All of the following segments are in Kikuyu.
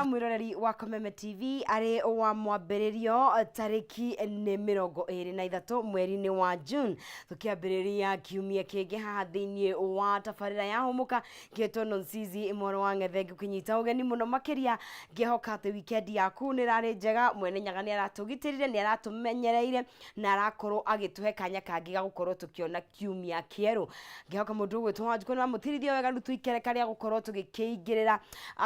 Wega mwĩroreri wa Kameme TV, arĩ wa mwambĩrĩrio, tarĩki nĩ 23 mweri-inĩ wa June, tũkĩambĩrĩria kiumia kĩngĩ haha thĩinĩ wa tabarĩra ya Hũmũka. Ngĩtwo Nonsizi Mworo wa Ng'ethe, ngũkĩnyita ũgeni mũno makĩria, ngĩhoka atĩ weekend yaku nĩ ĩrarĩ njega. Mwene Nyaga nĩ aratũgitĩrire, nĩ aratũmenyereire na arakorwo agĩtũhe kanya kangĩ ga gũkorwo tũkĩona kiumia kĩerũ. Ngĩhoka mũndũ ũgwĩtwo Wanjikũ nĩ wamũtirithia wega nuthu ikereka rĩa gũkorwo tũgĩkĩingĩrĩra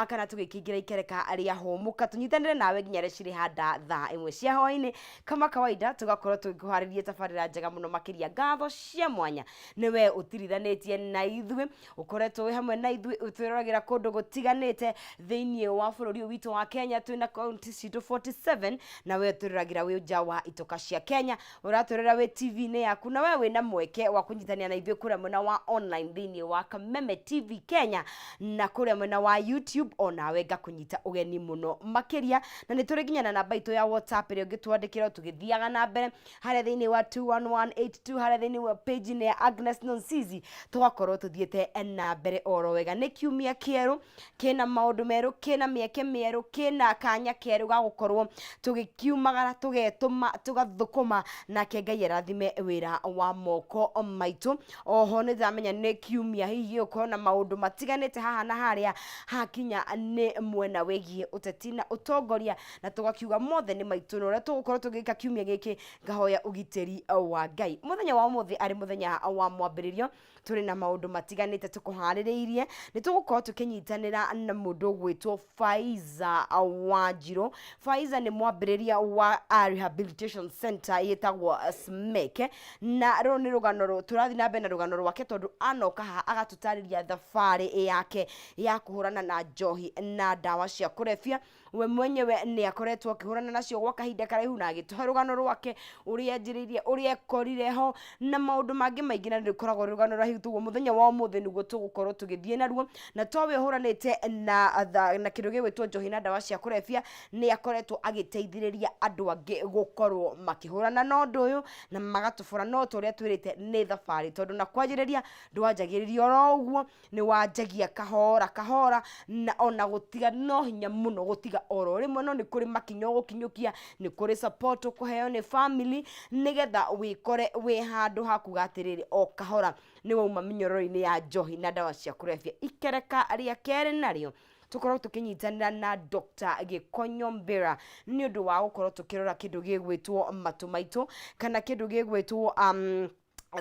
kana tũgĩkĩingĩra ikereka rĩa Hũmũka, tũnyitanĩre nawe nginya rĩrĩa cirĩhanda thaa 1 cia hwainĩ. Kama kawaida, tũgakorwo tũgĩkũharĩria tabarĩra njega mũno makĩria. Ngatho cia mwanya nĩ we ũtirithanĩtie na ithuĩ, ũkoretwo wĩ hamwe na ithuĩ, ũtwĩroragĩra kũndũ gũtiganĩte thĩinĩ wa bũrũri ũyũ witũ wa Kenya. Twĩna kaunti citũ 47, na we ũtwĩroragĩra wĩ nja wa itoka cia Kenya, ũratwĩrora wĩ TV-inĩ yaku, na we wĩna mweke wa kũnyitanĩra na ithuĩ kũrĩa mwena wa online thĩinĩ wa Kameme TV Kenya na kũrĩa mwena wa YouTube. Onawe ngakũnyita ũgeni mũno makĩria, na nĩ tũrĩ nginya na namba itũ ya WhatsApp ĩrĩa ũngĩtwandĩkĩra tũgĩthiaga na mbere harĩa thĩinĩ wa 21182, harĩa thĩinĩ wa page-inĩ ya Agnes Nonsizi, tũgakorwo tũthiĩte na mbere oro wega. Nĩ kiumia kĩerũ kĩna maũndũ merũ, kĩna mĩeke mĩerũ, kĩna kanya kerũ ga gũkorwo tũgĩkiumagara, tũgetũma, tũgathũkũma, nake Ngai arathime wĩra wa moko maitũ. Oho nĩ ndĩramenya nĩ kiumia hihi gĩgũkorwo na maũndũ matiganĩte haha na harĩa, hakinya nĩ mwena wĩgiĩ ũteti na ũtongoria, na tũgakiuga mothe nĩ maitũ, na ũrĩa tũgũkorwo tũgĩka kiumia gĩkĩ, ngahoya ũgitĩri wa Ngai. Mũthenya wa ũmũthĩ arĩ mũthenya wa mwambĩrĩrio, tũrĩ na maũndũ matiganĩte tũkũharĩrĩirie. Nĩ tũgũkorwo tũkĩnyitanĩra na mũndũ ũgwĩtwo Faiza Wanjirũ. Faiza nĩ mwambĩrĩria wa rehabilitation center ĩtagwo SMEC, na rũrũ nĩ rũgano tũrathiĩ na mbere na rũgano rwake, tondũ anoka haha agatũtarĩria thabarĩ yake ya kũhũrana na njohi na ndawa cia kũrebia. We mwenyewe nĩ akoretwo akĩhũrana nacio gwa kahinda karaihu, na agĩtũhe rũgano rwake, ũrĩa anjĩrĩirie, ũrĩa ekorire ho na maũndũ mangĩ maingĩ, na rĩkoragwo rũgano raihu. Tuguo mũthenya wa ũmũthĩ nĩguo tũgũkorwo tũgĩthiĩ naruo, na towe ũhũranĩte na kĩndũ gĩgwĩtwo njohi na ndawa cia kũrebia, nĩ akoretwo agĩteithĩrĩria andũ angĩ gũkorwo makĩhũrana na ũndũ ũyũ na magatũbora. No ta ũrĩa twĩrĩte, nĩ thabarĩ, tondũ na kwanjĩrĩria ndwanjagĩrĩria oro ũguo, nĩ wanjagia kahora kahora, na ona gũtiga no hinya mũno gũtiga oro rĩmwe, no nĩ kũrĩ makinya ũgũkinyũkia, nĩ kũrĩ support ũkũheo nĩ family, nĩgetha wĩkore wĩ handũ hakuga atĩrĩrĩ, o kahora nĩ wauma mĩnyororo-inĩ ya njohi na ndawa cia kũrebia. Ikereka rĩa kerĩ narĩo tũkorwo tũkĩnyitanĩra na Dr. Gĩkonyo Mbera nĩ ũndũ wa gũkorwo tũkĩrora kĩndũ gĩgwĩtwo matũ maitũ, kana kĩndũ gĩgwĩtwo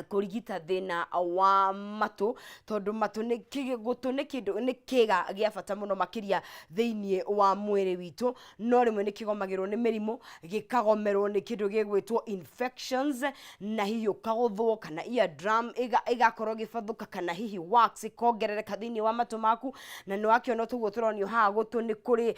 kũrigita thĩna wa matũ, tondũ matũ nĩ gũtũ nĩ kĩndũ nĩ kĩga gĩa bata mũno makĩria thĩinĩ wa mwĩrĩ witũ, no rĩmwe nĩ kĩgomagĩrwo nĩ mĩrimũ, gĩkagomerwo nĩ kĩndũ gĩgwĩtwo infections, na hihi ũkagũthwo, kana ear drum ĩgakorwo ĩgĩbathũka, kana hihi wax ĩkongerereka thĩinĩ wa matũ maku. Na nĩ wakĩona tũguo tũronio haha, gũtũ nĩ kũrĩ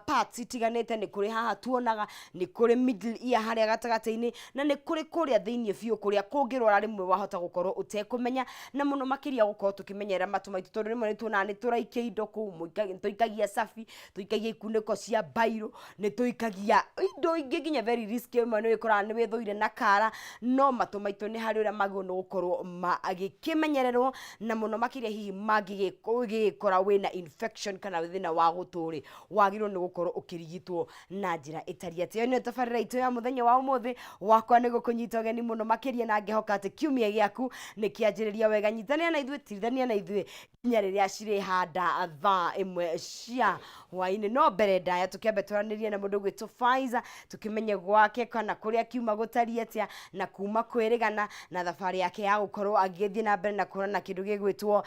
parts itiganĩte. Nĩ kũrĩ haha tuonaga, nĩ kũrĩ middle ear harĩa gatagatĩ-inĩ, na nĩ kũrĩ kũrĩa thĩinĩ biũ kũrĩa kũngĩrwara rĩmwe wahota gũkorwo ũtekũmenya. Na mũno makĩria gũkorwo tũkĩmenyerera matũ maitũ, tondũ rĩmwe nĩ tuonaga nĩ tũraikia indo kũu, nĩ tũikagia cabi, tũikagia ikunĩko cia mbairũ, nĩ tũikagia indo ingĩ nginya very risky. Rĩmwe nĩ wĩkoraga nĩ wĩthũire na kara, no matũ maitũ nĩ harĩ ũrĩa magĩrĩirwo nĩ gũkorwo magĩkĩmenyererwo, na mũno makĩria hihi mangĩgĩkora wĩna infection kana thĩna wa gũtũ rĩ, wagĩrĩirwo nĩ gũkorwo ũkĩrigitwo na njĩra ĩtariĩ atĩa. Ĩyo nĩyo tabarĩra itũ ya mũthenya wa ũmũthĩ. Wakwa nĩ gũkũnyita ũgeni mũno makĩria, na ngĩhoka atĩ kiumia gĩaku nĩ kĩanjĩrĩria wega. Nyitanĩra na ithuĩ, tirithania na ithuĩ nginya rĩrĩa cirĩhanda thaa 1 cia hwaĩ-inĩ. No mbere ndaya, tũkĩambe twaranĩrie na mũndũ ũgwĩtwo Faiza, tũkĩmenye gwake kana kũrĩa kiuma gũtariĩ atĩa, na kuma kwĩrĩgana na thabarĩ yake ya gũkorwo agĩthiĩ na mbere na kũhũrana na kĩndũ gĩgwĩtwo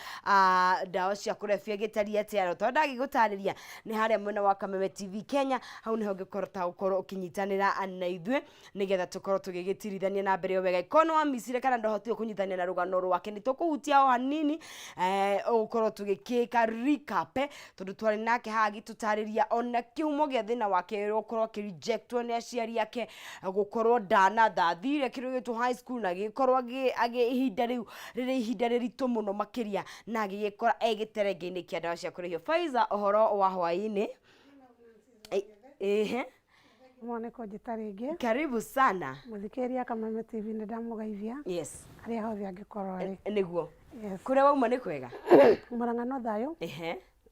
ndawa cia kũrebia gĩtariĩ atĩa. Na tondũ ndagĩgũtarĩria, nĩ harĩa mwena wa Kameme TV Kenya, hau nĩho ũngĩkorwo gũkorwo ũkĩnyitanĩra na ithuĩ, nĩgetha tũkorwo tũgĩgĩtirithania na mbere o wega. Korwo nĩ wamicire kana ndwahotire kũnyitanĩra na rũgano rwake, nĩ tũkũhutia o hanini, ũgũkorwo tũgĩkĩka recap, tondũ twarĩ nake haha agĩtũtarĩria ona kĩhumo gĩa thĩna wake, gũkorwo akĩ rejectwo nĩ aciari ake, gũkorwo ndana ndathire kĩndũ gĩtwo high school, na agĩkorwo agĩ ihinda rĩu rĩrĩ ihinda rĩritũ mũno makĩria, na agĩgĩkora e gĩterenge-inĩ kĩa ndawa cia kũrĩhio. Faiza, ũhoro wa hwaĩ-inĩ? Ĩhĩ. Mone kũnjĩta rĩngĩ. Karibu sana. Mũthikĩrĩria Kameme TV, nĩ ndamũgeithia harĩa hothe angĩkorwo arĩ. Nĩguo. Kũrĩa wauma nĩ kwega? Mũrang'a no thayũ.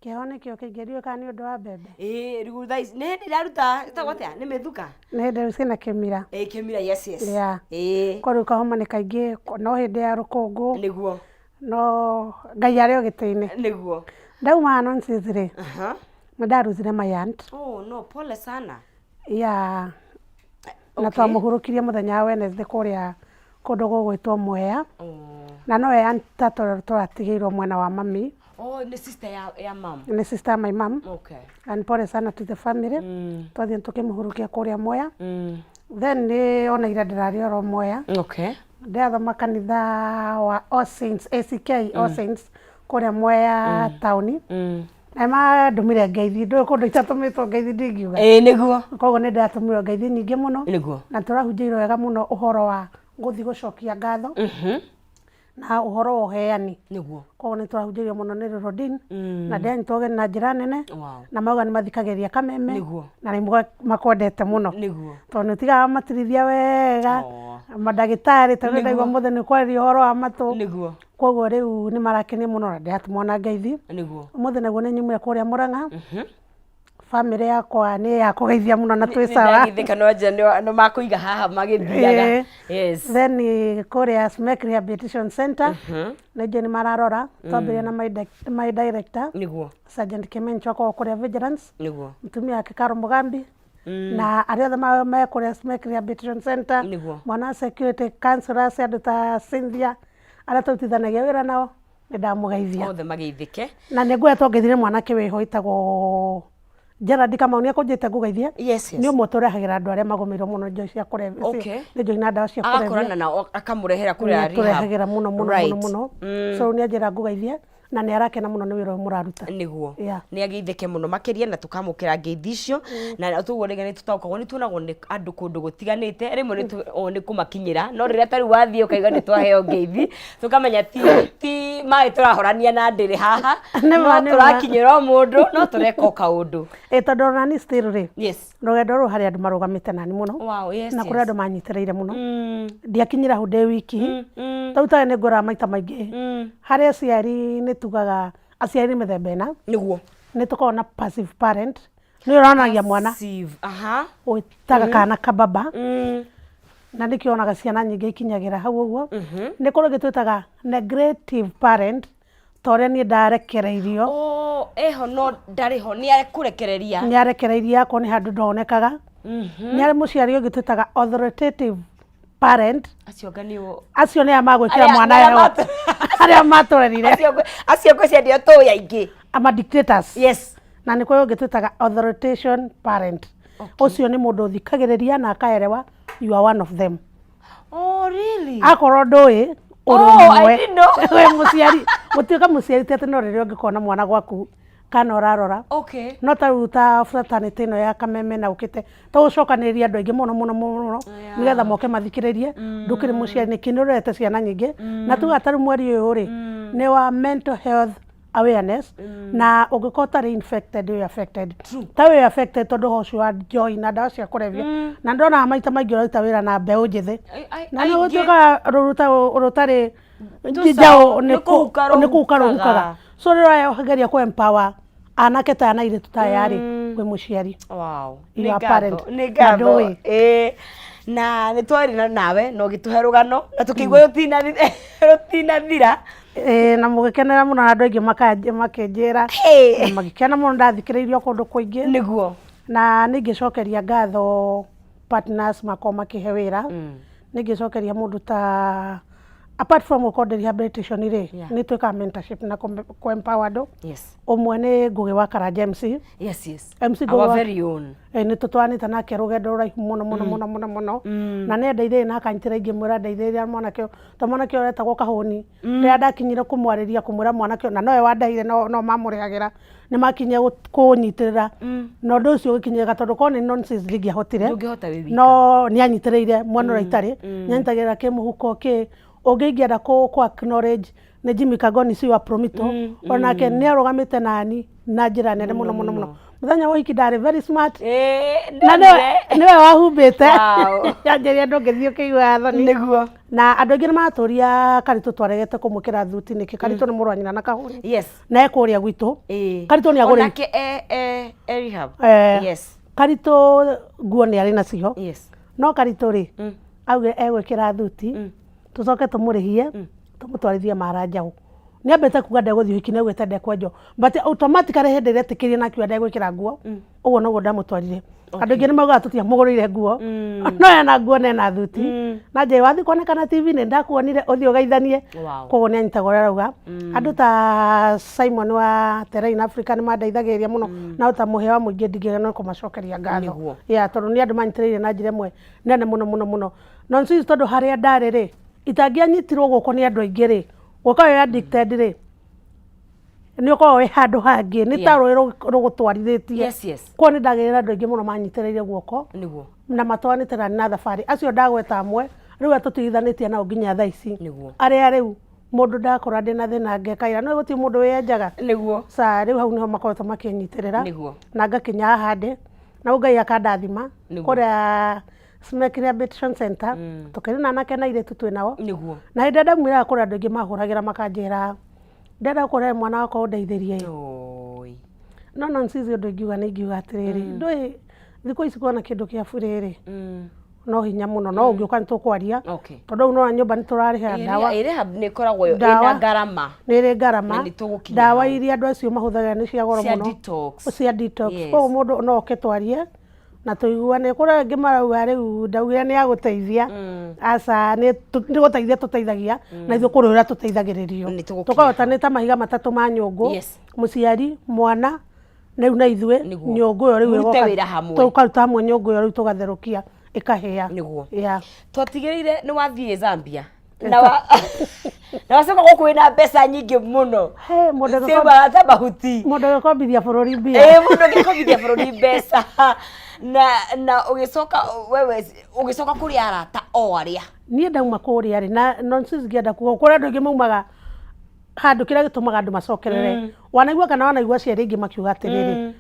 Kĩeha nĩkĩo kĩingĩ, ndiũĩ kana nĩ ũndũ wa mbembe. Ĩĩ, rĩu thaa ici nĩ hĩndĩ iraruta, ĩtagwo atĩa, nĩ mĩthuka? Nĩ hĩndĩ rĩu ciĩna kĩmira. Ĩĩ, kĩmira, yes. Yeah. Ĩĩ. Kwa rĩu kahoma nĩ kaingĩ, no hĩndĩ ya rũkũngũ. Nĩguo. No Ngai arĩ o gĩtĩ-inĩ. Nĩguo. Ndauma haha nonsense rĩ, nĩ ndaruzire my aunt. Oh no, pole sana. Yeah. Na twamũhurũkirie mũthenya wa Wednesday kũrĩa kũndũ gũgwĩtwo Mwea. Oh. Na nowe aunt ta tũratigĩirwo mwena wa mami. Oh, nĩ sister ya mom. Nĩ sister ya my mom. Okay. And pole sana to the family. Twathiĩ tũkĩmũhurukia kũrĩa Mwea. Then nĩ ona ira ndĩrarĩ oro Mwea. Okay. Ndĩrathoma kanitha wa All Saints, ACK All Saints kũrĩa Mwea taũni. Na mandũmire ngeithi, ndũĩ kũndũ itatũmĩtwo ngeithi ndingiuga. Ĩĩ nĩguo. Koguo nĩ ndĩratũmĩrwo ngeithi nyingĩ mũno. Nĩguo. Na tũrahunjĩirwo wega mũno ũhoro wa gũthiĩ gũcokia ngatho. Na ũhoro wa ũheani. Nĩguo. Koguo nĩ tũrahunjĩirio mũno nĩ Rurodin. Na ndĩranyitwo ũgeni na njĩra nene. Wow. Na mauga nĩ mathikagĩrĩria Kameme. Nĩguo. Na nĩ makwendete mũno. Nĩguo. Tondũ nĩ ũtigaga wamatirithia wega. Oh. Mandagĩtarĩ tondũ ndaigua mũthĩ nĩ kwarĩrio ũhoro wa matũ. Nĩguo. Koguo rĩu nĩ marakenio mũno na ndĩratũmwo na ngeithi. Nĩguo. Ũmũthĩ naguo nĩ nyumire kũrĩa Mũrang'a. Bamĩrĩ yakwa nĩ ya kũgeithia mũno na twĩ sawa. Nĩndagithĩka no nja nĩ makũiga haha magĩthiaga. Yes. Then kũrĩa Smek Rehabilitation Center nĩ njũĩ nĩ mararora, twambĩrĩria na my director Nĩguo. Sergeant Kimencho akoragwo kũrĩa Vigilance. Nĩguo. Mũtumia wake Carol Mugambi na arĩa othe me kũrĩa Smek Rehabilitation Center. Nĩguo. Mwana wa security counselors andũ ta Cynthia arĩa tũrutithanagia wĩra nao nĩ ndamũgeithia. Othe mageithĩke. Na nĩ nguoya twangeithire mwanake wĩho wĩtagwo Gerald Kamau nĩ akũnjĩte ngũgeithie. Yes, yes. Nĩ ũmwe tũrehagĩra andũ arĩa magũmĩirwo mũno njohi cia kũrebia. Okay. Nĩ njohi na ndawa cia kũrebia. Agakorana nao akamũrehera kũrĩa rehab. Tũrehagĩra mũno mũno Right. mũno mũno. So nĩ anjĩra ngũgeithie na nĩ arakena mũno nĩ wĩra ũyũ mũraruta. Nĩguo. Yeah. Nĩ ageithĩke mũno makĩria na tũkamũkĩra ngeithi icio na tũguo rĩngĩ nĩ tũtaũkagwo nĩ tuonagwo nĩ andũ kũndũ gũtiganĩte rĩmwe nĩ kũmakinyĩra no rĩrĩa ta rĩu wathiĩ ũkaigua nĩ twaheo ngeithi tũkamenya ti maĩ tũrahorania na ndĩrĩ haha Nĩ no ma, nĩ ma. tũrakinyĩra o mũndũ no tũreka o kaũndũ. Ĩ tondũ ona niĩ still rĩ Yes. rũgendo rũrũ harĩ andũ marũgamĩte nani mũno. Wow, yes, Na kũrĩ yes. andũ manyitĩrĩire mũno. Ndiakinyĩra hau ndĩ wiki. Tarĩu tarĩ nĩ ngũraga maita maingĩ. Harĩ aciari nĩ tugaga aciari nĩ mĩthemba ĩna. Nĩguo. Nĩ tũkoragwo na passive parent. Nĩ ũronagia mwana. Passive, aha. Wĩtaga kana kababa. Na nĩkĩo wonaga ciana nyingĩ ikinyagĩra hau ũguo. Nĩ kũrĩ ũngĩ twĩtaga neglective parent, ta ũrĩa niĩ ndarekereirio. Oh, eho no ndarĩ ho, nĩ akũrekereria. Nĩ arekereirie akorwo nĩ handũ ndonekaga. Nĩ harĩ mũciari ũngĩ twĩtaga authoritative parent. Acio anga nĩ o. Acio nĩ aya magwĩkĩra Arĩa- mwana arĩa heho. Arĩa matũrerire. Acio ngwĩciria nĩo tũĩ aingĩ. Ama dictators. Yes. Na nĩ kũrĩ ũngĩ twĩtaga authoritarian parent. Ũcio nĩ mũndũ ũthikagĩrĩria na akaerewa you are one of them. Oh, really? Akorwo ndũĩ ũrĩ Oh, I ũmwe. didn't know. Wĩ mũciari, gũtuĩka mũciari ti atĩ no rĩrĩa ũngĩkorwo na mwana gwaku kana ũrarora. Okay. No ta rĩu ta fraternity ĩno ya Kameme na ũkĩte to ũcokanĩrĩria andũ aingĩ mũno mũno mũno Yeah. nĩgetha moke mathikĩrĩrie ndũkĩrĩ mũciari nĩkĩ nĩ ũrerete ciana nyingĩ na tuga ta rĩu mweri ũyũ rĩ nĩ wa mental health awareness na ũngĩkorwo ũtarĩ infected wĩ affected ta wĩ affected tondũ ũhoro ũcio wa njohi na ndawa cia kũrebia na ndonaga maita maingĩ ũraruta wĩra na mbeũ njĩthĩ na nĩ Aingĩ. gũtuĩkaga rũruta rũtarĩ Tũcaũ, njaũ nĩ kũhuka nĩ kũhuka rũhukaga. rũhukaga so rĩrĩa ũrageria kũ empower anake ta aya na airĩtu ta aya rĩ wĩ mũciari. Wow. You Nĩ are ngatho, parent. nĩ Na ngatho. ndũĩ. Ĩĩ. Na nĩ twarĩ na nawe na ũgĩtũhe rũgano na tũkĩigua rũtinathira. Ĩĩ na mũgĩkenera mũno na andũ aingĩ makĩnjĩra Hey. na magĩkena mũno ndathikĩrĩirio kũndũ kũingĩ. Nĩguo. Na nĩ ingĩcokeria ngatho partners makwa makĩhe wĩra. Nĩ ingĩcokeria mũndũ ta apart from gũkorwo ndĩ rehabilitation rĩ, Yeah. nĩ twĩkaga mentorship na kũ empower andũ. Yes. Ũmwe nĩ Ngũgĩ wa Karanja MC. Yes, yes. MC Ngũgĩ Our wa very own. Nĩ tũtwaranĩte nake rũgendo rũraihu mũno mũno mũno mũno mũno. Na nĩ andeithĩrĩirie na akanyitĩrĩra ingĩmwĩra ndeithĩrĩria mwanake ũyũ. To mwanake ũyũ aretagwo Kahũni. Rĩrĩa ndakinyire kũmwarĩria kũmwĩra mwanake ũyũ, na nowe wandehire no mamũrĩhagĩra, nĩ makinyire kũnyitĩrĩra. Na ũndũ ũcio ũgĩkinyĩrĩka tondũ korwo nĩ nonsense ndingĩahotire. Ndũngĩhota wĩ wika. No nĩ anyitĩrĩire mwena ũrĩa itarĩ. Nĩ anyitagĩrĩra kĩmũhuko kĩ. Ũngĩ ingĩenda kũ acknowledge nĩ Jimmy Kagoni si wa Promito. Onake nĩ arũgamĩte nani na njĩra nene mũno mũno mũno. Mũthenya wa ũhiki ndarĩ very smart. Na na nĩwe wahumbĩte. Wow. Yanjĩrire ndũngĩthiĩ ũkĩiguaga thoni. Nĩguo. Na andũ aingĩ nĩ maratũria Karitũ twaregete kũmwĩkĩra thuti nĩkĩ. Karitũ nĩ mũrũ wa nyina na Kahũri. Na e kũrĩa gwitũ. Karitũ nĩ agũrĩire. Onake e rehab. Karitũ nguo nĩ arĩ nacio. No Karitũ rĩ, augire egwĩkĩra thuti, tũcoke tũmũrĩhie, tũmũtwarithie Mara Njaũ. Nĩ ambĩte kuga ndegũthiĩ ũhiki, nĩ augĩte ndekwenjwo. But automatically hĩndĩ ĩrĩa etĩkĩrire na akiuga ndegwĩkĩra nguo, ũguo noguo ndamũtwarire. Andũ aingĩ nĩ maugaga tũtiamũgũrĩire nguo, no ena nguo na ena thuti. Na njĩra wathiĩ kuonekana TV-inĩ ndakuonire ũthiĩ ũgeithanie. Koguo nĩ anyitaga ũrĩa arauga. Andũ ta Simon wa Terrain Africa nĩ mandeithagĩrĩria mũno, na ta mũhĩa wa mũingĩ ndingĩaga no kũmacokeria ngatho. Yeah, tondũ nĩ andũ manyitĩrĩire na njĩra ĩmwe nene mũno mũno mũno. Nonsense tondũ harĩa ndarĩ rĩ, itangĩanyitirwo guoko nĩ andũ aingĩ rĩ, gũkorwo wĩ addicted rĩ, nĩ ũkoragwo wĩ handũ hangĩ, nĩ ta rũĩ rũgũtwarithĩtie. Koguo nĩ ndagĩire na andũ aingĩ mũno manyitĩrĩire guoko na matwaranĩte nani na thabarĩ. Acio ndagweta amwe, rĩu tũtigithanĩtie nao nginya thaa ici. Arĩa rĩu mũndũ ndakora ndĩna thĩna ngekaĩra, no gũtirĩ mũndũ wĩyenjaga. Sa rĩu hau nĩho makoretwo makĩnyitĩrĩra na ngakinya haha ndĩ, na Ngai akandathima. Kũrĩa Smek Rehabilitation Center, tũkĩrĩ na anake na airĩtu twĩ nao. Na hĩndĩ ĩrĩa ndaumĩraga kũrĩ andũ aingĩ mahũragĩra makanjĩra ndĩrenda gũkũrehe mwana wakwa ũndeithĩrie. No nonsense ũndũ ingiuga nĩ ingiuga atĩrĩrĩ, ndũĩ thikũ ici kuona kĩndũ kĩa burĩ rĩ, no hinya mũno, no ũngĩũka nĩ tũkwaria. Tondũ rĩu nĩwona nyũmba nĩ tũrarĩhĩra ndawa. Rehab nĩ ĩkoragwo ĩna ngarama. Nĩ ĩrĩ ngarama. Na nĩ tũgũkinya Ndawa hau. iria andũ acio mahũthagĩra nĩ cia goro Cia mũno. detox. Cia detox. Koguo mũndũ no oke twarie na tũiguane. Kũrĩ angĩ marauga rĩu ndaugire nĩ agũteithia. Aca, nĩ gũteithia tũteithagia, na ithuĩ kũrĩ ũrĩa tũteithagĩrĩrio. Nĩ tũgũkinya Tũkahota nĩ ta mahiga matatũ ma nyũngũ. Mũciari, mwana, rĩu na ithuĩ, nyũngũ ĩyo rĩu Mũrute ĩgoka wĩra hamwe. Tũkaruta hamwe nyũngũ ĩyo rĩu tũgatherũkia ĩkahĩa. Twatigĩrĩire nĩ wathiĩ Zambia. Na na wacoka gũkũ wĩna mbeca nyingĩ mũno. He, mũndũ Ciumaga ta mahuti. Mũndũ agĩkombithia bũrũri mbia. Ĩĩ, mũndũ agĩkombithia bũrũri mbeca. Na ũgĩcoka wewe ũgĩcoka kũrĩ arata o arĩa. Niĩ ndauma kũrĩa rĩ, na nonsense ngĩenda kuga, kũrĩ andũ aingĩ maumaga handũ kĩrĩa gĩtũmaga andũ macokerere. Wanaigua kana wanaigua aciari aingĩ makiuga atĩrĩrĩ,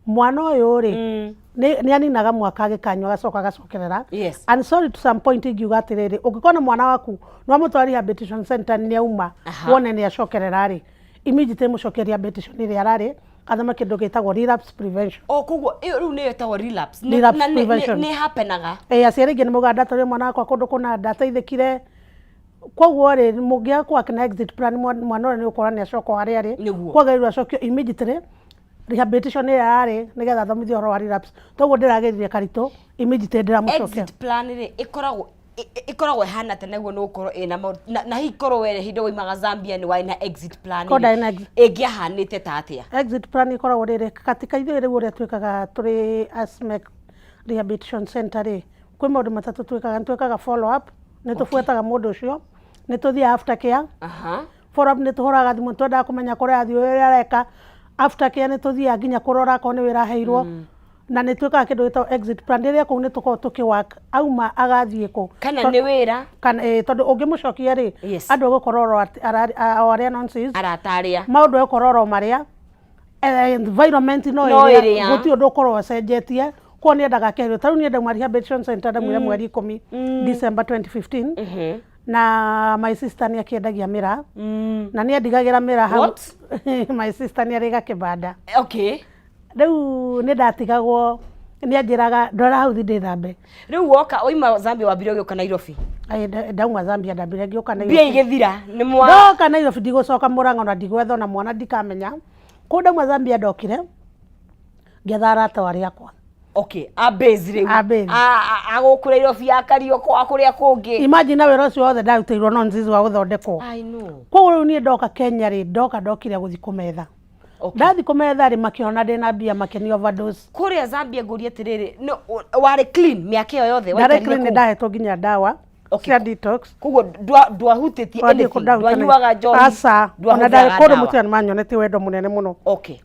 mwana ũyũ rĩ, nĩ aninaga mwaka agĩkanyua agacoka agacokerera. And sorry to some point ingiuga atĩrĩrĩ, ũngĩkorwo na mwana waku nĩ wamũtwara rehabilitation center nĩ auma, wone nĩ acokerera rĩ, immediately mũcokie rehabilitation ĩrĩa ararĩ, athome kĩndũ gĩtagwo relapse prevention. O koguo ĩyo rĩu nĩyo ĩtagwo relapse. Relapse Na prevention. nĩ happenaga. Aciari aingĩ nĩ maugaga ndatwarire mwana wakwa kũndũ kũna ndateithĩkire. Koguo rĩ, mũngĩaga kũ work na exit plan mwana ũrĩa nĩ ũgũkora nĩ acoka o harĩa arĩ. Kwagĩrĩirwo acokio immediately rehabilitation ĩrĩa ararĩ nĩgetha athomithio ũhoro wa relapse. Toguo ndĩragĩrire Karitũ immediately ndĩramũcokia. Exit plan rĩ, ĩkoragwo ĩhana atĩa nĩguo nĩ gũkorwo ĩna maũndũ na hihi korwo we hĩndĩ ĩyo waumaga Zambia nĩ warĩ na exit plan Korwo rĩ, ndarĩ na exit. ĩngĩahanĩte ta atĩa? Exit plan ĩkoragwo rĩrĩ, katika ithuĩ rĩu ũrĩa twĩkaga tũrĩ ASMEC Rehabilitation Center rĩ, kwĩ maũndũ matatũ twĩkaga. Nĩ twĩkaga follow up, nĩ tũbuataga mũndũ ũcio, nĩ tũthiaga after care. Follow up nĩ tũhũraga thimũ, nĩ twendaga kũmenya kũrĩa arathiĩ, ũrĩa areka. After care nĩ tũthiaga nginya kũrora akorwo nĩ wĩra aheirwo. Na nĩ twĩkaga kĩndũ gĩtagwo exit plan. Rĩrĩa kũu nĩ tũkoragwo tũkĩ work, auma agathiĩ kũ. Kana nĩ wĩra. Kana, tondũ ũngĩmũcokia rĩ, andũ egũkorwo o arĩa nonsense. Arata arĩa. Maũndũ egũkorwo oro marĩa. Environment no No ĩrĩa, ĩrĩa. gũtirĩ ũndũ ũkorwo ũcenjetie. Koguo nĩ endaga kĩgerio. Ta rĩu niĩ ndauma rehabilitation center ndaumire mweri 10 December 2015. Na my sister nĩ akĩendagia mĩraa. Na nĩ andigagĩra mĩraa hau. What? My sister nĩ arĩ gakĩbanda. Rĩu nĩ ndatigagwo, nĩ anjĩraga ndwara hau thiĩ ndĩthambe. Rĩu woka wauma Zambia wambire ũgĩũka Nairobi? Aĩ, ndauma Zambia ndambire ngĩũka Nairobi. Mbia igĩthira nĩ mwa Ndoka Nairobi ndigũcoka Mũrang'a ona ndigwetha ona mwana ndikamenya. Kũu ndauma Zambia ndokire ngĩetha arata arĩa akwa. Okay, a base rĩu. A base. A gũkũ Nairobi, a Karioko, a kũrĩa kũngĩ. Imagine na wĩra ũcio wothe ndarutĩirwo no nzizi wa gũthondekwo. I know. Koguo rĩu niĩ ndoka Kenya rĩ, ndoka ndokire gũthiĩ kũmetha. Ndathi kũmetha rĩ, makĩona ndĩna mbia makĩni overdose. Kũrĩa Zambia ngũrie atĩrĩrĩ, no, warĩ clean mĩaka ĩyo yothe Ndarĩ waikarire clean, kũu? nĩndahetwo nginya ndawa cia detox. Koguo ndwahutĩtie Wathiĩ anything, kũndahutania. ndwanyuaga njohi, Aca, ona ndarĩ ndwahũthĩraga kũndũ ndawa. mũtumia nĩmanyonetie wendo mũnene mũno.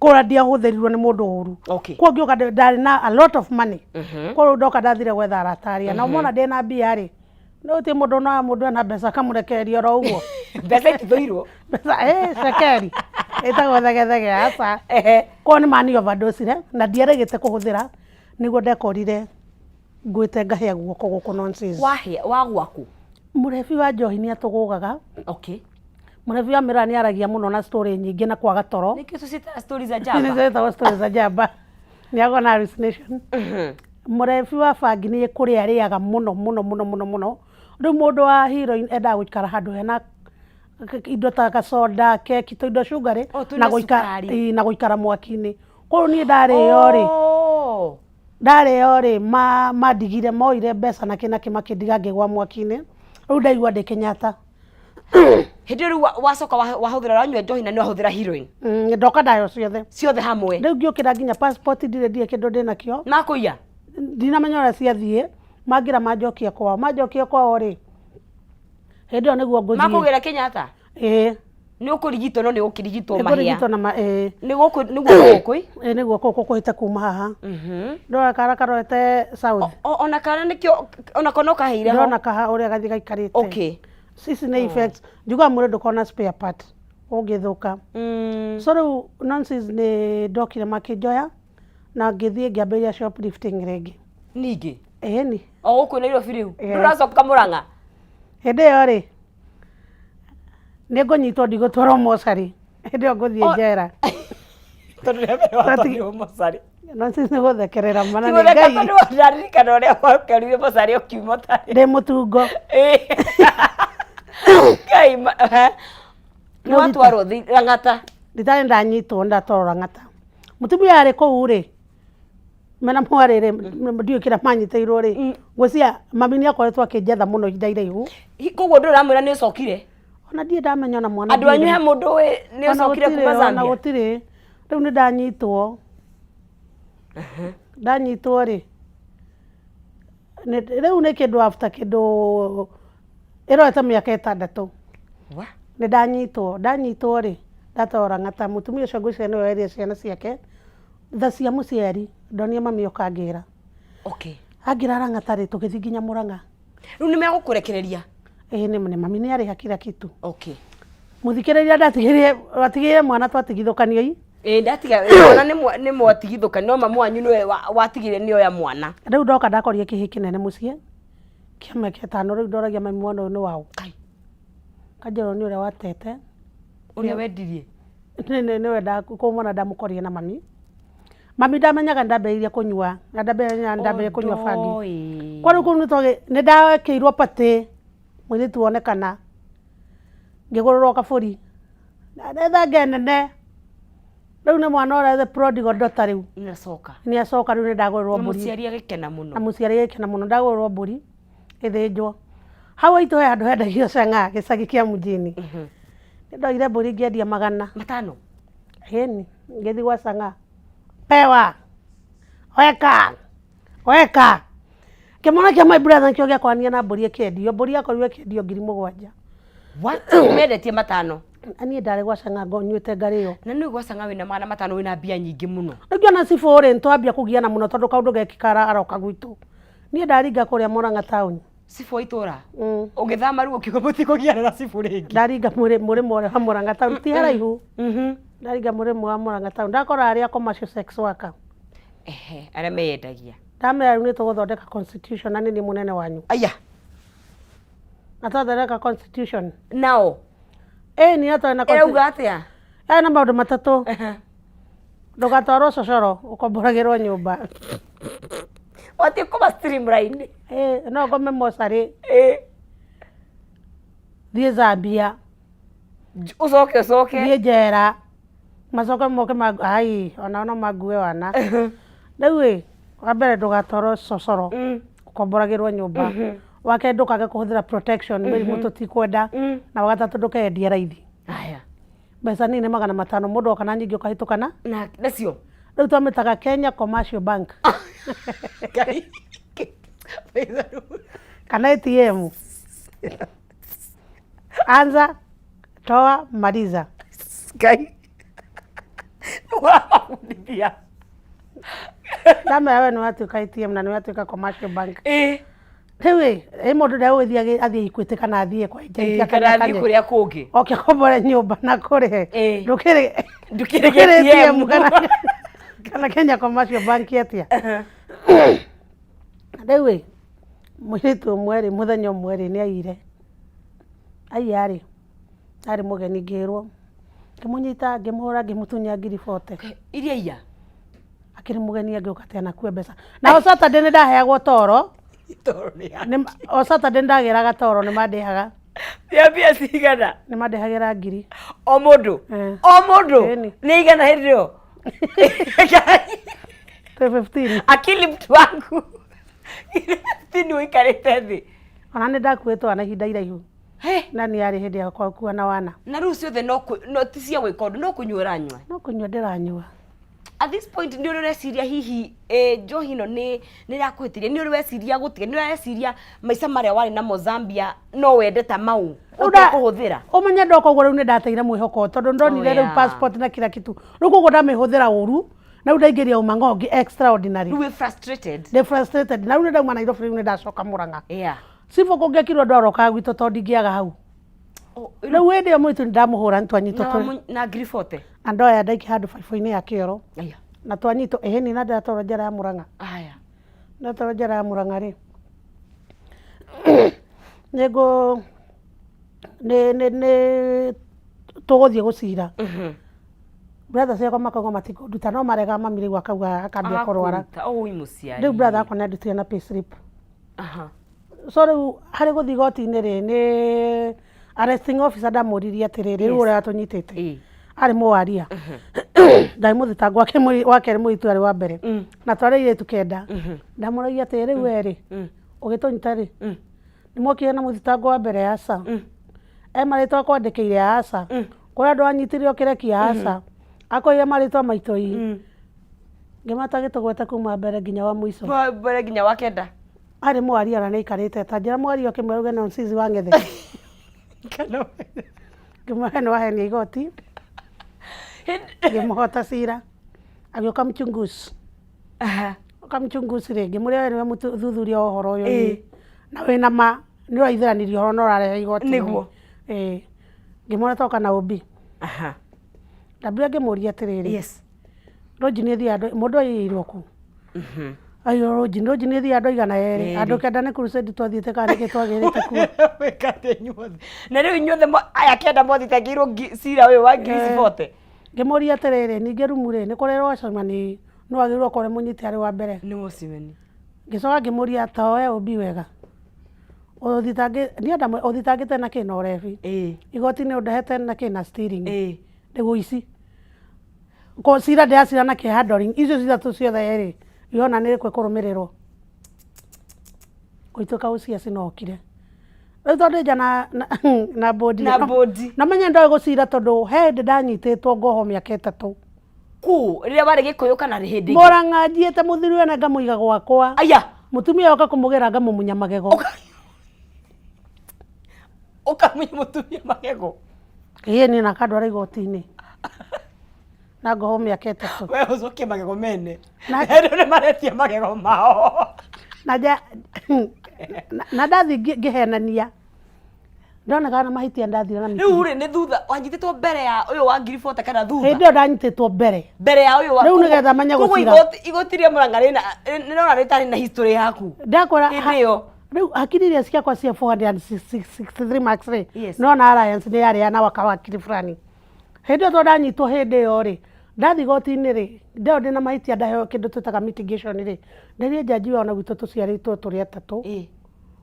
Kũrĩa ndiahũthĩrirwo nĩ mũndũ ũru. Koguo ngĩũka ndarĩ na a lot of money. Koguo rĩu ndoka ndathire gwetha arata arĩa. Nao mona ndĩna mbia rĩ, no gũtirĩ mũndũ onaga mũndũ ena mbeca akamũrekereria oro ũguo. Mbeca itithũirwo. Mbeca, cekeri. Ĩtagwo thegethege aca. Koguo nĩ mani overdosire na ndiaregete kũhũthĩra nĩguo ndekorire ngwĩte ngahĩa guoko gũkũ nonsense. Wahĩa wagwaku. Mũrebi wa njohi nĩ atũgũgaga. Okay. Mũrebi wa mĩraa nĩ aragia mũno na story nyingĩ na kwaga toro. Nĩkĩo tũciĩtaga stories za jaba. Nĩciĩtagwo stories za jaba. Nĩ agwa na hallucination. Mũrebi wa bangi nĩ kũrĩa arĩaga mũno mũno mũno mũno mũno. Rĩu mũndũ wa heroin endaga gũikara handũ hena indo ta gacoda, keki, tũindo cugarĩ Oh, twĩna na gũikara cukari. ĩĩ, na gũikara mwaki-inĩ. Koguo niĩ ndarĩo rĩ, Oh. ndarĩo rĩ mandigire moire mbeca na kĩ na kĩ makĩndiga ngĩgwa mwaki-inĩ. Rĩu ndaigua ndĩ Kenyatta. Hĩndĩ ĩyo rĩu wacoka wahũthĩra wanyua njohi na nĩ wahũthĩra heroin. Ndoka ndayo ciothe. Ciothe hamwe. Rĩu ngĩũkĩra nginya passport ndirĩ ndirĩ kĩndũ ndĩnakĩo. Makũiya? Ndinamenya ũrĩa ciathiĩ, mangĩra manjokie kwao. Manjokia kwao rĩ, hĩndĩ ĩyo nĩguo ngũthiĩ. Makũgĩra Kenyatta? Ĩĩ. Nĩ ũkũrigitwo no nĩ ũkũrigitwo mahĩa. Nĩngũrigitwo na ma ĩĩ. Nĩ gũkũ nĩguo gũkũ ĩ? Ĩĩ nĩguo gũkũ kũhĩte kuma haha. Ndũrona kara karorete south. Ona kana nĩkĩo onako no kaheire ho. Ndĩrona kaha ũrĩa gathiĩ gaikarĩte. Okay. Ici nĩ effects. Njugaga mwĩrĩ ndũkoragwo na spare part ũngĩthũka. So rĩu nonsense nĩ ndokire makĩnjoya na ngĩthiĩ ngĩambĩrĩria shoplifting rĩngĩ. Ningĩ? Ĩni. O gũkũ Nairobi rĩu? Yes. Ndũracoka Mũrang'a? Hĩndĩ ĩyo rĩ, nĩ ngũnyitwo ndigũtwarwo mocarĩ. Hĩndĩ ĩyo ngũthiĩ njera. Tondũ rĩa mbere watwarirwo mocarĩ. Nonsense nĩ gũthekerera mana nĩ Tigũtheka Ngai. tondũ ndaririkana ũrĩa wakerire mocarĩ ũkiuma ũtarĩ. Ndĩ mũtungo. Ngai ma nĩ watwarwo Lang'ata. Nditarĩ ndanyitwo ndatwarwo Lang'ata. Mũtumia arĩ kũu rĩ, mena mwarĩ rĩ, ndiũĩ kĩrĩa manyitĩirwo rĩ, ngwĩciria mami nĩ akoretwo akĩnjetha mũno ihinda iraihu. Koguo ndũrĩ ũramwĩra nĩ ũcokire? Ona ndirĩ ndamenya ona mwana. Andũ anyu he mũndũ ũĩ nĩ ũcokire kuma Ona Zambia? gũtirĩ. Rĩu nĩ ndanyitwo. Ndanyitwo rĩ, rĩu nĩ kĩndũ after kĩndũ ĩrorete mĩaka 6. Nĩ ndanyitwo, ndanyitwo rĩ, ndatwarwo Lang'ata, mũtumia ũcio ngwĩciria nĩwe werire ciana ciake, tha cia mũciari, ndonire mami oka angĩra. Okay. Angĩra Lang'ata rĩ, tũgĩthiĩ nginya Mũrang'a. Rĩu nĩ megũkũrekereria? Ĩĩ nĩ mami nĩ arĩha kila kitu. Okay. Mũthikĩrĩria ndatigĩrire, watigĩrire mwana twatigithũkanio i. Ĩĩ ndatiga mwana nĩ mwatigithũkanio, no mamu wanyu nĩwe watigire nĩ oya mwana. Rĩu ndoka ndakorire kĩhĩĩ kĩnene mũciĩ, kĩa mĩaka 5, rĩu ndoragia mami mwana ũyũ nĩ waũ. Kai. Kanjĩrwo nĩ ũrĩa watete. Ũrĩa wendirie? Nĩwe kũu mwana ndamũkorire na mami. Mami ndamenyaga ndambĩrĩirie kũnyua, na ndambĩrĩirie kũnyua bangi. Kwa rĩu kũu nĩ ndekĩirwo patĩ, mũirĩtu wonekana, ngĩgũrĩrwo kabũri. Na thenge nene. Rĩu nĩ mwana ũrĩa the prodigal daughter rĩu. Nĩacoka. Nĩacoka rĩu nĩ ndagũrĩrwo mbũri. Na mũciari agĩkena mũno. Na mũciari agĩkena mũno, ndagũrĩrwo mbũri ĩthĩnjwo. Hau haitũ he handũ hendagio cang'aa gĩcagi kĩa mjini. Nĩ ndoire mbũri ngĩendia 500. Ĩni, ngĩthiĩ gwa cang'aa. Pewa. Weka. Weka. Kĩmwana kĩa my brother nĩkĩo gĩakorania na mbũri ĩkĩendio. Mbũri yakorirwo ĩkĩendio 7,000. What? Ũmendetie 500? Na niĩ ndarĩ gwa cang'aa nyuĩte ngarĩo. Na nĩ gwa cang'aa wĩna 500 wĩna mbia nyingĩ mũno. Rĩu ngĩona cibũ rĩ, nĩtwambia kũgiana mũno tondũ kaũndũ gekĩka aroka gwitũ. Niĩ ndaringa kũrĩa Mũrang'a town. Cibũ wa itũra? Ũgĩthama rĩu ũkiuga mũtikũgiana na cibũ rĩngĩ? Ndaringa mũrĩmo ũrĩa wa Mũrang'a town, ti haraihu. Ndaringa mũrĩmo wa Mũrang'a town, ndakora arĩa commercial sex worker. Ehe, arĩa meyendagia. Ndamera rĩu nĩtũgũthondeka constitution na nĩ niĩ mũnene wanyu. Aya. Na twathondeka constitution. Nao? Ĩĩ ni na twarĩ na Ĩrauga atĩa? Yarĩ na maũndũ matatũ. Ndũgatwarwo cocoro, ũkomboragĩrwo nyũmba. Wathiĩ kũma streamline. Ĩĩ, no ngome mocarĩ. Thiĩ Zambia. Ũcoke ũcoke. Thiĩ njera. Macoke moke ai, onao no mangue wana. Rĩu ĩ, wa mbere ndũgatwarwo cocoro, ũkomboragĩrwo nyũmba. Wa kerĩ ndũkage kũhũthĩra protection, mĩrimũ tũtikwenda. Na wa gatatũ ndũkeyendie raithi. Aya. Mbeca nini 500, mũndũ oka na nyingĩ ũkahĩtũkana. Na nacio? Rĩu twamĩtaga Kenya Commercial Bank. Ngai. Kana ATM. Anza, toa, maliza. Ngai. Ũramabundithia. Ndamera we nĩ watuĩka ATM na nĩ watuĩka Commercial Bank. Ĩĩ. Rĩu ĩ ĩ mũndũ ndegũgĩthiĩ athiĩ Equity kana athiĩ kwa agent Kana athiĩ kũrĩa kũngĩ. Oke akombore nyũmba na kũrĩhe. Ĩĩ. Ndũkĩrĩ Ndũkĩrĩ ndũkĩrĩ ATM. ATM kana Kenya Commercial Bank atĩa. Rĩu ĩ mũirĩtu ũmwe rĩ, mũthenya ũmwe rĩ, nĩ aiyire. Aiya rĩ, arĩ mũgeni ngĩrwo, ngĩmũnyita ngĩmũhũra ngĩmũtunya ngiri 40. Iria iya. Akĩrĩ mũgeni angĩũka atĩa na akue mbeca. Na o Saturday nĩ ndaheagwo toro. Toro nĩ ya. O Saturday nĩ ndagĩraga toro, nĩ mandĩhaga. Ya mbia cigana? Nĩ mandĩhagĩra ngiri. O mũndũ? Eh. O mũndũ? Ĩni. Nĩ igana hĩndĩ ĩyo? 15. Akili mtu wangu. 15 ũikarĩte thĩ. Ona nĩ ndakuĩtwo na ihinda iraihu. He. Na nĩ yarĩ hĩndĩ yakwa gũkua na wana. Na rĩu ciothe no ti cia gwĩka ũndũ, no kũnyua ũranyua. No kũnyua ndĩranyua. At this point nĩ ũrĩ ũreciria hihi njohi ĩno nĩ ĩrakũhĩtĩria, nĩ ũrĩ weciria gũtiga, nĩ ũreciria maica marĩa warĩ namo Zambia no wende ta mau ũtekũhũthĩra? Ũmenye ndoka ũguo rĩu nĩ ndateire mwĩhoko tondũ ndonire rĩu passport na kila kitu. Rĩu koguo ndamĩhũthĩra ũru na rĩu ndaingĩria ũmang'o extraordinary. Rĩu wĩ frustrated. Ndĩ frustrated na rĩu nĩ ndauma Nairobi, rĩu nĩ ndacoka Murang'a. Yeah. Cibũ kũngĩekirwo andũ arokaga gwitũ tondũ ndingĩaga hau. Rĩu hĩndĩ ĩyo mũirĩtu nĩ ndamũhũra nĩ twanyitwo tũrĩ. Na ngiri 40. Na ndoya ndaikia handũ baibũ-inĩ ya kĩoro. Aya. Na twanyitwo ĩhĩni na ndĩratwarwo njera ya Murang'a. Aya. Ndatwarwo njera ya Murang'a rĩ, nĩngũ nĩ nĩ nĩ tũgũthiĩ gũcira. Brother ciakwa makauga matikũnduta no marega mami rĩu akauga akambia kũrwara. Agakũruta, oi mũciari. Rĩu brother akwa nĩandutire na pay slip. Aha. So rĩu harĩ gũthiĩ igoti-inĩ rĩ, nĩ arresting officer ndamũririe atĩrĩrĩ, rĩu ũrĩa watũnyitĩte arĩ mũwaria, ndarĩ mũthitangwo wa kerĩ, mũirĩtu arĩ wa mbere na twarĩ airĩtu 9. Ndamũragia atĩrĩ, rĩu we rĩ, ũgĩtũnyita rĩ, nĩ mwokire na mũthitangwo wa mbere? Aca. E marĩtwa akwandĩkĩire? Aca. Kũrĩ andũ anyitire ũkĩrekia? Aca. Akoire marĩtwa maitũ ii ngĩmata gĩtũgwete kuma mbere nginya wa mũico. Wa mbere nginya wa 9. Arĩ mwaria na nĩ aikarĩte ta njĩra mwaria ũkĩmwĩra uge no Nsizi wa Ng'ethe, ngĩmwĩra nĩ wahenia igoti, ngĩmũhota cira. Agĩũka mchunguzi. Aha. Oka mchunguzi rĩ, ngĩmũrĩa we nĩwe mũthuthuria wa ũhoro ũyũ. Ĩĩ. Na wĩna ma nĩ ũraithĩranirie ũhoro na ũrarehe igoti-inĩ? Nĩguo. Ĩĩ. Ngĩmwĩra toka na ũmbi. Aha. Ndambire ngĩmũria atĩrĩrĩ, Yes. rũnji nĩ thiaga andũ mũndũ aiyĩirwo kũ aiyĩrwo rũnji, rũnji nĩ thiaga andũ aigana erĩ, andũ 9 nĩ crusade twathiĩte kana nĩkĩ twagĩrĩte kuo? Wĩkate inyuothe. Na rĩu inyuothe aya 9 mwathitangĩirwo cira ũyũ wa ngiri cibote. Ngĩmũria atĩrĩrĩ, ningĩ rumu rĩ, nĩ kũrĩ watchman, nĩ wagĩrĩirwo ũkorwo mũnyite arĩ wa mbere? Nĩ watchman. Ngĩcoka ngĩmũria, ta we ũmbi wega ũthitangĩ niĩ ũthitangĩte na kĩ na ũrebi? Ĩĩ. Igoti-inĩ ũndehete na kĩ na stealing? Ĩĩ. Nĩguo ici ko cira ndĩracira na kĩ handling icio cithatũ ciothe rĩ, irona nĩ ĩrĩkũ ĩkũrũmĩrĩrwo gũituĩka ũciaci no okire rĩu tondũ nja na bodi. Na bodi. Na menye ndoĩ gũcira tondũ he hĩndĩ ndanyitĩtwo ngohwo mĩaka 3. Kũ rĩrĩa warĩ Gĩkũyũ kana hĩndĩ ĩngĩ? Mũrang'a njiĩte mũthuri wene ngamũiga gwakwa. Aya. Mũtumia oka kũmũgĩra ngamũmunya magego. Ũkamunya mũtumia magego? Ĩĩ niĩ, na akandwara igoti-inĩ na ngohwo mĩaka 3. We ũcokie magego mene. Andũ nĩ maretia magego mao. Na nja na ndathiĩ ngĩhenania ndonekaga na mahĩtia ndathire na Rĩu rĩ, nĩ thutha wanyitĩtwo mbere ya ũyũ wa ngiri 40 kana thutha? Hĩndĩ ĩyo ndanyitĩtwo mbere. Mbere ya ũyũ wa Rĩu nĩgetha menye Koguo gũcira. Igoti rĩa Mũrang'a rĩna nĩrona rĩtarĩ na history yaku. Ndakwĩra Hĩndĩ ĩyo. Rĩu hakiri iria ciakwa cia 463 marks rĩ, Yes. nona alliance nĩ yarĩa na wakawakiri fulani hĩndĩ ĩyo tondũ ndanyitwo hĩndĩ ĩyo rĩ, ndathiĩ igoti-inĩ rĩ, ndeo ndĩna mahĩtia, ndaheo kĩndũ twĩtaga mitigation rĩ, nderie njanji ona gwitũ tũciarĩtwo tũrĩ atatũ,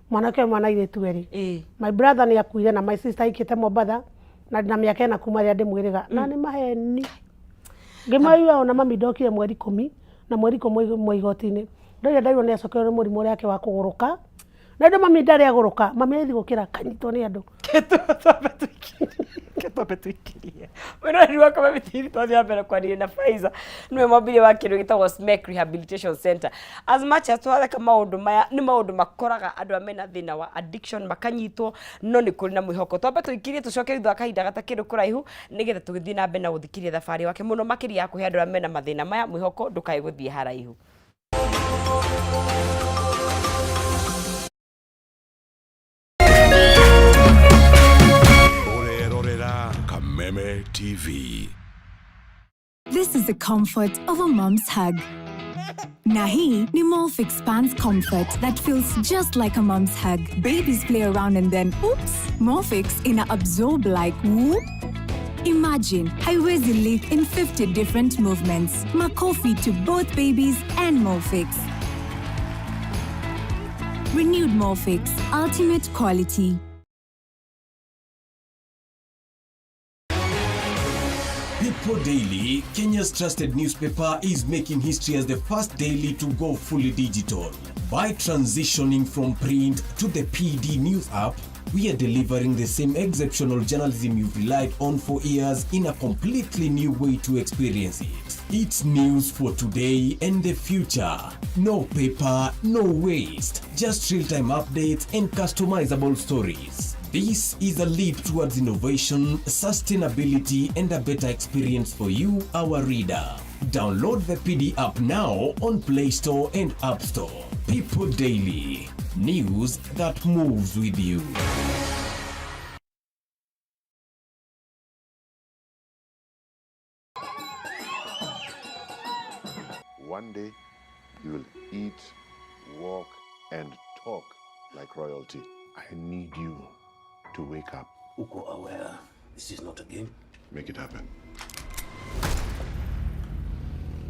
mwanake ũmwe na airĩtu erĩ. My brother nĩ akuire na my sister aikĩte Mombatha na ndĩna mĩaka 4 kuma rĩrĩa ndĩmwĩrĩga na nĩ maheni. Ngĩmaigua ona mami ndokire mweri 10 na mweri 11 igoti-inĩ ndoire ndairwo nĩ acokerwo nĩ mũrimũ ũrĩa wake wa kũgũrũka, na rĩu mami ndarĩ agũrũka, mami arĩthi gũkĩra kanyitwo nĩ andũ. Twambe tuikirie mwĩroreri wakwa mabitiri, twathiĩ na mbere kwaria na Faiza, nĩwe mwambĩrĩria wa kĩndũ gĩtagwo SMEC Rehabilitation Center. As much as twatheka, maũndũ maya nĩ maũndũ makoraga andũ arĩa mena thĩna wa addiction makanyitwo, no nĩ kũrĩ na mwĩhoko. Twambe tũikirie, tũcoke thutha wa kahinda gatakĩrĩ kũraihu nĩgetha tũgĩthiĩ na mbere na gũthikĩrĩria thabarĩ wake mũno makĩria ya kũhe andũ arĩa mena mathĩna maya mwĩhoko. Ndũkae gũthiĩ haraihu. TV. This is the comfort of a mom's hug. Na hii ni Molfix Pants Comfort that feels just like a mom's hug. Babies play around and then oops, Molfix ina absorb like whoop. Imagine haiwezi leak in 50 different movements. Makofi to both babies and Molfix. Renewed Molfix, ultimate quality. People Daily, Kenya's trusted newspaper, is making history as the first daily to go fully digital. By transitioning from print to the PD News app, we are delivering the same exceptional journalism you've relied on for years in a completely new way to experience it. It's news for today and the future. No paper, no waste, just real time updates and customizable stories. This is a leap towards innovation, sustainability, and a better experience for you, our reader. Download the PD app now on Play Store and App Store. People Daily, news that moves with you. One day, you will eat, walk, and talk like royalty. I need you to wake up. Uko aware this is not a game? Make it happen.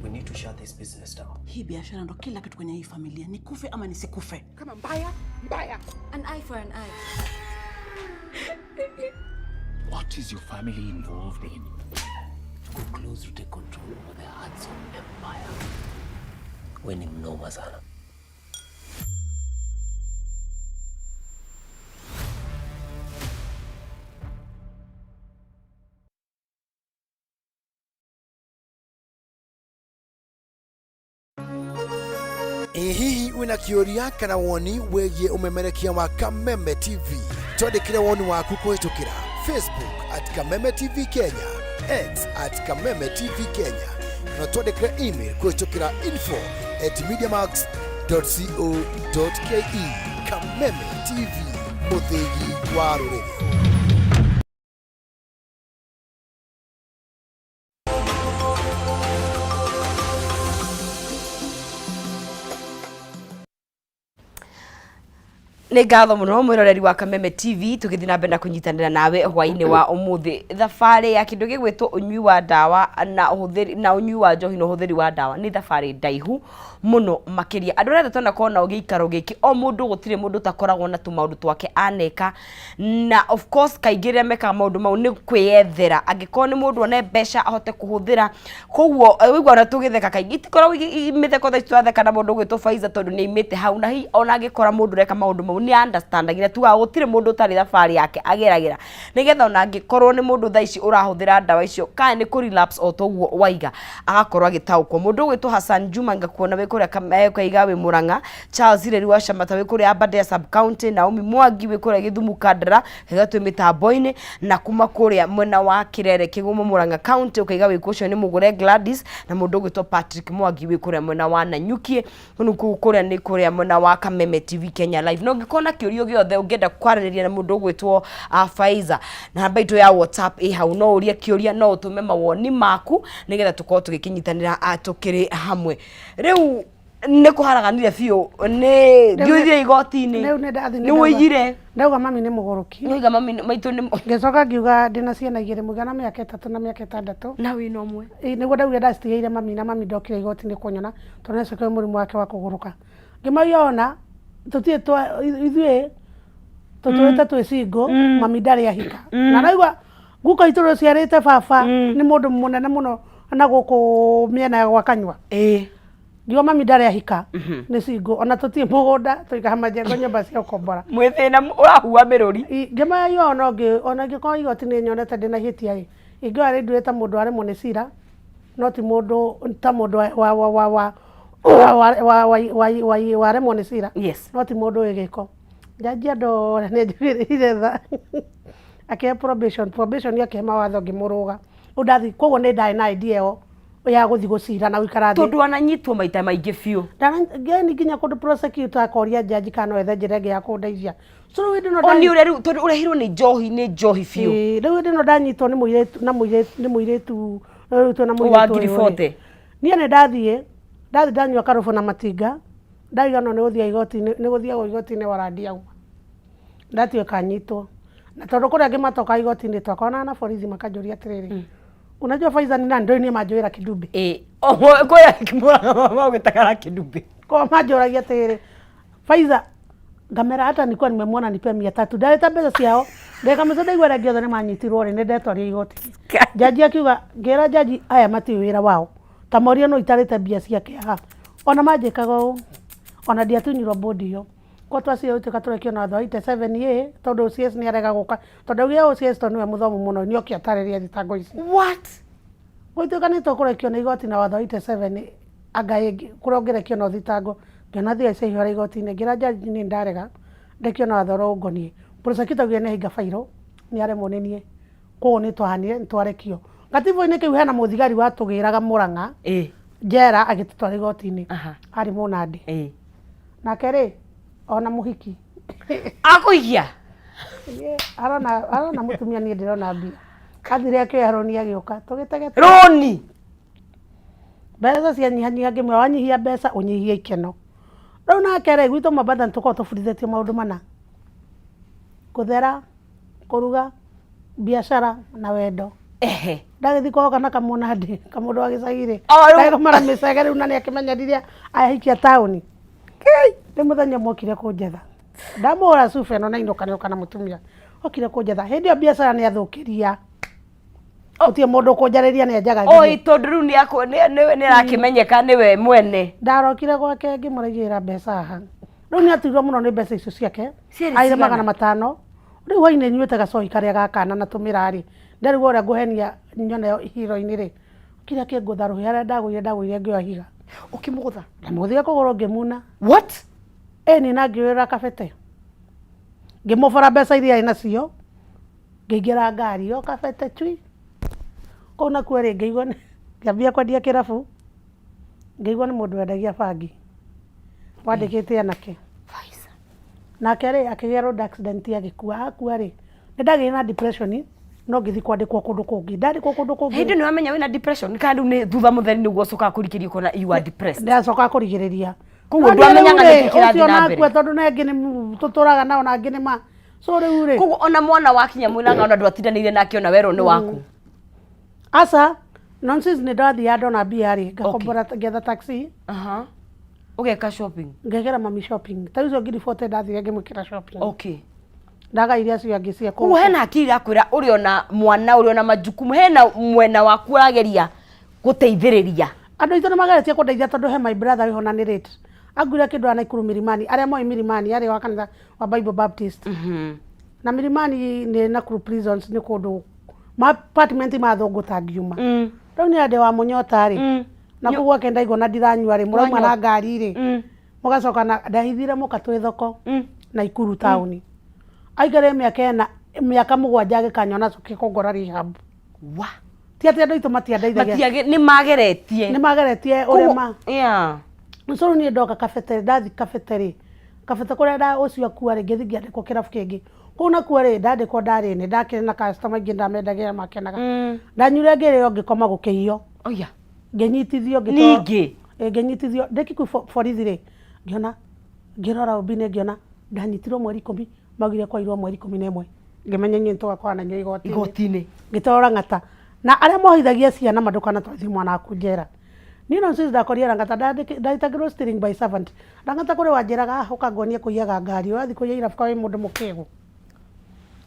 We need to shut this business down. Hii biashara ndo kila kitu kwenye hii familia, nikufe ama nisikufe. An eye for an eye. What is your family involved in? Go close to take control over the Hudson Empire. We ni mnoma sana. Ĩ hihi wĩna kĩũria kana woni wĩgiĩ ũmemerekia wa Kameme TV? Twandĩkĩre woni waku kũhĩtũkĩra Facebook at Kameme TV Kenya, X at Kameme TV Kenya, kana twandĩkĩre email kũhĩtũkĩra info at mediamax.co.ke. Kameme TV, mũthĩgi wa rũrĩrĩ. Nĩ ngatho mũno mwĩroreri wa Kameme TV, tũgĩthiĩ na mbere na kũnyitanĩra nawe hwainĩ wa ũmũthĩ. Thabarĩ ya kĩndũ gĩgwĩtwo ũnyui wa ndawa na ũhũthĩri na ũnyui wa njohi na ũhũthĩri wa ndawa nĩ thabarĩ ndaihu mũno makĩria. Andũ arĩa othe twanakorwo nao gĩikaro gĩkĩ, o mũndũ, gũtirĩ mũndũ ũtakoragwo na tũmaũndũ twake aneka, na of course kaingĩ rĩrĩa mekaga maũndũ mau nĩ kwĩyethera, angĩkorwo nĩ mũndũ one mbeca ahote kũhũthĩra. Koguo wĩigua ona tũgĩtheka kaingĩ itikoragwo mĩtheko thaa ici tũratheka na mũndũ ũgwĩtwo Faiza tondũ nĩ aimĩte hau, na hihi ona angĩkora mũndũ ũreka maũndũ mau nĩ understandagira, tugaga gũtirĩ mũndũ ũtarĩ thabarĩ yake ageragĩra, nĩgetha ona angĩkorwo nĩ mũndũ thaa ici ũrahũthĩra ndawa icio kana nĩ kũ relapse o toguo waiga agakorwo agĩtaũkwo. Mũndũ ũgwĩtwo Hassan Juma ngakuona wĩ kũrĩa Kaiga wĩ Murang'a, Charles Ireri wa Shamata wĩ kũrĩa Aberdare sub county, Naomi Mwangi wĩ kũrĩa Gĩthumu Kandara kaiga twĩ mĩtambo-inĩ, na kuma kũrĩa mwena wa Kĩrere Kĩgumo Murang'a county ũkaiga wĩ ũcio nĩ Mũgũre Gladys, na mũndũ ũgwĩtwo Patrick Mwangi wĩ kũrĩa mwena wa Nanyuki kũu kũu kũrĩa nĩ kũrĩa mwena wa Kameme TV Kenya Live. Na ũngĩkorwo na kĩũria gĩothe ũngĩenda kwaranĩria na mũndũ ũgwĩtwo Faiza, namba itũ ya WhatsApp ĩ hau, no ũrie kĩũria, no ũtũme mawoni maku nĩgetha tũkorwo tũgĩkĩnyitanĩra tũkĩrĩ hamwe. Rĩu nĩ kũharaganire biũ, nĩ thiũthire igoti-inĩ, Rĩu nĩ ndathiĩ nĩ wũigire ndauga mami nĩ mũgũrũki. Nĩ waiga mami maitũ nĩ Ngĩcoka ngiuga ndĩna ciana igĩrĩ, mũigana mĩaka 3 na mĩaka 6. Na wĩna ũmwe. Ĩ, nĩguo ndaugire ndacitigĩire mami, na mami ndokire igoti-inĩ kũnyona tondũ nĩacokire mũrimũ wake wa kũgũrũka. Ngĩmauria ona tũtirĩ twa ithuĩ tũtũrĩte twĩ single, mami ndarĩ ahika. Na naigua guka itũ rũciarĩte baba nĩ mũndũ mũnene mũno na gũkũ mĩena ya gwa kanyua. Ngiuga mami ndarĩ ahika, nĩ single, ona tũtirĩ mũgũnda, tũikara majengo nyũmba cia ũkombora. Mwĩ thĩna ũrahua mĩrũri. Ngĩmaya yo ona ũngĩ ona ingĩkorwo igoti-inĩ nyonete ndĩna ihĩtia ĩ, ingĩoya rĩnduĩre ta mũndũ waremwo nĩ cira, no ti mũndũ ta mũndũ wa wa wa wa wa wa wa wa wa wa waremwo nĩ cira, no ti mũndũ wĩ gĩko. Njanji andora nĩ anjugĩrĩire tha akĩhe probation akĩhe mawatho ngĩmũrũga. Rĩu ndathi koguo nĩ ndarĩ na idea ĩyo ya gũthiĩ gũcira na gũikara thĩ. Tondũ ananyitwo maita maingĩ biũ. Ngeni nginya kũndũ prosecutor akoria jaji kana no ethe njĩra ĩngĩ ya kũndeithia. So rĩu hĩndĩ ĩno O nĩ ũrĩa rĩu tondũ ũrehirwo nĩ njohi nĩ njohi biũ. Ĩĩ, rĩu hĩndĩ ĩno ndanyitwo nĩ mũirĩtu na mũirĩtu nĩ mũirĩtu rĩu twĩna Wa mũirĩtu ngiri ũyũ rĩ. 40. Niĩ nĩ ndathiĩ ndathiĩ ndanyua karũbũ na matinga ndariganwo nĩ gũthiĩ igoti-inĩ nĩ gũthiagwo igoti-inĩ warandiagwo ndatuĩka nyitwo na tondũ kũrĩa angĩ matoka igoti-inĩ twakoranaga na borithi makanjũria atĩrĩrĩ unajua Faiza ni nani ndũĩ niĩ manjũĩra kĩndumbe Ĩĩ. O kwĩ akĩmũraga magwĩtaga na kĩndumbe. kwa manjũragia atĩrĩrĩ Faiza ngamera hata nilikuwa nimemwona nipe 300 ndarĩta mbeca ciao ndagĩka mĩco ndaigua arĩa angĩ othe nĩ manyitirwo rĩ nĩ ndetwaria igoti jaji akiuga ngĩra jaji aya matiũĩ wĩra wao ta moria no itarĩte mbia ciake haha ona manjĩkaga ũũ ona ndiatunyirwo bodi ĩyo kwa twacira gũtuĩka tũrekio na watho wa 87A tondũ OCS nĩ arega gũka tondũ augire OCS tondũ nĩwe mũthomu mũno nĩ oke atarĩrie thitango ici What? gũtuĩka nĩ tũkũrekio nĩ igoti na watho wa 87 anga ĩngĩ kũrĩa ũngĩrekio na ũthitangwo ngĩona thia ciaihũra igoti-inĩ ngĩra jaji nĩ ndarega ndekio na watho ũrĩa ũngoniĩ prosecutor augire nĩ ahinga bairũ nĩ aremwo nĩ niĩ koguo nĩ twahanire nĩ twarekio gatibu-inĩ kĩu hena mũthigari watũgĩraga Mũrang'a Ĩĩ. njera agĩtũtwara igoti-inĩ Aha. arĩ mũnandĩ Ĩĩ. nake rĩ ona mũhiki Akũigia. Niĩ arona arona mũtumia niĩ ndĩrona mbia athire akĩoya rũni agĩũka tũgĩtegete Rũni. mbeca cianyihanyiha ngĩmwĩra wanyihia mbeca ũnyihie ikeno rĩu nake rĩ gwitũ Mombatha nĩtũkoragwo tũbundithĩtio maũndũ mana kũthera kũruga biacara na wendo Ehe. ndagĩthiĩ kũhoka na kamũnandĩ kamũndũ wa gĩcagi rĩ O, rĩu- ndagĩkomara mĩcege rĩu na nĩakĩmenyerire ahikia taũni nĩ mũthenya ũmwe okire kũnjetha ndamũhũra cuba ĩno na inũka nĩũka na mũtumia okire kũnjetha hĩndĩ ĩyo biacara nĩ athũkĩria gũtirĩ mũndũ ũkũnjarĩria nĩ anjagagĩria Oi tondũ rĩu nĩ akũ nĩ nĩ nĩ arakĩmenyeka nĩwe mwene. ndarokire gwake ngĩmũraigĩra mbeca haha rĩu nĩ atuirwo mũno nĩ mbeca icio ciake Ciarĩ aire cigana? 500 rĩu hwainĩ nyuĩte gacohi karĩa ga kana na tũmĩra rĩ ndarigwo ũrĩa ngũhenia nyone hiro-inĩ rĩ kira kĩngũtha rũhĩ harĩa ndagũire ndagũire ngĩoya ihiga Ũkĩmũgũtha. ndamũgũthire kũgũrũ ngĩmuna What? ĩni na ngĩũrĩra kabete ngĩmũbora mbeca iria arĩ nacio ngĩingĩra ngari yo kabete cui kũu nakuo rĩ ngĩigua ngĩambia kwendia kĩrabu ngĩigua nĩ mũndũ wendagia bangi wandĩkĩte anake Faiza. nake rĩ akĩgĩa road accident agĩkua akua rĩ nĩ ndagĩire na depression no ngĩthiĩ kwandĩkwo kũndũ kũngĩ ndandĩkwo kũndũ kũngĩ Hĩndĩ nĩ wamenya wĩna depression kana rĩu nĩ thutha mũtheri nĩguo ũcokaga kũrikĩria ũkona you are depressed. ndacoka kũrigĩrĩria Koguo No niĩ ndwamenyaga rĩu rĩ, nĩkĩ kĩrathiĩ ũcio na mbere. nakua tondũ na angĩ nĩ tũtũraga nao na angĩ nĩ ma so rĩu rĩ Koguo ona mwana wakinya mwĩranga ona ndwatindanĩire nake ona werwo nĩ waku. aca nonsense nĩ ndathiaga ndona mbia rĩ ngakombora ngetha taxi Aha. Ũgeka shopping. ngekĩra mami shopping ta icio ngiri 40 ndathire ngĩmwĩkĩra shopping Okay. ndagaire acio angĩ cia Koguo hena hakiri irakwĩra ũrĩ ona mwana ũrĩ ona majukumu hena mwena waku ũrageria gũteithĩrĩria. andũ aitũ nĩ mageretie kũndeithia tondũ he my brother wĩho na nĩ late anguire kĩndũ ya Naikuru Milimani arĩa moĩ Milimani arĩ wa kanitha wa Bible Baptist na Milimani nĩ Nakuru prisons nĩ kũndũ ma apartment ma athũngũ tangiuma rĩu nĩ andĩ wa mũnyota rĩ na kũu gwake ndaigua na ndiranyua rĩ mũrauma na ngari rĩ mũgacoka na ndahithire mũka twĩ thoko Naikuru taũni aikarire mĩaka ĩna mĩaka 7 agĩkanyona acoke kũngora rehab Wa. ti atĩ andũ aitũ matiandeithagia Matiage nĩ mageretie. nĩ mageretie ũrĩa ma Yeah. so rĩu niĩ ndoka kabete ndathi kabete rĩ kabete kũrĩa nda ũcio akua rĩ ngĩthiĩ ngĩandĩkwo kĩrabu kĩngĩ kũu nakuo rĩ ndandĩkwo ndarĩ nĩ ndakĩrĩ na customer aingĩ ndamendagĩra makenaga ndanyuire ngĩrĩo ngĩkoma gũkĩiywo Oya. ngĩnyitithio ngĩtwarwo- Ningĩ. Ĩ, ngĩnyitithio ndĩ Kikuyu borithi rĩ ngĩona ngĩrora ũmbi-inĩ ngĩona ndanyitirwo mweri 10 maugire kwairwo mweri 11 ngĩmenya inyuĩ nĩtũgakorana na inyuĩ igoti-inĩ Igoti-inĩ. ngĩtwarwo Lang'ata na arĩa mohithagia ciana ma ndũkanatwarithie mwana waku njera niĩ no since ndakorire Lang'ata ndahĩtagĩrwo stealing by servant Lang'ata kũrĩ wanjĩraga "Ah, ũka nguonie kũiyaga ngari ũrathiĩ kũiya irabu ka wĩ mũndũ mũkĩgu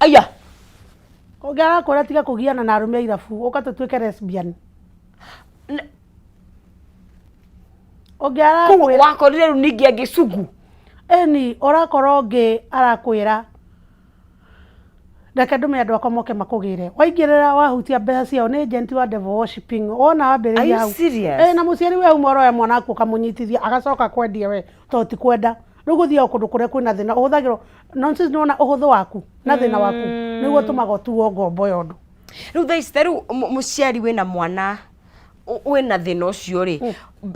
Aya. ũngĩ arakwĩra tiga kũgiana na arũme a irabu ũka tũtuĩke lesbian ũngĩ Koguo arakwĩra wakorire rĩu ningĩ angĩ sugu. ĩni ũrakora ũngĩ arakwĩra reke ndũme andũ akwa moke makũgĩre waingĩrĩra wahutia mbeca ciao nĩ agent wa devil worshiping wona Are wambĩrĩria you hau serious? Ĩ, na mũciari we auma ũroya mwana waku ũkamũnyitithia agacoka kwendia we tondũ ti kwenda rĩu gũthiaga kũndũ kũrĩa kwĩna thĩna ũhũthagĩrwo nonsense nĩ wona ũhũthũ waku na thĩna waku nĩguo ũtũmaga ũtuo ngombo ya ũndũ Rĩu thaa ici ta rĩu mũciari wĩna mwana Wĩna thĩna ũcio rĩ,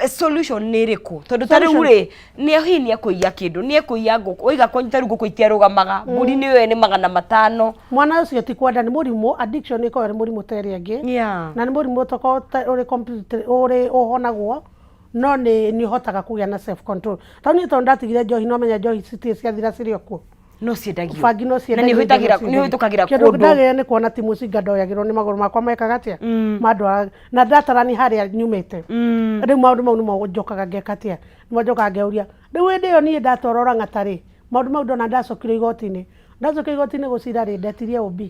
solution nĩ ĩrĩkũ? Tondũ ta rĩu rĩ, nĩ hihi nĩ ekũiya kĩndũ, nĩ ekũiya ngũkũ, oiga kũnyita rĩu ngũkũ itiarũgamaga, mbũri nĩ nĩ 500. Mwana ũcio ti kwenda, nĩ mũrimũ. Addiction ĩkoragwo ĩrĩ mũrimũ ta ĩrĩa ĩngĩ. Na nĩ mũrimũ ũtakoragwo ũrĩ completely ũrĩ ũhonagwo, no nĩ ũhotaga kũgĩa na self control. Tondũ niĩ tondũ ndatigire njohi, no menya njohi citirĩ ciathira, cirĩ o kuo. No ciendagio. Bangi no Na nĩ ciendagio. ũhĩtagĩra, No nĩ ũhĩtũkagĩra kĩndũ kũndũ. Ndagĩrĩire nĩ kuona ti mũcinga ndoyagĩrwo nĩ magũrũ makwa mekaga atĩa, mandwaraga na ndatarani harĩa nyumĩte. Rĩu maũndũ mau nĩmo njokaga ngeka atĩa, nĩmo njokaga ngeuria. Rĩu hĩndĩ ĩyo niĩ ndatwarwo Lang'ata rĩ, maũndũ mau ndona ndacokire igoti-inĩ, ndacokire igoti-inĩ gũcira rĩ, ndetirie OB.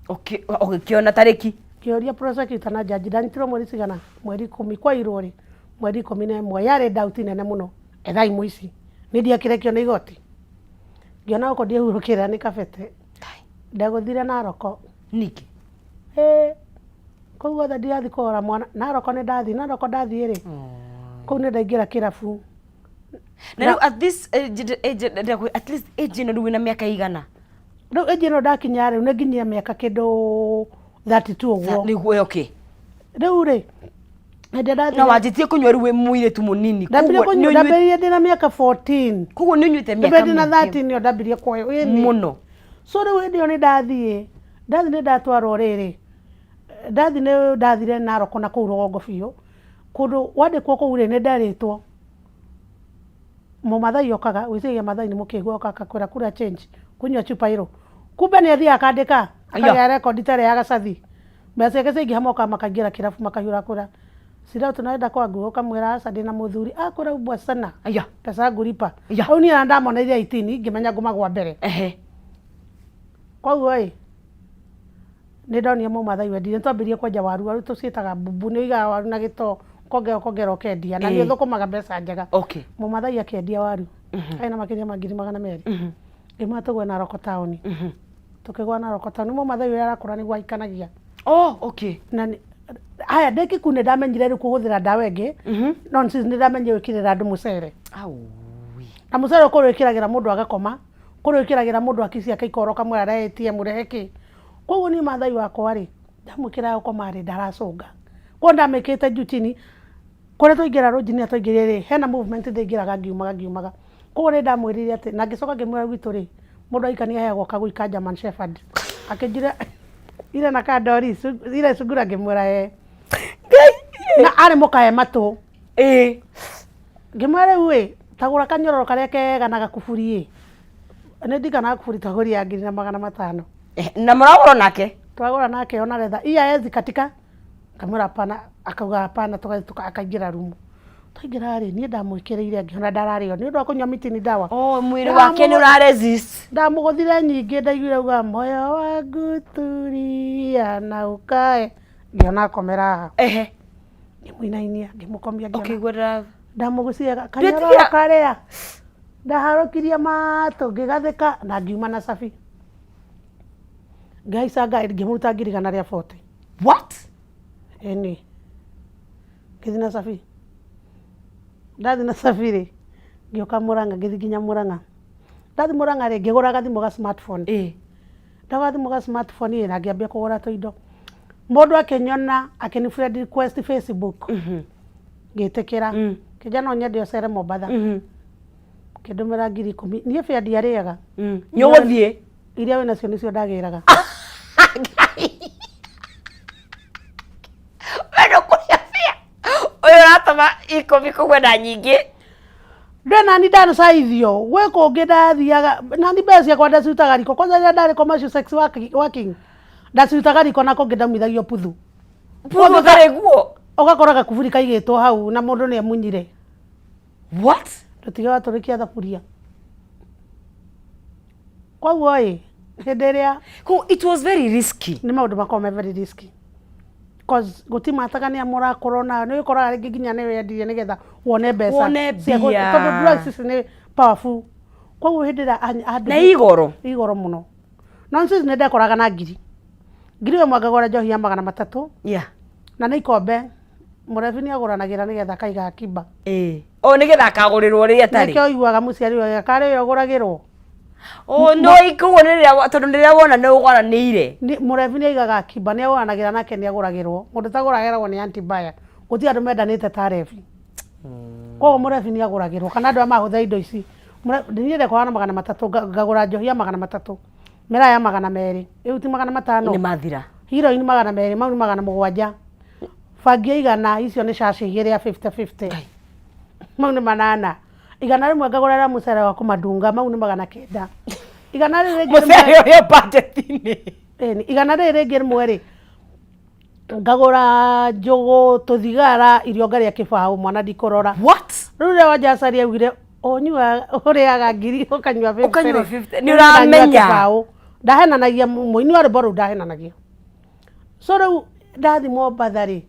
Ũgĩkĩona tarĩki. Ngĩũria prosecutor na judge, ndanyitirwo mweri cigana? Mweri 10. Kwairwo rĩ? Mweri 11. Yarĩ doubt nene mũno, ethai mũici, nĩ ndiakĩrekio nĩ igoti. Ngĩona gũkũ ndiehurũkĩra nĩ kabete, ndagũthire Naroko. Nĩkĩ? Ĩĩ, kũu guothe ndirathiĩ kũrora mwana Naroko. Nĩ ndathiĩ Naroko, ndathiĩ rĩ, kũu nĩ ndaingĩra kĩrabu. Na rĩu at this age, at least age ĩno rĩu wĩna mĩaka igana? Rĩu age ĩno ndakinya rĩu nĩ nginyia mĩaka kĩndũ 32 ũguo. Nĩguo, okay. Rĩu rĩ, hĩndĩ ĩrĩa Na wanjĩtie kũnyua rĩu wĩ mũirĩtu mũnini? Ndambirie Koguo kũnyua ndambirie ndĩna mĩaka 14. Koguo nĩ ũnyuĩte mĩaka ndĩna mĩingĩ 13 nĩyo ndambirie kũheo, ĩni. Mũno. So rĩu hĩndĩ ĩyo nĩ ndathiĩ nĩ ndatwarwo rĩrĩ, ndathiĩ nĩ ndathire Narok na kũu rũgongo biũ, kũndũ wandĩkwo kũu rĩ, nĩ nderĩtwo mũmathai okaga gwĩciria Mathai nĩ mũkĩgu, oka akakwĩra kura change, kunywa chupa ĩro, kumbe nĩ athiaga akandĩka akagĩa rekondi ta ĩrĩa ya gacathi. Mbeca ciake ciaingĩha mokaga makaingĩra kĩrabu makahiũra kwĩra Sirau tunaenda kwangu, ũkamwĩra aca ndĩna mũthuri, akwĩra ubwa sana. Aya. Pesa yangu lipa. Ya. Rĩu niĩ ona ndamoneire 18 ngĩmenya ngũmagwa mbere. Koguo ĩ, nĩ ndonire mũmathai wendire, nĩ twambĩrĩrie kwenja waru, waru tũciĩtaga mbubu, nĩ ũigaga waru na gĩtoo, ũkongerera ũkongerera ũkendia na nĩ ũthũkũmaga mbeca njega. Mũmathai akĩendia waru arĩ na makĩria ma 200,000. Ngĩmwĩra tũgwe Narok taũni. Tũkĩgwa Narok taũni, mũmathai ũrĩa arakũra nĩguo ahikanagia. Oh, okay. Na haya ndĩ Kikuyu nĩ ndamenyire rĩu kũhũthĩra ndawa ĩngĩ, no nĩ ndamenyire gwĩkĩrĩra andũ mũcere. Aui. Na mũcere kũrĩa wĩkĩragĩra mũndũ agakoma, kũrĩa wĩkĩragĩra mũndũ akici ciake ikora, ũkamwĩra rehe ATM, rehe kĩ. Koguo niĩ mathai wakwa rĩ, ndamwĩkĩra ya gũkoma rĩ, ndaracũnga. Koguo ndamĩkĩrĩte juu chini, kũrĩa twaingĩra rũnji-inĩ twaingĩrire rĩ, hena movement ndaingĩraga ngiumaga ngiumaga. Koguo nĩ ndamwĩrire atĩ, na ngĩcoka ngĩmwĩra gwitũ rĩ, mũndũ ahikania aheagwo kagui ka German Shepherd. Akĩnjĩra ile na kandori ile sungura, ngĩmwĩra ĩĩ. Na arĩ mũkae matũ. Ngĩmwĩra rĩu ĩ, tagũra kanyororo karĩa kega na gakuburi ĩ. Nĩ ndirikanaga gakuburi twagũrire ya 1500. Na mũragũra nake? Twagũra nake ona retha. Iya hezi katika. Ngamwĩra hapana, akauga hapana, tũgathiĩ akaingĩra rumu. Twaingĩra rĩ, niĩ ndamwĩkĩrĩire ngĩona ndararĩo nĩ ũndũ wa kũnyua miti ni dawa. Oh, mwĩrĩ wake nĩ ũra resist. Ndamũgũthire nyingĩ, ndaiguire auga moyo wangu tulia na ukae, ngĩona akomera haha. Ngĩmũinainia, ngĩmũkomia, ngĩona. Ũkĩigua ndara Ndamũgũcire kanyororo karĩa ndaharũkirie matũ, ngĩgathĩka na ngiuma na cabi. Ngĩhaica ngari, ngĩmũruta 140,000. What? Ĩni. Ngĩthiĩ na cabi. Ndathiĩ na cabi rĩ, ngĩũka Mũrang'a, ngĩthiĩ nginya Mũrang'a. Ndathiĩ Mũrang'a rĩ, ngĩgũra gathimũ ga smartphone. Ndagũra gathimũ ga smartphone rĩ, na ngĩambia kũgũra tũindo. Mũndũ akĩnyona, akĩni friend request Facebook. Ngĩtĩkĩra. Kĩnja no nyende ũcere Mombatha. Kĩndũmĩra 10,000. Niĩ bĩa ndiarĩaga. Nĩ ũgũthiĩ? Iria wĩnacio nĩcio ndagĩraga. We ndũkũrĩa bĩa. Ũyũ ũratũma 10 kũgwe na nyingĩ. Ndĩ nani ndanacaithio gwĩ kũngĩ ndathiaga nani, mbeca ciakwa ndacirutaga riko. Kwanza rĩrĩa ndarĩ commercial sex working, ndacirutaga riko na kũngĩ ndaumithagio puthu. Puthu ũtarĩ guo? Ũgakora gakuburi kaigĩtwo hau na mũndũ nĩ amunyire. What? Ndũtige watũrĩkia thaburia. Koguo ĩ, hĩndĩ ĩrĩa It was very risky. Nĩ maũndũ makoragwo me very risky. Cause gũtimataga nĩ mũrakorwo nayo, nĩ ũkoraga rĩngĩ nginya nĩ wendirie nĩgetha wone mbeca. Wone mbia. Tondũ drugs ici nĩ powerful. Koguo hĩndĩ ĩrĩa Na igoro. Igoro mũno. Nonsense, nĩ ndekoraga na ngiri. 1000 ngagũra njohi ya 300. Na nĩ ikombe. Mũrebi nĩ agũranagĩra nĩgetha akaiga akiba. O nĩgetha akagũrĩrwo rĩrĩa atarĩ. Nĩkĩo ũiguaga mũciari wega karĩ we ũgũragĩrwo. Oh, no koguo nĩ rĩrĩa tondũ rĩrĩa wona nĩ ũgũranĩire. Mũrebi nĩ aigaga akiba, nĩ agũranagĩra nake nĩ agũragĩrwo. Mũndũ ũtagũragĩrwo nĩ anti buyer. Gũtirĩ andũ mendanĩte ta arebi. Koguo mũrebi nĩ agũragĩrwo kana andũ arĩa marahũthĩra indo ici. Niĩ ndekoraga na 300 ngagũra njohi ya 300, mĩraa ya 200, ĩu ti 500. Nĩ mathira. Heroin 200, mau nĩ 700. Bangi ya 100, icio nĩ caci igĩrĩ ya 50 50. Mau nĩ 800. 100 ngagũrĩra mũcere wa kũmandunga, mau nĩ 900. 100 rĩrĩ rĩngĩ Mũcere ũrĩa budget-inĩ. Ĩni, 100 rĩrĩ rĩngĩ rĩmwe rĩ, ngagũra njũgũ, tũthigara, irio ngarĩa kĩbaũ, mwana ndikũrora. What? Rĩu rĩrĩa Wanjacari augire ũnyua ũrĩaga ngiri ũkanyua 50 Ũkanyua rĩ, 50, nĩ rĩu ndanyua ũramenya. kĩbaũ. Ndahenanagia mũini wa rwĩmbo rũu ndahenanagia. So rĩu ndathi Mombatha rĩ,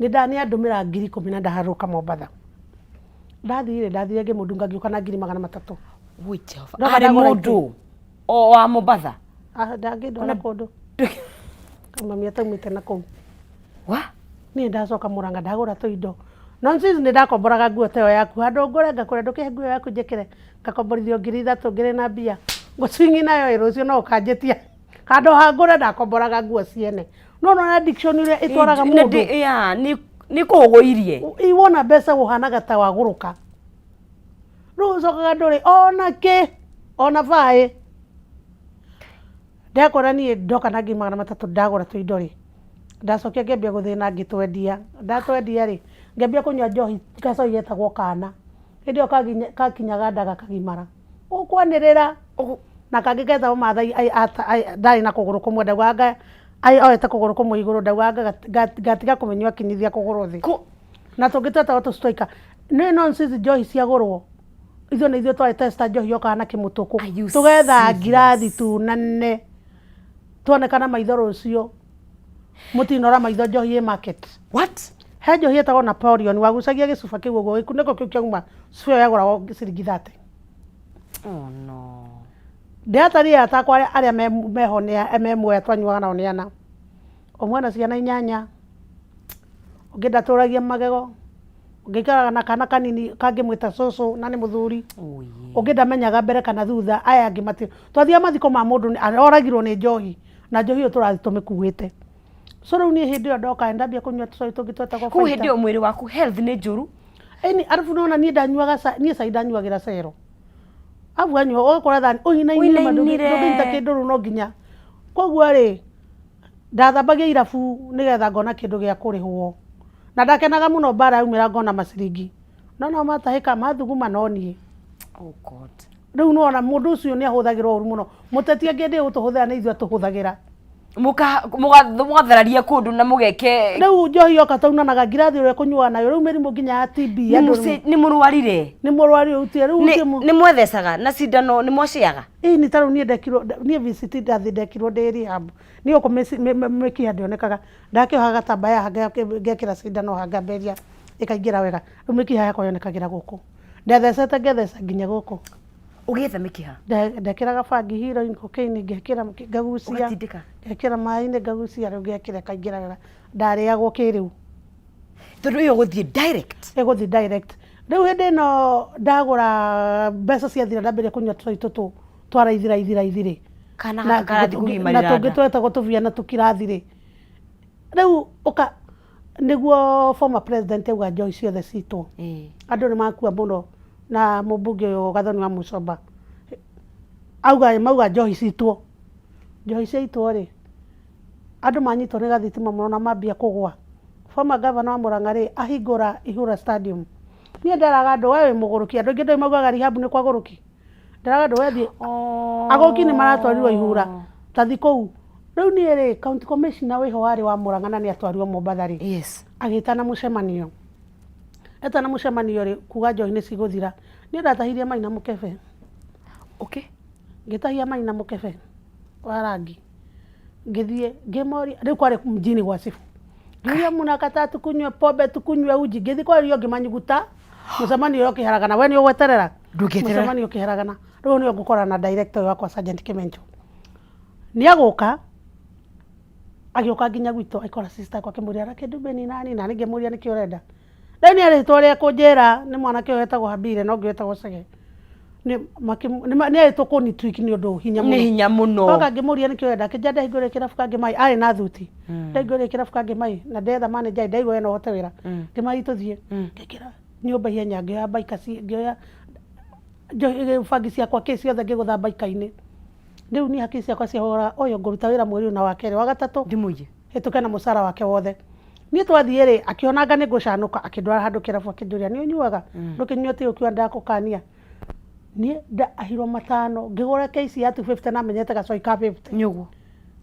nĩ andũmĩra 10,000 na ndaharũka Mombatha. Ndathiĩ rĩ, ndathire ngĩmũndunga ngĩũka na 300,000. Woi Jehova. Ndoka Arĩ ndagũra mũndũ o wa Mombatha. Ah, ndangĩndwara kũndũ. Mami ataumĩte na kũu. Wa? Niĩ ndacoka Murang'a ndagũra tũindo. Nonsense nĩ ndakomboraga nguo ta ĩyo yaku. Handũ ngũre ngakũra ndũkĩhe nguo ĩyo yaku njĩkĩre. Ngakomborithio 3,000 ngĩrĩ na mbia. Ngũcwingi nayo ĩ rũciũ no ũkanjĩtia. Handũ ha ngũre ndakomboraga nguo ciene. No nona addiction ũrĩa ĩtwaraga mũndũ. Yeah, nĩ kũgũirie. Ĩ wona mbeca ũhanaga ta wagũrũka. Rĩu ũcokaga ndũrĩ ona kĩ ona baĩ. Ndekora niĩ ndoka na 300,000 ndagũra tũindo rĩ, ndacokia ngĩambia gũthĩna ngĩtwendia. Ndatwendia rĩ, ngĩambia kũnyua njohi gacohi getagwo kana. Hĩndĩ ĩyo kakinyaga nda gakagimara. Ũkwanĩrĩra na kangĩ getagwo Maathai ndarĩ na kũgũrũ kũmwe ndaugaga oete kũgũrũ kũmwe igũrũ ndaugaga ngatiga kũmĩnyua akinyithia kũgũrũ thĩ. Na tũngĩ twetagwo tũ striker. Nĩ nonsense njohi ciagũrwo. Ithuĩ nĩ ithuĩ twarĩ tester njohi yokaga na kĩmũtũkũ. Are you Tũgetha ngirathi serious? tunane. Tuonekana maitho rũciũ. Mũtinora maitho njohi ĩ market. What? He njohi ĩtagwo Napoleon wagucagia gĩcuba kĩu ũguo gĩkunĩko kĩu kĩauma cuba ĩyo yagũragwo ciringi 30. Oh no. Ndĩratarire atakwa arĩa meho me muoyo twanyuaga nao nĩ ana. Ũmwe ena ciana 8, ũngĩ ndatũragia magego, ũngĩ aikaraga na kana kanini kangĩmwĩta cũcũ na nĩ mũthuri, Oh yeah. ũngĩ ndamenyaga mbere kana thutha, aya angĩ mati. Twathiaga mathiko ma mũndũ oragirwo nĩ njohi na njohi ĩyo tũrathiĩ tũmĩkuĩte. So rĩu niĩ hĩndĩ ĩyo ndoka ndambia kũnyua tũcai tũngĩ twetagwo Kũu Fighter. hĩndĩ ĩyo mwĩrĩ waku health nĩ njũru. Ĩni arabu nona niĩ ndanyuaga niĩ cai ndanyuagĩra cero. Arabu wanyua ũgakora thani ũinainire ma Ũinainire. ndũngĩnyita kĩndũ rĩu no nginya. Koguo rĩ ndathambagia irabu nĩgetha ngona kĩndũ gĩa kũrĩhwo. Na ndakenaga mũno mbara yaumĩra ngona maciringi. No nao matahĩka mathuguma no niĩ. Oh God. Rĩu nĩwona mũndũ ũcio nĩ ahũthagĩrwo ũru mũno. Mũteti angĩendire gũtũhũthĩra nĩ ithuĩ atũhũthagĩra. Mũgathararia kũndũ na mũgeke. Rĩu njohi yoka taunanaga ngirathi ũrĩa kũnyuaga nayo rĩu mĩrimũ nginya ya TB. Nĩ mũrwarire. Nĩ mũrwari ũtie rĩu Nĩ mwethecaga na cindano nĩ mwaciaga. Ĩĩ nĩ tarĩu niĩ ndekirwo niĩ VCT ndathi ndekirwo ndĩ rehab. Niĩ gũkũ mĩkiha ndĩonekaga. Ndakĩoha gatambaya haha ngekĩra cindano haha ngambĩrĩria ĩkaingĩra wega. Rĩu mĩkiha yakwa yonekagĩra gũkũ. Ndathecete ngetheca nginya gũkũ. Ũgĩetha mĩkiha? Ndekĩraga bangi heroin, cocaine ngekĩra ngagucia. Ũgatindĩka? Ngekĩra maĩ-inĩ ngagucia rĩu ngekĩra ĩkaingĩra wega. Ndarĩagwo kĩrĩu. Tondũ ĩyo ĩgũthiĩ direct? Ĩgũthiĩ direct. Rĩu hĩndĩ ĩno ndagũra mbeca ciathira ndambĩrĩria kũnyua tũcai tũtũ twa raithi raithi raithi rĩ. Kana gaka karathiĩ kũgimarĩra Na nda. tũngĩ twetagwo tũbia na tũkirathi rĩ. Rĩu ũka nĩguo former president auga njohi ciothe citwo. Andũ nĩ makua mũno na mũmbunge ũyũ Gathoni wa Mũcomba. Auga mauga njohi citwo. Njohi ciaitwo rĩ, andũ manyitwo nĩ gathitima mũno na mambia kũgwa. Former governor wa Murang'a rĩ, ahingũra Ihura Stadium. Niĩ nderaga andũ we wĩ mũgũrũki, andũ aingĩ ndũĩ maugaga rehab nĩ kwa agũrũki. Nderaga andũ we thiĩ, agũrũki nĩ maratwarirwo Ihura, ta thiĩ kũu. Rĩu niĩ rĩ, county commissioner wĩho warĩ wa Murang'a na nĩ atwarirwo Mombatha rĩ, agĩtana mũcemanio. Etana mũcemanio rĩ, kuga njohi nĩ cigũthira. Niĩ ndatahirie mai na mũkebe. Okay. Ngĩtahia mai na mũkebe wa rangi. Ngĩthiĩ ngĩmoria, rĩu kwarĩ mjini gwa cibũ. Ngiuria mnakataa tukunywe pombe tukunywe uji. Ngĩthiĩ kwarĩrio ngĩmanyuguta. Mũcemanio ũyũ ũkĩharagana. We nĩ ũgweterera? Ndũngĩeterera. Mũcemanio ũkĩharagana. Rĩu nĩyo ngũkorana na director ũyũ wakwa Sergeant Kimencho. Nĩ agũka, agĩũka nginya gwitũ agĩkora sister yakwa akĩmũria Lucky Dube ni nani? Na niĩ ngĩmũria nĩkĩ ũrenda. Rĩu nĩ rĩtwa rĩa kũnjĩra nĩ mwanake ũyũ wetagwo Habire na ũngĩ wetagwo Chege. Nĩ arĩtwo kũni tweak nĩ ũndũ hinya Nĩ hinya mũno. Oka ngĩmũria nĩkĩ ũrenda, akĩnjĩra ndahingũrĩre kĩrabu kangĩ mai, arĩ na thuti. Ndahingũrĩre kĩrabu kangĩ mai na ndetha manager ndaigua we no ũhote wĩra. Ngĩmari tũthiĩ. Ngĩingĩra nyũmba ihenya ngĩoya baika ngĩoya bangi ciakwa kĩ ciothe ngĩgũtha baika-inĩ. Rĩu niĩ hakiri ciakwa ciahũraga ũyũ ngũruta wĩra mweri ũyũ na wa kerĩ, wa gatatũ Ndĩmũiye. hĩtũke na mũcara wake wothe. Niĩ twathiĩ rĩ, akĩona anga nĩ ngũcanũka, akĩndwara handũ kĩrabu akĩnjũria nĩ ũnyuaga? Ndũkĩnyua tiga ũkiuga ndakũkania. Niĩ ndahirwo matano, ngĩgũra keici ya 250 na menyete gacoi ka 50. Nĩũguo.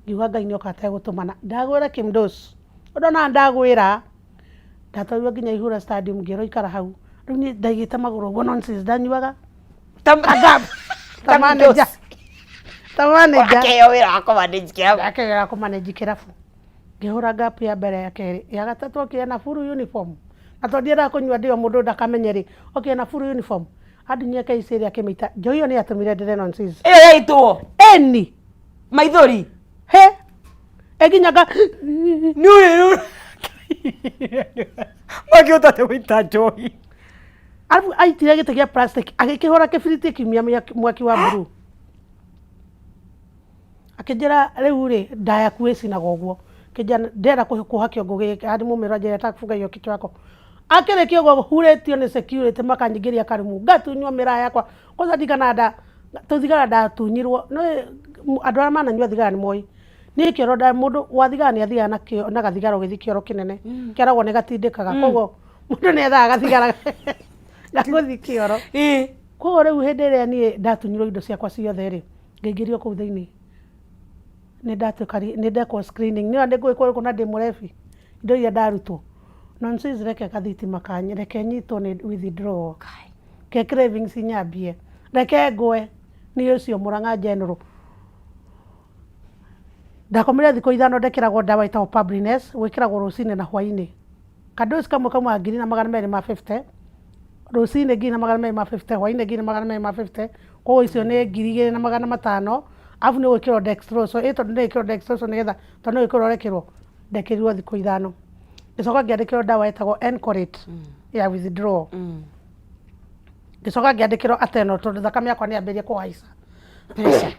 Ngiuga Ngai nĩoka ategũtũmana. Ndagwĩra Kimdos, ũndona ndagwĩra, ndatwarirwo nginya Ihura Stadium ngĩrwo ikara hau. Rĩu niĩ ndaigĩte magũrũ ũguo nonsense ndanyuaga. Ta Ta manager. Ta manager. Akĩheo wĩra wa kũmanage kĩrabu. Akĩheo wĩra wa kũmanage kĩrabu. Ngĩhũra gap ya mbere ya kerĩ. Ya gatatũ okire na full uniform. Na tondũ ndiendaga kũnyua ndĩo mũndũ ndakamenye rĩ, okire na full uniform. Andunyire keici ĩrĩa akĩmĩita. Njohi ĩyo nĩ yatũmire ndĩre nonsense. Ĩyo yaitwo. Ĩni. Maithori. He. Ĩnginya nga Nĩ ũrĩ Makĩhota atĩa gũita njohi. Arabu aitire gĩtĩ gĩa plastic agĩkĩhũra kĩbiriti ĩkiumia mwaki wa blue. Akĩnjĩra rĩu rĩ nda yaku ĩcinaga ũguo. Akĩnjĩra ndĩrenda kuoha kĩongo gĩkĩ hadi mũmero anjĩra nataka kufunga hiyo kichwa yako. Akĩrĩkia ũguo hurĩtio nĩ security makanyingĩria karumu ngatunywo mĩraa yakwa. Kwanza ndirikanaga nda tũthigara ndatunyirwo nĩ andũ arĩa mananyua thigara nĩ moĩ. Niĩ kĩoro nda mũndũ wa thigara nĩ athiaga na gathigara ũgĩthiĩ kĩoro kĩnene. Keragwo nĩ gatindĩkaga koguo mũndũ nĩ ethaga gathigara ga gũthiĩ kĩoro. Koguo rĩu hĩndĩ ĩrĩa niĩ ndatunyirwo indo ciakwa ciothe rĩ, ngĩingĩrio kũu thĩinĩ nĩ ndatuĩka nĩ ndekwo screening. Nĩ nĩ ngũĩ kũrĩ na ndĩ mũrebi indo iria ndarutwo. Nonsense reke gathitima kanye reke nyitwo nĩ withdrawal. Ke cravings nyambie. Reke ngwe niĩ ũcio Murang'a General. Ndakomire thikũ ithano ndekĩragwo ndawa ĩtagwo Pabrines, gwĩkĩragwo rũcinĩ na hwainĩ. Kadosi kamwe kaumaga 1250, rũcinĩ 1250, hwainĩ 1250, koguo icio nĩ 2500, arabu nĩ ũgwĩkĩrwo dextrose, ĩ tondũ nĩ ĩkĩrwo dextrose nĩgetha tondũ nĩ gwĩkĩrwo ũrekĩrwo, ndekĩrirwo thikũ ithano. Ngĩcoka ngĩandĩkĩrwo ndawa ĩtagwo Encorate ya withdrawal. Ngĩcoka ngĩandĩkĩrwo Atenol tondũ thakame yakwa nĩ yambĩrĩirie kũhaica. Pressure.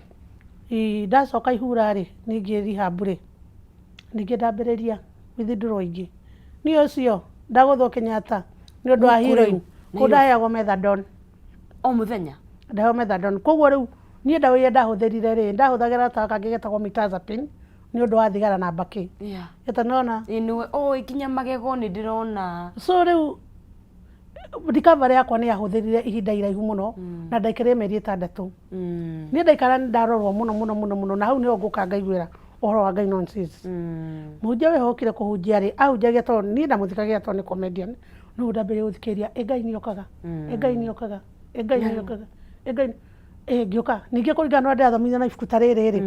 Ndacoka ihura rĩ, ningĩ rehab rĩ, ningĩ ndambĩrĩria withdrawal ingĩ. Niĩ ũcio ndagũthwo Kenyatta nĩ ũndũ wa heroin, kũu ndaheagwo methadone. O mũthenya? Ndaheagwo methadone. Koguo rĩu niĩ ndawa iria ndahũthĩrire rĩ, ndahũthagĩra gatawa kangĩ getagwo mirtazapine nĩ ũndũ wa thigara na mbakĩ. Ĩta nĩwona? Ĩĩ nĩwe, oi nginya magego nĩ ndĩrona. So rĩu recovery yakwa nĩ yahũthĩrire ihinda iraihu mũno na ndaikarire mĩeri ĩtandatũ. Niĩ ndaikara nĩ ndarorwo mũno mũno mũno mũno na hau nĩho ngũka ngaiguĩra ũhoro wa Ngai nonsense. Mũhunjia ũyũ okire kũhunjia rĩ, ahunjagia tondũ niĩ ndamũthikagĩrĩria tondũ nĩ comedian. No ndambĩrĩria gũthikĩrĩria, ĩ Ngai nĩ okaga, ĩ Ngai nĩ okaga, ĩ Ngai nĩ okaga, ĩ Ngai ĩ ngĩũka ningĩ kũringana na ũrĩa ndĩrathomithio na ibuku ta rĩrĩ rĩ,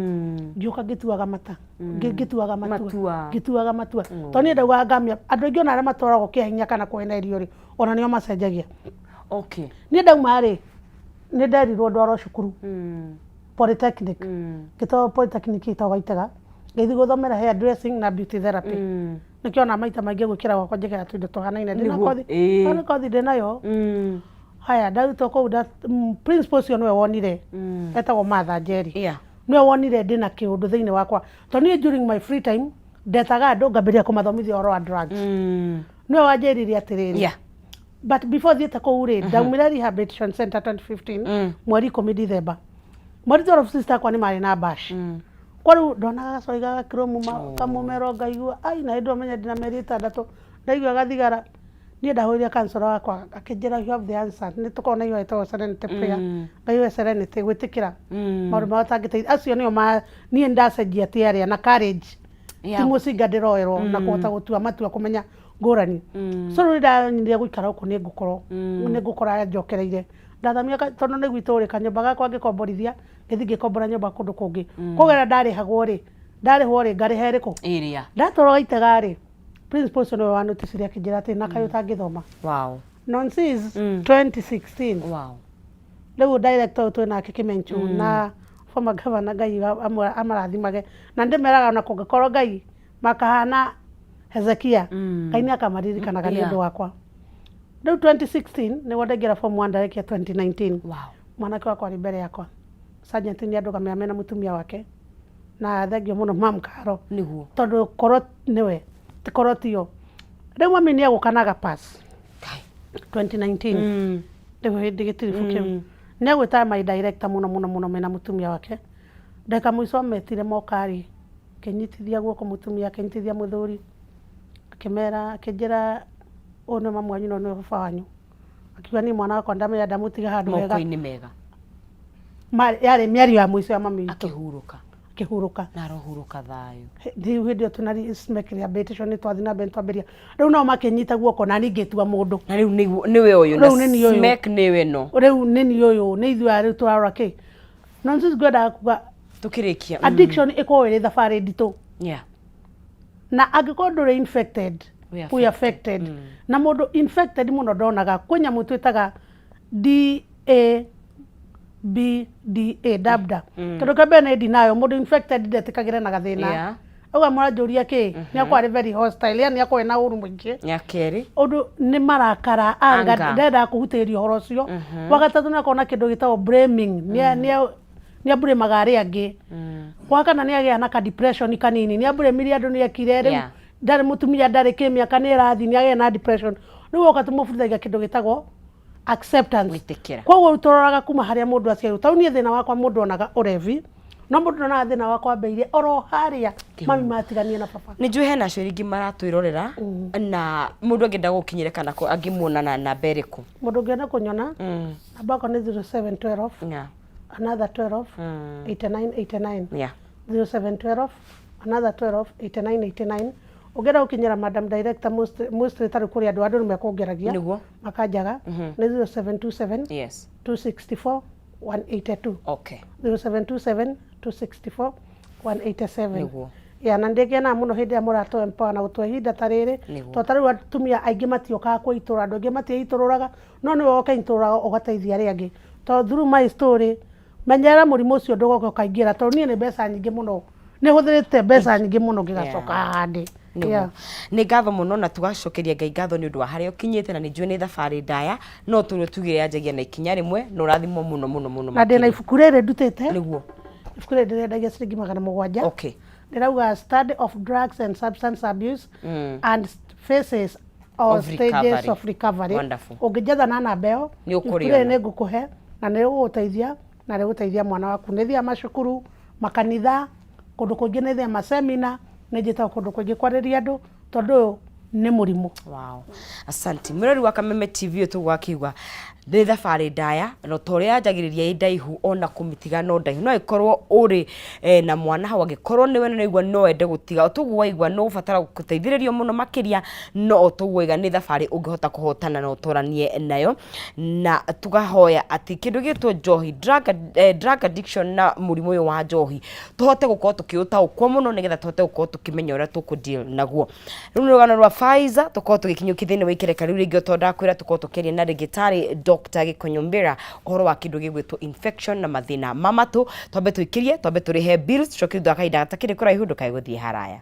ngĩũka ngĩtuaga mata, ngĩtuaga matua, ngĩtuaga matua. Tondũ niĩ ndaugaga ngamia, andũ aingĩ ona arĩa matwaragwo kĩa hinya kana kwehererio rĩ, ona nĩo macenjagia. Okay. Niĩ ndauma rĩ, nĩ nderirwo ndwarwo cukuru polytechnic, ngĩtwarwo polytechnic ĩtagwo Gaitega, ngĩthiĩ gũthomera hair dressing na beauty therapy. Nĩkĩo ona maita maingĩ gwĩkĩra gwakwa njĩkĩraga tũindo tũhanaine, ndĩna kothi, nĩ kothi ndĩnayo. Haya ndarutwo kũu principal ũcio nĩwe wonire, etagwo Martha Njeri. Nĩwe wonire ndĩna kĩũndũ thĩinĩ wakwa. Tondũ niĩ during my free time ndetaga andũ ngambĩrĩria kũmathomithia ũhoro wa drugs. Nĩwe wanjĩrire atĩrĩrĩ, but before thiĩte kũu rĩ, ndaumire rehabilitation center 2015 mweri 10 December. Mweri 12 sister akwa nĩ marĩ na bash. Kwa rĩu ndonaga gacoi gagakĩrwo kamũmero ngaigua ai na hĩndĩ ĩyo menya ndĩna mĩeri ĩtandatũ ndaigua gathigara. Niĩ ndahũrire counselor wakwa akĩnjĩra you have the answer. Nĩ tũkoragwo na ihoya rĩtagwo serenity prayer. Ngaihoya serenity gwĩtĩkĩra maũndũ marĩa ũtangĩteithia. Acio nĩo ma niĩ nĩndacenjia ti arĩa na courage. Ti mũcinga ndĩroerwo na kũhota gũtua matua kũmenya ngũrani. So rĩu ndanyonire gũikara gũkũ nĩ ngũkorwo nĩ ngũkora njokereire. Ndathamire tondũ nĩ gwitũ rĩ, kanyũmba gakwa ngĩkomborithia, ngĩthiĩ ngĩkombora nyũmba kũndũ kũngĩ. Koguo ĩrĩa ndarĩhagwo rĩ, ndarĩhwo rĩ, ngarĩha ĩrĩkũ? Ĩrĩa. Ndatwarwo Gaitega rĩ, principal ũcio nĩwe wa notice akĩnjĩra atĩ na kaĩ ũtangĩthoma. Wow. Nonsense 2016. Wow. Rĩu director ũyũ twĩ nake Kĩmenchu na former governor Ngai amarathimage. Na ndĩmeraga ona kũngĩkorwo Ngai makahana Hezekia, Ngai nĩ akamaririkanaga nĩ ũndũ wakwa. Rĩu 2016 nĩguo ndaingĩra form 1 ndarĩkia 2019. Wow. Mwanake wakwa arĩ mbere yakwa, sergeant nĩ andũgamĩra mena mũtumia wake, na thengio mũno mam Karo. Nĩguo. Tondũ korwo nĩwe ti korwo tio rĩu mami nĩ egũka na agapass 2019. Rĩu hĩndĩ gĩtiribũ kĩu nĩ egwĩtaga my director mũno mũno mũno mena mũtumia wake. Ndagĩka mũico metire mokarĩ, akĩnyitithia guoko mũtumia, akĩnyitithia mũthuri, akĩmera, akĩnjĩra, "Ũyũ nĩ mamu wanyu na ũyũ nĩwe baba wanyu." Akiuga, "Niĩ mwana wakwa ndamenya ndamũtiga handũ hega." Moko-inĩ mega. Yarĩ mĩario ya mũico ya mami witũ. Akĩhurũka. Akĩhurũka. Na arohurũka thayũ. Rĩu hĩndĩ ĩyo twĩna Smack rehabilitation nĩ twathiĩ na mbere twambĩrĩria. Rĩu nao makĩnyita guoko na niĩ ngĩtua mũndũ. Na rĩu nĩwe ũyũ na Rĩu nĩ niĩ ũyũ. Smack nĩwe no. Rĩu nĩ niĩ ũyũ, nĩ ithuĩ aya rĩu tũrarora kĩ. No nĩ ngwendaga kuga Tukĩrĩkia. Addiction ĩkoragwo ĩrĩ thabarĩ nditũ. Na angĩkorwo ndũrĩ infected, wĩ wĩ affected. Na mũndũ infected mũno ndonaga, kwĩ nyamũ twĩtaga D A B D A, dabda. Kĩndũ kĩa mbere nĩ denial, mũndũ infected ndetĩkagĩra na gathĩna. Auga mũranjũria kĩ, nĩ akorwo arĩ very hostile, yani akorwo ena ũru mũingĩ. Ya kerĩ. Ũndũ nĩ marakara, anga, Anger. ndendaga kũhutĩrĩria ũhoro ũcio. Wa gatatũ nĩ akorwo na kĩndũ gĩtagwo blaming, nĩ ablamaga arĩa angĩ. Wa kana nĩ agĩa na ka depression kanini, nĩ ablamire andũ, nĩ ekire rĩu ndarĩ mũtumia, ndarĩ kĩ, mĩaka nĩ ĩrathiĩ, nĩ agĩa na depression. Rĩu woka tũmũbundithagia kĩndũ gĩtagwo acceptance. Gwĩtĩkĩra. Koguo rĩu tũroraga kuma harĩa mũndũ aciarirwo. Tondũ niĩ thĩna wakwa mũndũ onaga ũrevi, no mũndũ ndonaga thĩna wakwa wambĩrĩirie oro harĩa mami matiganie na baba. Nĩ njũĩ hena aciari aingĩ maratwĩrorera, na mũndũ angĩenda gũkinyĩra kana angĩmuona na namba ĩrĩkũ? Mũndũ ũngĩenda kũnyona, namba yakwa nĩ 0712 another 12 89 89. 0712 another 12 89 89. Ũngĩenda gũkinyĩra Madam Director mostly tarĩu kũrĩ andũ nĩ mekũngeragia makanjaga, nĩ 0727 264 182. 0727 264 187. Ya na ndĩkenaga mũno hĩndĩ ĩrĩa mũratũ empower na gũtũhe ihinda ta rĩrĩ. Tondũ ta rĩu atumia aingĩ matiokaga kwĩitũrũra, andũ aingĩ matiĩitũrũraga, no nĩwe ũkeitũrũraga ũgateithia arĩa angĩ. Tondũ through my story, menyerera mũrimũ ũcio ndũgoke ũkaingĩra, tondũ niĩ nĩ mbeca nyingĩ mũno, nĩ hũthĩrĩte mbeca nyingĩ mũno ngĩgacoka haha ndĩ. Nĩguo. Nĩ ngatho mũno, na tugacokeria Ngai ngatho nĩ ũndũ wa harĩa ũkinyĩte, na nĩ njũĩ nĩ thabarĩ ndaya, no tũrĩa tugire yanjagia na ikinya rĩmwe, na ũrathimwo mũno mũno mũno. Na ndĩna makĩria. Ibuku rĩrĩ ndutĩte. Ibuku rĩrĩ ndĩrendagia ciringi 700. Ndĩrauga Study of Drugs and Substance Abuse and Phases or of Stages recovery. Of Recovery. Wonderful. Ũngĩnjetha na namba ĩyo, Nĩ ibuku ũkũrĩona. rĩrĩ nĩ ngũkũhe na nĩ rĩgũgũteithia na rĩgũteithia mwana waku. Nĩ thiaga macukuru, makanitha, kũndũ kũingĩ, nĩ thiaga masemina, nĩ njĩtagwo kũndũ kũingĩ kwarĩria andũ, tondũ ũyũ nĩ mũrimũ. Wow. Asante. Mwĩrori wa Kameme TV, ũyũ tũgwakiuga nĩ thabarĩ ndaya, no ta ũrĩa yanjagĩrĩria ĩ ndaihu, ona kũmĩtiga no ndaihu. No ĩkorwo ũrĩ na mwana hau, angĩkorwo nĩwe nĩwaigua no wende gũtiga, tũguo waigua nĩ ũgũbatara gũteithĩrĩrio mũno makĩria, no o tũguo waiga nĩ thabarĩ ũngĩhota kũhotana na ũtwaranie nayo. Na tugahoya atĩ kĩndũ gĩtwo njohi, drug addiction na mũrimũ ũyũ wa njohi, tũhote gũkorwo tũkĩũtaũkwo mũno, nĩgetha tũhote gũkorwo tũkĩmenya ũrĩa tũkũ deal naguo. Rĩu nĩ rũgano rwa Pfizer tũkorwo tũgĩkinyũkia thĩinĩ wa ikereka rĩu rĩngĩ, o ndakwĩra tũkorwo tũkĩaria na ndagĩtarĩ Dr. Gĩkonyo Mbĩra ũhoro wa kĩndũ gĩgwĩtwo infection na mathĩna ma matũ. Twambe tũikĩrie, twambe tũrĩhe bills, tũcoke thutha wa kahinda gatakĩrĩ kũraihu. Ndũkae gũthiĩ haraya.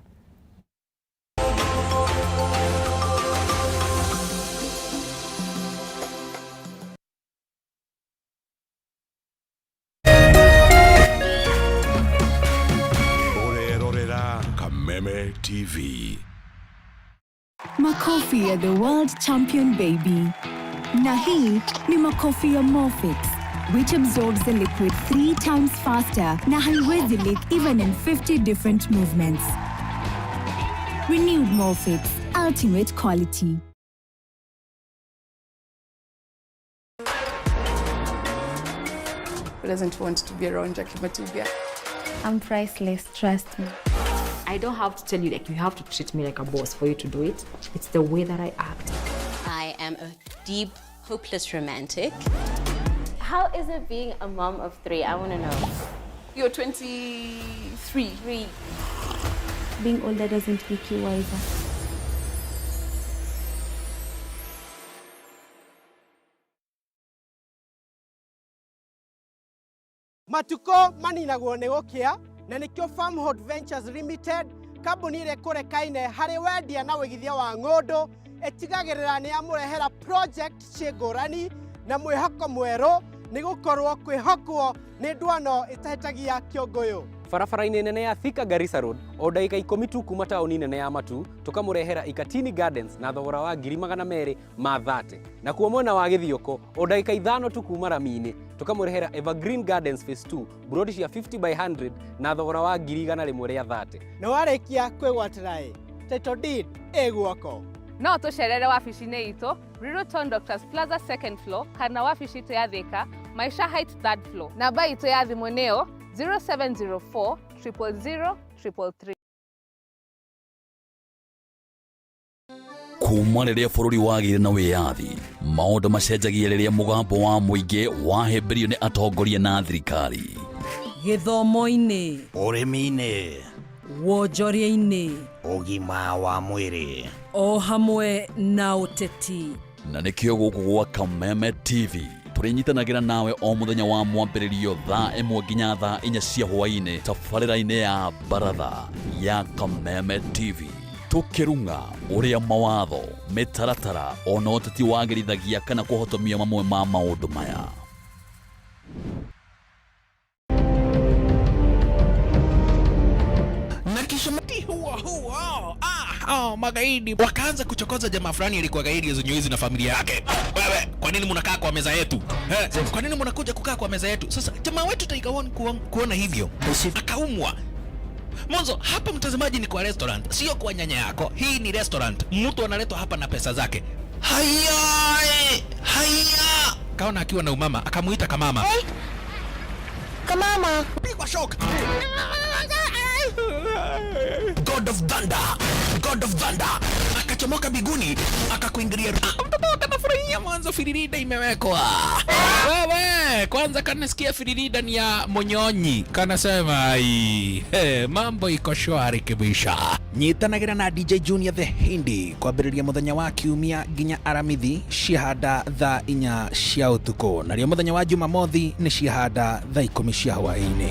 Ũrerorera Kameme TV. Makofi ya the world champion baby. Na hii ni makofi ya Molfix, which absorbs the liquid three times faster na haiwezi leak even in 50 different movements. Renewed Molfix, ultimate quality. Who doesn't want to be around Jackie Matubia? I'm priceless, trust me. I don't have to tell you, like, you have to treat me like a boss for you to do it. It's the way that I act. I am a deep, hopeless romantic. How is it being a mom of three? I want to know. You're 23. Three. Being older doesn't make you wiser. Matuko maninagwo nĩ gũkĩa, na nĩkĩo Farmhold Ventures Limited, kambuni ĩrĩa ĩkũrekaine harĩ wendia na wĩigithia wa ng'ũndũ, ĩtigagĩrĩra nĩ yamũrehera project ciĩ ngũrani na mwĩhoko mwerũ. Nĩ gũkorwo kwĩhokwo nĩ ndwano ĩtahĩtagia kĩũngũyũ. Barabara-inĩ nene ya Thika Garissa Road, o ndagĩka 10 tu kuma taũni nene ya Matu, tũkamũrehera Ikatini Gardens na thogora wa 230,000. Nakuo mwena wa Gĩthioko, o ndagĩka 5 tu kuma rami-inĩ, tũkamũrehera Evergreen Gardens Phase 2, buroti cia 50 by 100 na thogora wa 130,000. Na warĩkia kwĩgwatĩra ĩ, title deed ĩ guoko. No tũcerere wabici-inĩ itũ Riruton Doctors Plaza second floor kana wabici itũ ya Thika Maisha Heights third floor. Namba itũ ya thimũ nĩyo 0704 000 333. Kuma rĩrĩa bũrũri wagĩire na wĩyathi, maũndũ macenjagia rĩrĩa mũgambo wa mũingĩ wahĩmbĩrio nĩ atongoria na thirikari. Gĩthomo-inĩ, ũrĩmi-inĩ, wonjoria-inĩ, ũgima wa mwĩrĩ, o hamwe na ũteti. Na nĩkĩo gũkũ gwa Kameme TV tũrĩnyitanagĩra nawe o mũthenya wa mwambĩrĩrio thaa 1 nginya thaa 4 cia hwaĩ-inĩ tabarĩra-inĩ ya baratha ya Kameme TV, tũkĩrung'a ũrĩa mawatho, mĩtaratara ona ũteti wagĩrithagia kana kũhotomia mamwe ma maũndũ maya. Na kisha mti huo huo, magaidi wakaanza kuchokoza jamaa fulani alikuwa gaidi ya na familia yake. Wewe, kwa nini mnakaa kwa meza yetu? Kwa nini mnakuja kukaa kwa meza yetu? Sasa jamaa wetu Tiger One kuona hivyo akaumwa. Mwanzo hapa, mtazamaji, ni kwa restaurant, sio kwa nyanya yako. Hii ni restaurant, mtu analetwa hapa na pesa zake. Haya, haya, kaona akiwa na umama, akamuita kamama. Hey. Kamama, pigwa shock. God of Thunder, God of Thunder akachomoka biguni akakuingilia. Mtoto akanafurahia mwanzo, firirida imewekwa. Wewe kwanza kanasikia firirida ni ya monyonyi, kanasema ai, hey, mambo iko shwari kibisha. Nyitanagira na DJ Junior the Hindi kwambĩrĩria mũthenya wa kiumia nginya Aramithi ciahanda thaa 4 cia ũtukũ, narĩo mũthenya wa Jumamothi nĩ ciahanda thaa 10 cia hwaĩ-inĩ.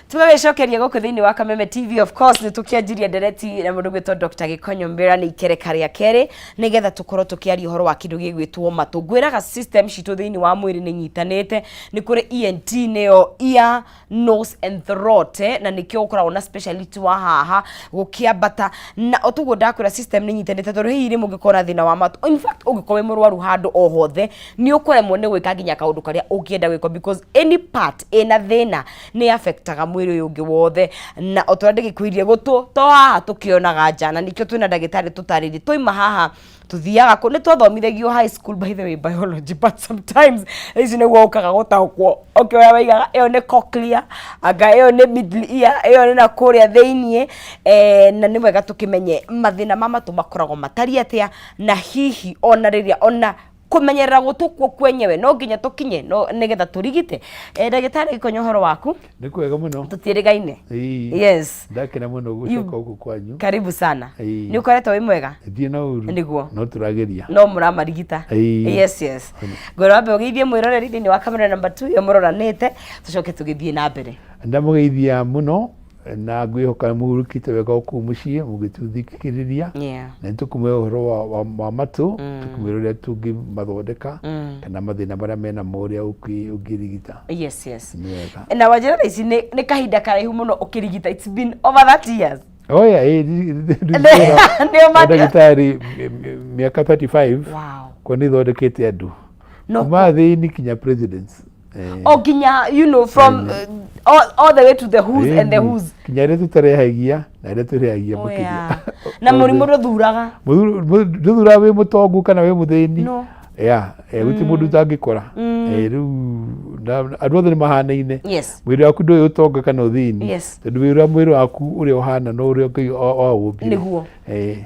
Tũgagĩcokeria gũkũ thĩinĩ wa Kameme TV. Of course nĩ tũkĩanjirie ndereti na mũndũ gwĩtwo Dr. Gĩkonyo Mbĩra nĩ ikereka rĩa kerĩ, nĩgetha tũkorwo tũkĩaria ũhoro wa kĩndũ gĩgwĩtwo matũ. Ngwĩraga system citũ thĩinĩ wa mwĩrĩ nĩ nyitanĩte, nĩ kũrĩ ENT nĩyo ear, nose and throat, na nĩkĩo gũkoragwo na specialist wa haha gũkĩambata. Na o toguo ndakwĩra system nĩ nyitanĩte, tondũ hihi rĩmwe ũngĩkorwo na thĩna wa matũ, in fact ũngĩkorwo wĩ mũrwaru handũ o hothe nĩ ũkũremwo nĩ gwĩka nginya kaũndũ karĩa ũngĩenda gwĩka, because any part ĩna thĩna nĩ affectaga mwĩrĩ ũyũ ũngĩ wothe. Na o torĩa ndĩgĩkwĩrire, gũtũ to haha tũkĩonaga nja, na nĩkĩo twĩna ndagĩtarĩ tũtarĩrie. Twaima haha tuthiaga kũ nĩ twathomithagio high school, by the way, biology, but sometimes ici nĩguo ũkaga gũtaũkwo. Okay, ũrĩa waigaga ĩyo nĩ cochlea, anga ĩyo nĩ middle ear, ĩyo nĩ na kũrĩa thĩiniĩ. Na nĩ wega tũkĩmenye mathĩna ma matũ makoragwo matariĩ atĩa, na hihi ona rĩrĩa ona kũmenyerera gũtũ kuo kwenyewe no nginya tũkinye no nĩgetha tũrigite. Ndagĩtarĩ Gĩkonyo, ũhoro waku? Nĩ kwega mũno. Tũtiĩrĩgaine. Ĩĩ. Yes. Ndakena mũno gũcoka gũkũ kwanyu. Karibu sana. Ĩĩ. Nĩ ũkoretwo wĩ mwega? Ndirĩ na ũru. Nĩguo. No tũrageria. No mũramarigita. Ĩĩ. Yes, yes. Ngwĩra wambe ũgeithie mwĩroreri thĩinĩ wa kamera number 2 ĩyo mũroranĩte, tũcoke tũgĩthiĩ na mbere. Ndamũgeithia mũno na ngwĩhoka mũhurũkĩte wega o kũu mũciĩ mũgĩtũthikĩrĩria. Na nĩtũkũmwĩra ũhoro wa matũ, tũkũmwĩra ũrĩa tũngĩmathondeka kana mathĩna marĩa mena mo ũrĩa ũngĩrigita. Yes, yes. Nĩ wega. Na wanjĩra thaa ici nĩ kahinda karaihu mũno ũkĩrigita. It's been over 30 years. Oh yeah, Nĩo ndagĩtarĩ mĩaka 35. Wow. Kwa nĩ thondekete andũ. No. Kuma thĩini kinya presidents. O nginya, you know, from all the way to the who's and the who's. Kinya arĩa tũtarehagia na arĩa tũrehagia makĩria. Na mũrimũ ndũthuraga. Ndũthuraga wĩ mũtongu kana wĩ mũthĩni. No. Yeah, gũtirĩ mũndũ ũtangĩkora. Rĩu andũ othe nĩ mahanaine. Yes. Mwĩrĩ waku ndũĩ ũtonga kana ũthĩni. Yes. Tondũ wĩra mwĩrĩ waku ũrĩa ũhana no ũrĩa Ngai waũmbire. Nĩguo.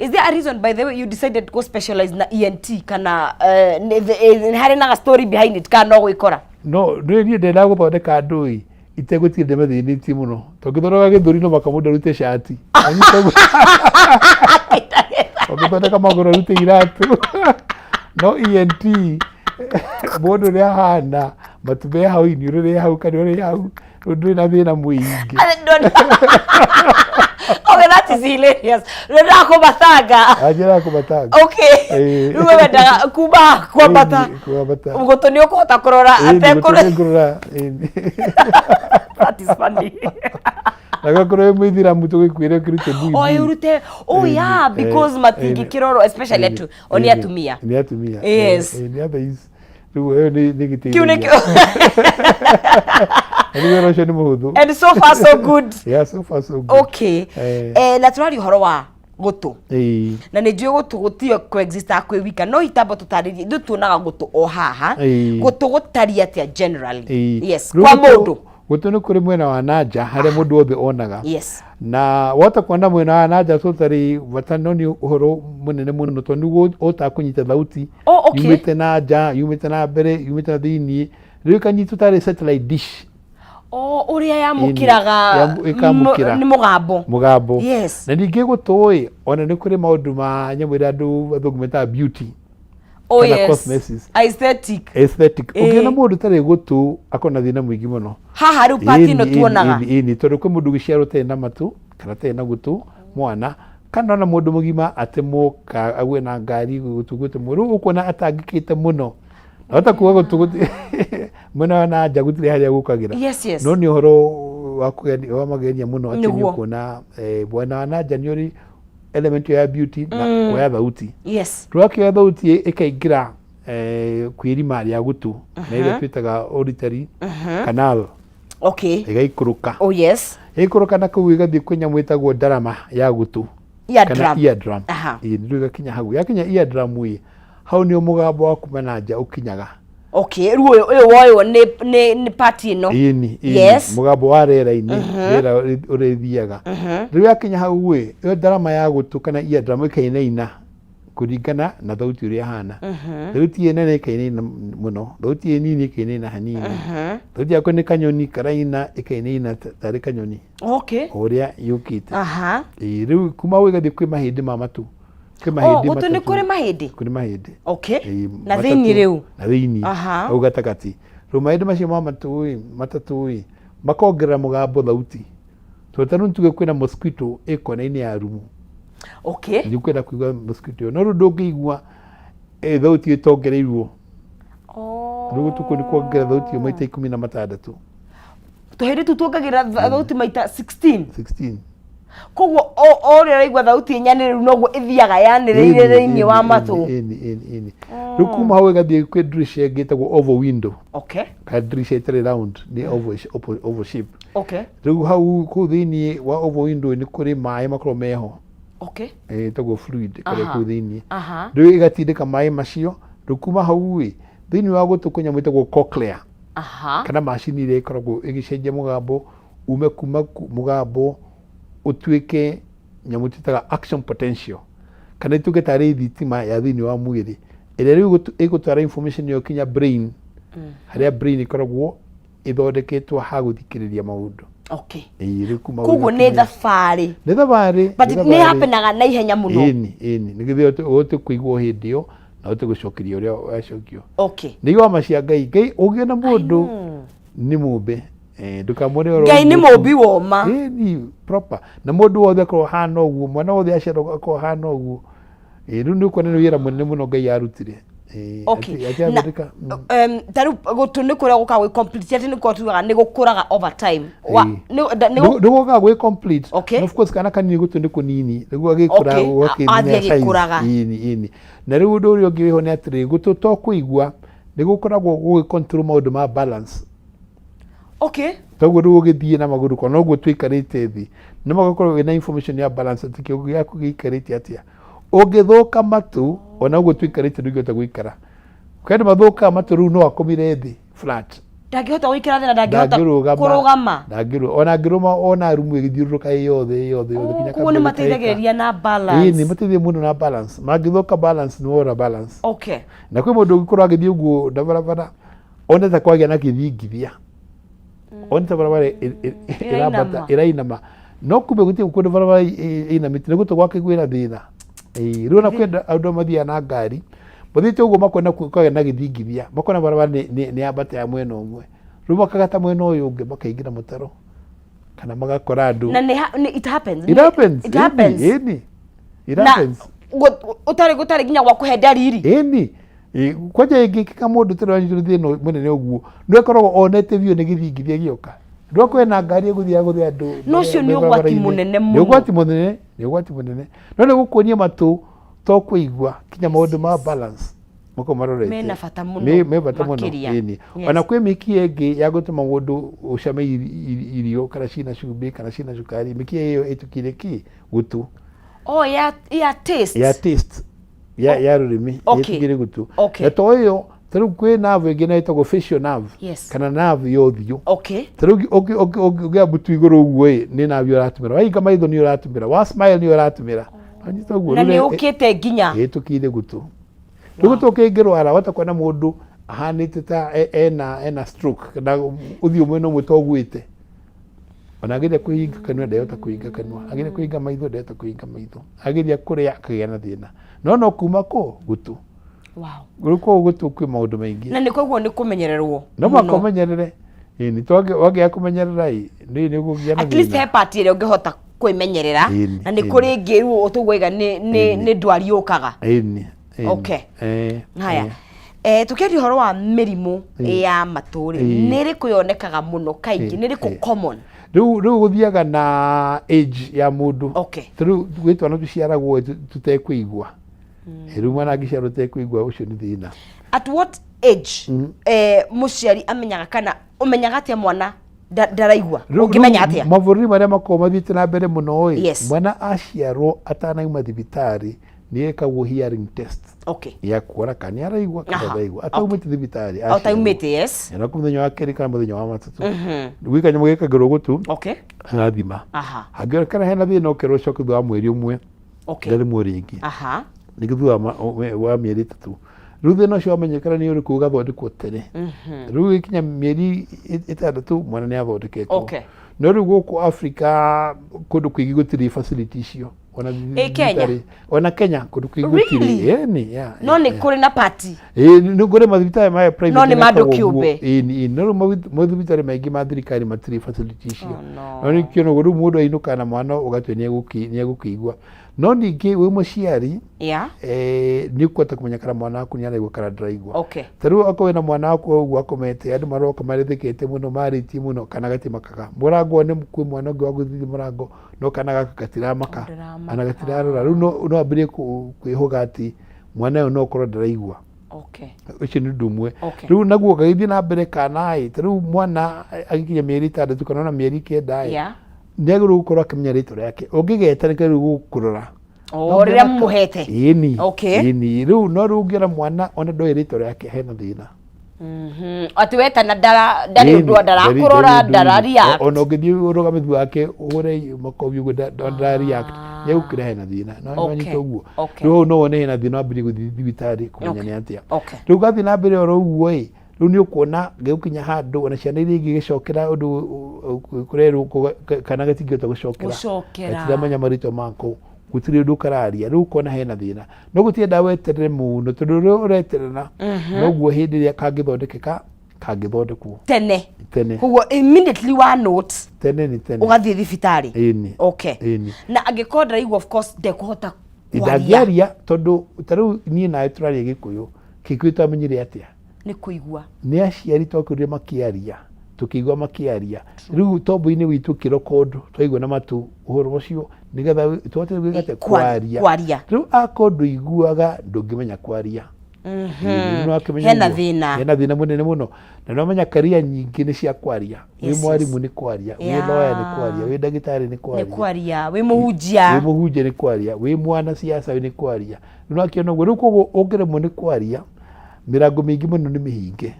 Is there a reason, by the way, you decided to go specialize na ENT, kana harĩ na story behind it, kana no gwĩkora? No, niĩ ndendaga gũthondeka andũ ĩ itegũtinda ndĩmathĩnĩtie mũno, tondũ ngĩthondeka gĩthũri no mũhaka mũndũ arute cati, ũngĩthondeka magũrũ arute iratũ. No ENT Mũndũ ũrĩa ahana matu me hau, iniũrũ rĩ hau, kanua rĩ hau, rĩu ndũrĩ na thĩna mũingĩ. Okay, that is hilarious. Rĩu ndakũmatanga. Anjĩra kũmatanga. Okay. Ĩĩ. Rĩu we wendaga kuma kwambata. Ĩĩ, kwambata. Gũtũ nĩ ũkũhota kũrora Ĩĩ, gũtũ atekũrora. nĩngũrora, ĩĩ. That is funny. Na gakorwo wĩ mũithĩramu tũgĩkwĩre ũkĩrute Oh, buibui. ũrute. Oh yeah, because matingĩkĩrorwo especially atu o nĩ atumia. Nĩ atumia. Yes. Ĩĩ, nĩ other rĩu ĩyo nĩ gĩteithagia. Kĩu nĩkĩo. Rĩu wĩra ũcio nĩ mũhũthũ. And so far so good. Yeah, so far so good. Okay. Eh. Eh, na tũraria ũhoro wa gũtũ. Ĩĩ. Na nĩ njũĩ gũtũ gũtiyo coexist kwĩ wika no itambo tũtarĩrie ithuĩ tuonaga gũtũ o haha. Ĩĩ. Gũtũ gũtariĩ atĩa generally? Ĩĩ. Yes, Rĩu kwa mũndũ. Gũtũ nĩ kũrĩ mwena wa na nja harĩa mũndũ wothe onaga. Yes. Na wahota kuona mwena wa na nja tũtarĩ bata no nĩ ũhoro mũnene mũno tondũ nĩguo ũhotaga kũnyita thauti Oh, okay. yumĩte na nja, yumĩte na mbere, yumĩte na thĩiniĩ. Rĩu ĩkanyitwo tarĩ satellite dish. Oh, ũrĩa yamũkĩraga Ĩkamũkĩra. nĩ mũgambo. Mũgambo. Yes. Na ningĩ gũtũ ĩ, ona nĩ kũrĩ maũndũ ma nyamũ ĩrĩa andũ athũngũ metaga beauty. Oh, Kana yes. cosmesis. Aesthetic. Aesthetic. Ĩĩ. Ũngĩona mũndũ ũtarĩ gũtũ akorwo na thĩna mũingĩ mũno. Haha rĩu part ĩno Ĩni, tuonaga. ĩni, ĩni, tondũ kwĩ mũndũ gĩciarwo ũtarĩ na matũ kana atarĩ na gũtũ mwana kana ona mũndũ mũgima atemwo ka agwe na ngari gũtũ gũtemwo rĩu ũkuona atangĩkĩte mũno na hota kuga gũtũ mwena wa na nja gũtirĩ harĩa gũkagĩra. Yes, yes. No nĩ ũhoro wa kũgenia wa magenia mũno atĩ nĩ Nĩguo. ũkuona mwena wa na nja nĩ ũrĩ element ya beauty na kuoya thauti. Yes. Rwakĩoya thauti ĩkaingĩra kwĩrima rĩa gũtũ na ĩrĩa twĩtaga auditory canal. Okay. Ĩgaikũrũka. Oh yes. Ĩgaikũrũka na kũu ĩgathiĩ kwĩ nyamũ ĩtagwo ndarama ya gũtũ. Eardrum. Kana eardrum. Aha. Ĩĩ, nĩrĩo ĩgakinya hau. Yakinya eardrum ĩ, hau nĩho mũgambo wa kuma na nja ũkinyaga. Okay, rĩu ũyũ ũyũ woywo nĩ nĩ nĩ part ĩno. Ĩni, ĩni. Yes. Mũgambo wa rĩera-inĩ, rĩera ũrĩa ĩthiaga. Rĩu yakinya hau ĩ, ĩyo ndarama ya gũtũ kana eardrum ĩkainaina kũringana na thauti ũrĩa ĩhana. Thauti ĩ nene ĩkainaina mũno, thauti ĩ nini ĩkainaina hanini. Thauti yaku nĩ kanyoni karaina ĩkainaina tarĩ kanyoni. Okay. O ũrĩa yũkĩte. Aha. Ĩĩ, rĩu kuma hau ĩgathiĩ kwĩ mahĩndĩ ma matũ. Kwĩ Oh, mahĩndĩ gũtũ nĩ matatũ. kũrĩ mahĩndĩ? Kũrĩ mahĩndĩ. Okay. Ĩĩ, Na matatũ. thĩiniĩ rĩu? Na thĩiniĩ. Aha. Hau gatagatĩ. Rĩu mahĩndĩ macio ma matũ ĩ, matatũ ĩ, makongerera mũgambo thauti. Tondũ ta rĩu tuge kwĩna mosquito ĩ kona-inĩ ya rumu. Okay. Nĩ ũkwenda kũigua mosquito ĩyo. No rĩu ndũngĩigua thauti ĩyo ĩtongereirwo. Oh. Rĩu gũtũ kũu nĩ kuongerera thauti ĩyo maita 16. Tũhĩndĩ tũu tuongagĩrĩra thauti maita 16. 16. Koguo o ũrĩa ũraigua thauti ĩnyanĩrĩru noguo ĩthiaga yanĩrĩire thĩinĩ wa matũ. Ĩni, ĩni, ĩni. Rĩu kuma hau ĩgathiĩ kwĩ dirisha ĩngĩ ĩtagwo oval window. Okay. Kana dirisha ĩtarĩ round, nĩ oval, oval shape. Okay. Rĩu hau kũu thĩinĩ wa oval window nĩ kũrĩ maĩ makoragwo meho. Okay. Ĩtagwo fluid ĩkoragwo Aha. kũu thĩinĩ. Aha. Rĩu ĩgatindĩka maĩ macio, rĩu kuma hau ĩ, thĩinĩ wa gũtũ kwĩ nyamũ ĩtagwo cochlea. Aha. Kana macini ĩrĩa ĩkoragwo ĩgĩcenjia mũgambo ume kuma mũgambo ũtuĩke nyamũ twĩtaga action potential kana ĩtuĩke tarĩ thitima ya thĩinĩ wa mwĩrĩ ĩrĩa rĩu ĩgũtwara information ĩyo kinya brain harĩa brain ĩkoragwo ĩthondeketwo ha gũthikĩrĩria maũndũ. Okay. Ĩĩ, rĩu kuma hau Koguo nĩ ĩgakinya- thabarĩ. Nĩ thabarĩ. But nĩ nĩ thabarĩ. happenaga na ihenya mũno. Ĩni, ĩni. Nĩgetha ũhote kũigua hĩndĩ ĩyo na ũhote gũcokeria ũrĩa wacokio. Okay. Nĩ iwama cia Ngai. Ngai ũngĩona mũndũ nĩ mũmbe. Ndũkamwone oro Ngai nĩ ũguo. mũmbi woma. Ĩni, proper. Na mũndũ wothe akorwo ahana ũguo, mwana wothe aciarwo akorwo ahana ũguo. Rĩu nĩ ũkuona nĩ wĩra mũnene mũno Ngai arutire. Okay. Atĩ Na- athondeka, Ta rĩu gũtũ nĩ kũrĩa gũkaga gwĩ complete, ti atĩ nĩ kũrĩa tugaga nĩ gũkũraga over time. Nĩ gũkaga gwĩ complete. Okay. Na of course kana kanini gũtũ nĩ kũnini, nĩguo agĩkũra Okay. gũgakĩmenya Athiĩ size. agĩkũraga. Ĩni, ĩni. Na rĩu ũndũ ũrĩa ũngĩ wĩho nĩ atĩrĩrĩ, gũtũ to kũigua, nĩ gũkoragwo gũgĩ control maũndũ ma balance. Okay. Toguo rĩu ũgĩthiĩ na magũrũ kwa noguo tũikarĩte thĩ, no magakorwo wĩna information ya balance atĩ kĩongo gĩaku gĩikarĩte atĩa. Ũngĩthũka matũ, ona ũguo tũikarĩte ndũngĩhota gũikara. Kwĩ andũ mathũkaga matũ rĩu no akomire thĩ flat. Ndangĩhota gũikara thĩ na ndangĩhota Ndangĩrũgama. kũrũgama. Ndangĩrũgama. Ona angĩrũma ona rumu ĩgĩthiũrũrũka ĩ yothe ĩ yothe yothe nginya Koguo nĩ kamũira kaĩka. mateithagĩrĩria na balance. Ĩĩ, nĩ mateithagia mũno na balance. Mangĩthũka balance nĩ wora balance. Okay. Na kwĩ mũndũ ũngĩkorwo agĩthiĩ ũguo na barabara one ta kwagĩa na kĩthingithia. One ta barabara ĩrambata ĩrainama. No kumbe gũtirĩ kũndũ barabara ĩinamĩte nĩ gũtũ gwake kwĩna thĩna. Ĩĩ, rĩu ona kwĩ andũ mathiaga na ngari Mathiĩte ũguo makona kũgĩa na gĩthingithia, makona barabara nĩ yambata ya mwena ũmwe, rĩu makagata mwena ũyũ ũngĩ makaingĩra mũtaro kana magakora andũ. Na nĩ it happens. It happens. It happens. Ĩni, it Na happens. Ũtarĩ gũtarĩ nginya gwa kũhe ndariri. Ĩni. Kwanja ĩngĩkĩka mũndũ tondũ anyitwo nĩ thĩna mũnene ũguo, nĩ akoragwo onete biũ nĩ gĩthingithia gĩoka. Ndwakorwo na ngari ĩgũthiĩ gũthĩa andũ. Na ũcio nĩ me ũgwati barabara-inĩ. Mũnene Nĩ mũno. ũgwati mũnene, nĩ ũgwati mũnene. No nĩ gũkuonia matũ to kũigua kinya maũndũ ma balance makorwo marorete. Mena bata mũno Me bata mũno. Makĩria. Ĩni. Ona kwĩ mĩkiha ĩngĩ ya gũtũma mũndũ ũcame irio kana ciĩna cumbĩ kana ciĩna cukari, mĩkiha ĩyo ĩtũkire kĩ gũtũ. Oh, ya taste. Ya taste ya rũrĩmĩ. Ĩtũkire gũtũ. Na to ĩyo, ta rĩu kwĩ nerve ĩngĩ nayo ĩtagwo facial nerve kana nerve ya ũthiũ. Ta rĩu ũngĩoya mbutu igũrũ ũguo ĩ, nĩ nerve ũratũmĩra, wahinga maitho nĩ ũratũmĩra, wa smile nĩ ũratũmĩra. Wanyita ũguo? Na Rĩu nĩ ũkĩte nginya ĩtũkire gũtũ. Rĩu gũtũ kĩngĩrwara wahota kuona mũndũ ahanĩte ta ena stroke kana ũthiũ mwena ũmwe ta ũgwĩte. Ona ageria kũhinga kanua ndehota kũhinga kanua, ageria kũhinga maitho ndehota kũhinga maitho, ageria kũrĩa akagĩa na thĩna, no kuma kũ gũtũ. Rĩu koguo gũtũ kwĩ maũndũ maingĩ. Na nĩ koguo nĩ kũmenyererwo No mũhaka mũno. ũmenyerere. Ĩni wangĩaga kũmenyerera ĩ, nĩ ũkũgĩa na At least thĩna. he part ĩrĩa ũngĩhota kwĩmenyerera. Ĩni, Na nĩ ĩni. kũrĩ ĩngĩ rĩu tũgwaiga nĩ ndwari yũkaga. Ĩni. Haya. Tukiaria ũhoro wa mĩrimũ ya matũ rĩ, nĩ ĩrĩkũ yonekaga mũno kaingĩ? Nĩ ĩrĩkũ common? Rĩu gũthiaga na age ya mũndũ. Ta rĩu gwĩ twana tũciaragwo tũtekũigua. Rĩu mwana angĩciarwo ũtekũigua, ũcio nĩ thĩna. At what age mũciari amenyaga, kana ũmenyaga atĩa mwana ndaraigua? Ũngĩmenya Rĩu atĩa? Mabũrũri marĩa makoragwo mathiĩte na mbere mũno ĩ, mwana aciarwo atanauma thibitarĩ nĩ ekagwo hearing test ya kuona kana nĩ araigua kana ndaraigua, ataumĩte thibitarĩ. O taumĩte, yes. Na mũthenya wa kerĩ kana mũthenya wa matatũ gwĩ kanyamũ gekagĩrwo gũtũ, agathima. Hangĩonekana hena thĩna, ũkerwo ũcoke thutha wa mweri ũmwe, ngathimwo rĩngĩ, ningĩ thutha wa mĩeri 3. Rĩu thĩna ũcio wamenyekana nĩ ũrĩkũ, ũgathondekwo tene. Rĩu ĩkinya mĩeri 6 mwana nĩ athondeketwo. No rĩu gũkũ Afrika kũndũ kũingĩ gũtirĩ facility icio, ona Ĩ Kenya? thibitarĩ, ona Kenya kũndũ kũingĩ gũtirĩ. Really? Ĩni, yeah. No nĩ kũrĩ na pati. Ĩĩ, nĩ kũrĩ mathibitarĩ maya private No nĩ ma andũ mekagwo ũguo. kĩũmbe. Ĩni, ĩni. No rĩu mathibitarĩ maingĩ ma thirikari matirĩ facility icio. Oh, no. No nĩkĩo ũguo rĩu mũndũ ainũkaga na mwana ũgatua nĩ egũkĩigua. No ningĩ wĩ mũciari nĩ ũkũhota kũmenya kana mwana waku nĩ araigua kana ndaraigua. Ta rĩu akorwo wĩna mwana waku ũguo akomete, andũ maroka marĩthĩkĩte mũno, marĩtie mũno, kana gatimakaga mũrango, nĩ kwĩ mwana ũngĩ wa gũthiĩ mũrango, no kana gaka gatiramaka. Ndaramaka. Ana gatirarora. Rĩu no ambĩrĩrie kwĩhũga atĩ mwana ũyũ no ũkorwo ndaraigua. Ũcio nĩ ũndũ ũmwe. Rĩu naguo gagĩthiĩ na mbere kana ĩ, ta rĩu mwana agĩkinya mĩeri 6 kana ona mĩeri 9 ĩ, nĩ agĩrĩirwo gũkorwo akĩmenya rĩtwa rĩake, ũngĩgeta nĩ kagĩrĩirwo gũkũrora. O rĩrĩa mũmũhete. Ĩni. Ĩni, rĩu no rĩu ũngĩona mwana ona ndoĩ rĩtwa rĩake, hena thĩna. Atĩ wetana ndarĩ ũndũ, ndarakũrora, ndara react. Ona ũngĩthiĩ ũrũgame thutha wake ũhũre makobi ũguo, ndara react, nĩ egũkĩra hena thĩna. No nĩwanyita ũguo? Rĩu hau no wone hena thĩna, wambĩrĩrie gũthiĩ thibitarĩ kũmenya nĩ atĩa. Rĩu gathiĩ na mbere oro ũguo ĩ, rĩu nĩ ũkuona gĩgũkinya handũ ona ciana iria ingĩ igĩcokera ũndũ kũrerwo kana gatingĩhota gũcokera. Gũcokera. Gatiramenya marĩtwa mako, gũtirĩ ũndũ kararia. Rĩu ũkona hena thĩna, no gũtirĩ weterere mũno, tondũ ũrĩa ũreterera noguo hĩndĩ ĩrĩa kangĩthondekeka kangĩthondekwo tene. Tene. Koguo immediately wa note, Tene nĩ tene. ũgathiĩ thibitarĩ. Ĩni. Ĩni. Na angĩkorwo ndaraigua, of course ndekũhota kwaria. Ndangĩaria, tondũ ta rĩu niĩ nawe tũraria Gĩkũyũ. Gĩkũyũ twamenyire atĩa? Nĩ kũigua. Nĩ aciari twakũrire makĩaria, tũkĩigua makĩaria. Rĩu tombo-inĩ witũ kĩrokondo twaigua na matũ ũhoro ũcio nĩgetha tũhote gwĩka atĩa? Kwaria. Kwaria. Rĩu akorwo ndũiguaga, ndũngĩmenya kwaria. Rĩu nĩwakĩmenya Hena ũguo? thĩna. Hena thĩna mũnene mũno, na nĩwamenya karia nyingĩ nĩ cia kwaria. Wĩ mwarimũ nĩ kwaria, wĩ lawyer nĩ kwaria, wĩ ndagĩtarĩ nĩ nĩ kwaria, kwaria, wĩ mũhunjia, wĩ mũhunjia nĩ kwaria, wĩ mwana siasa nĩ kwaria. Rĩu nĩwakĩona ũguo? Rĩu koguo ũngĩremwo nĩ kwaria, mĩrango mĩingĩ mũno nĩ mĩhinge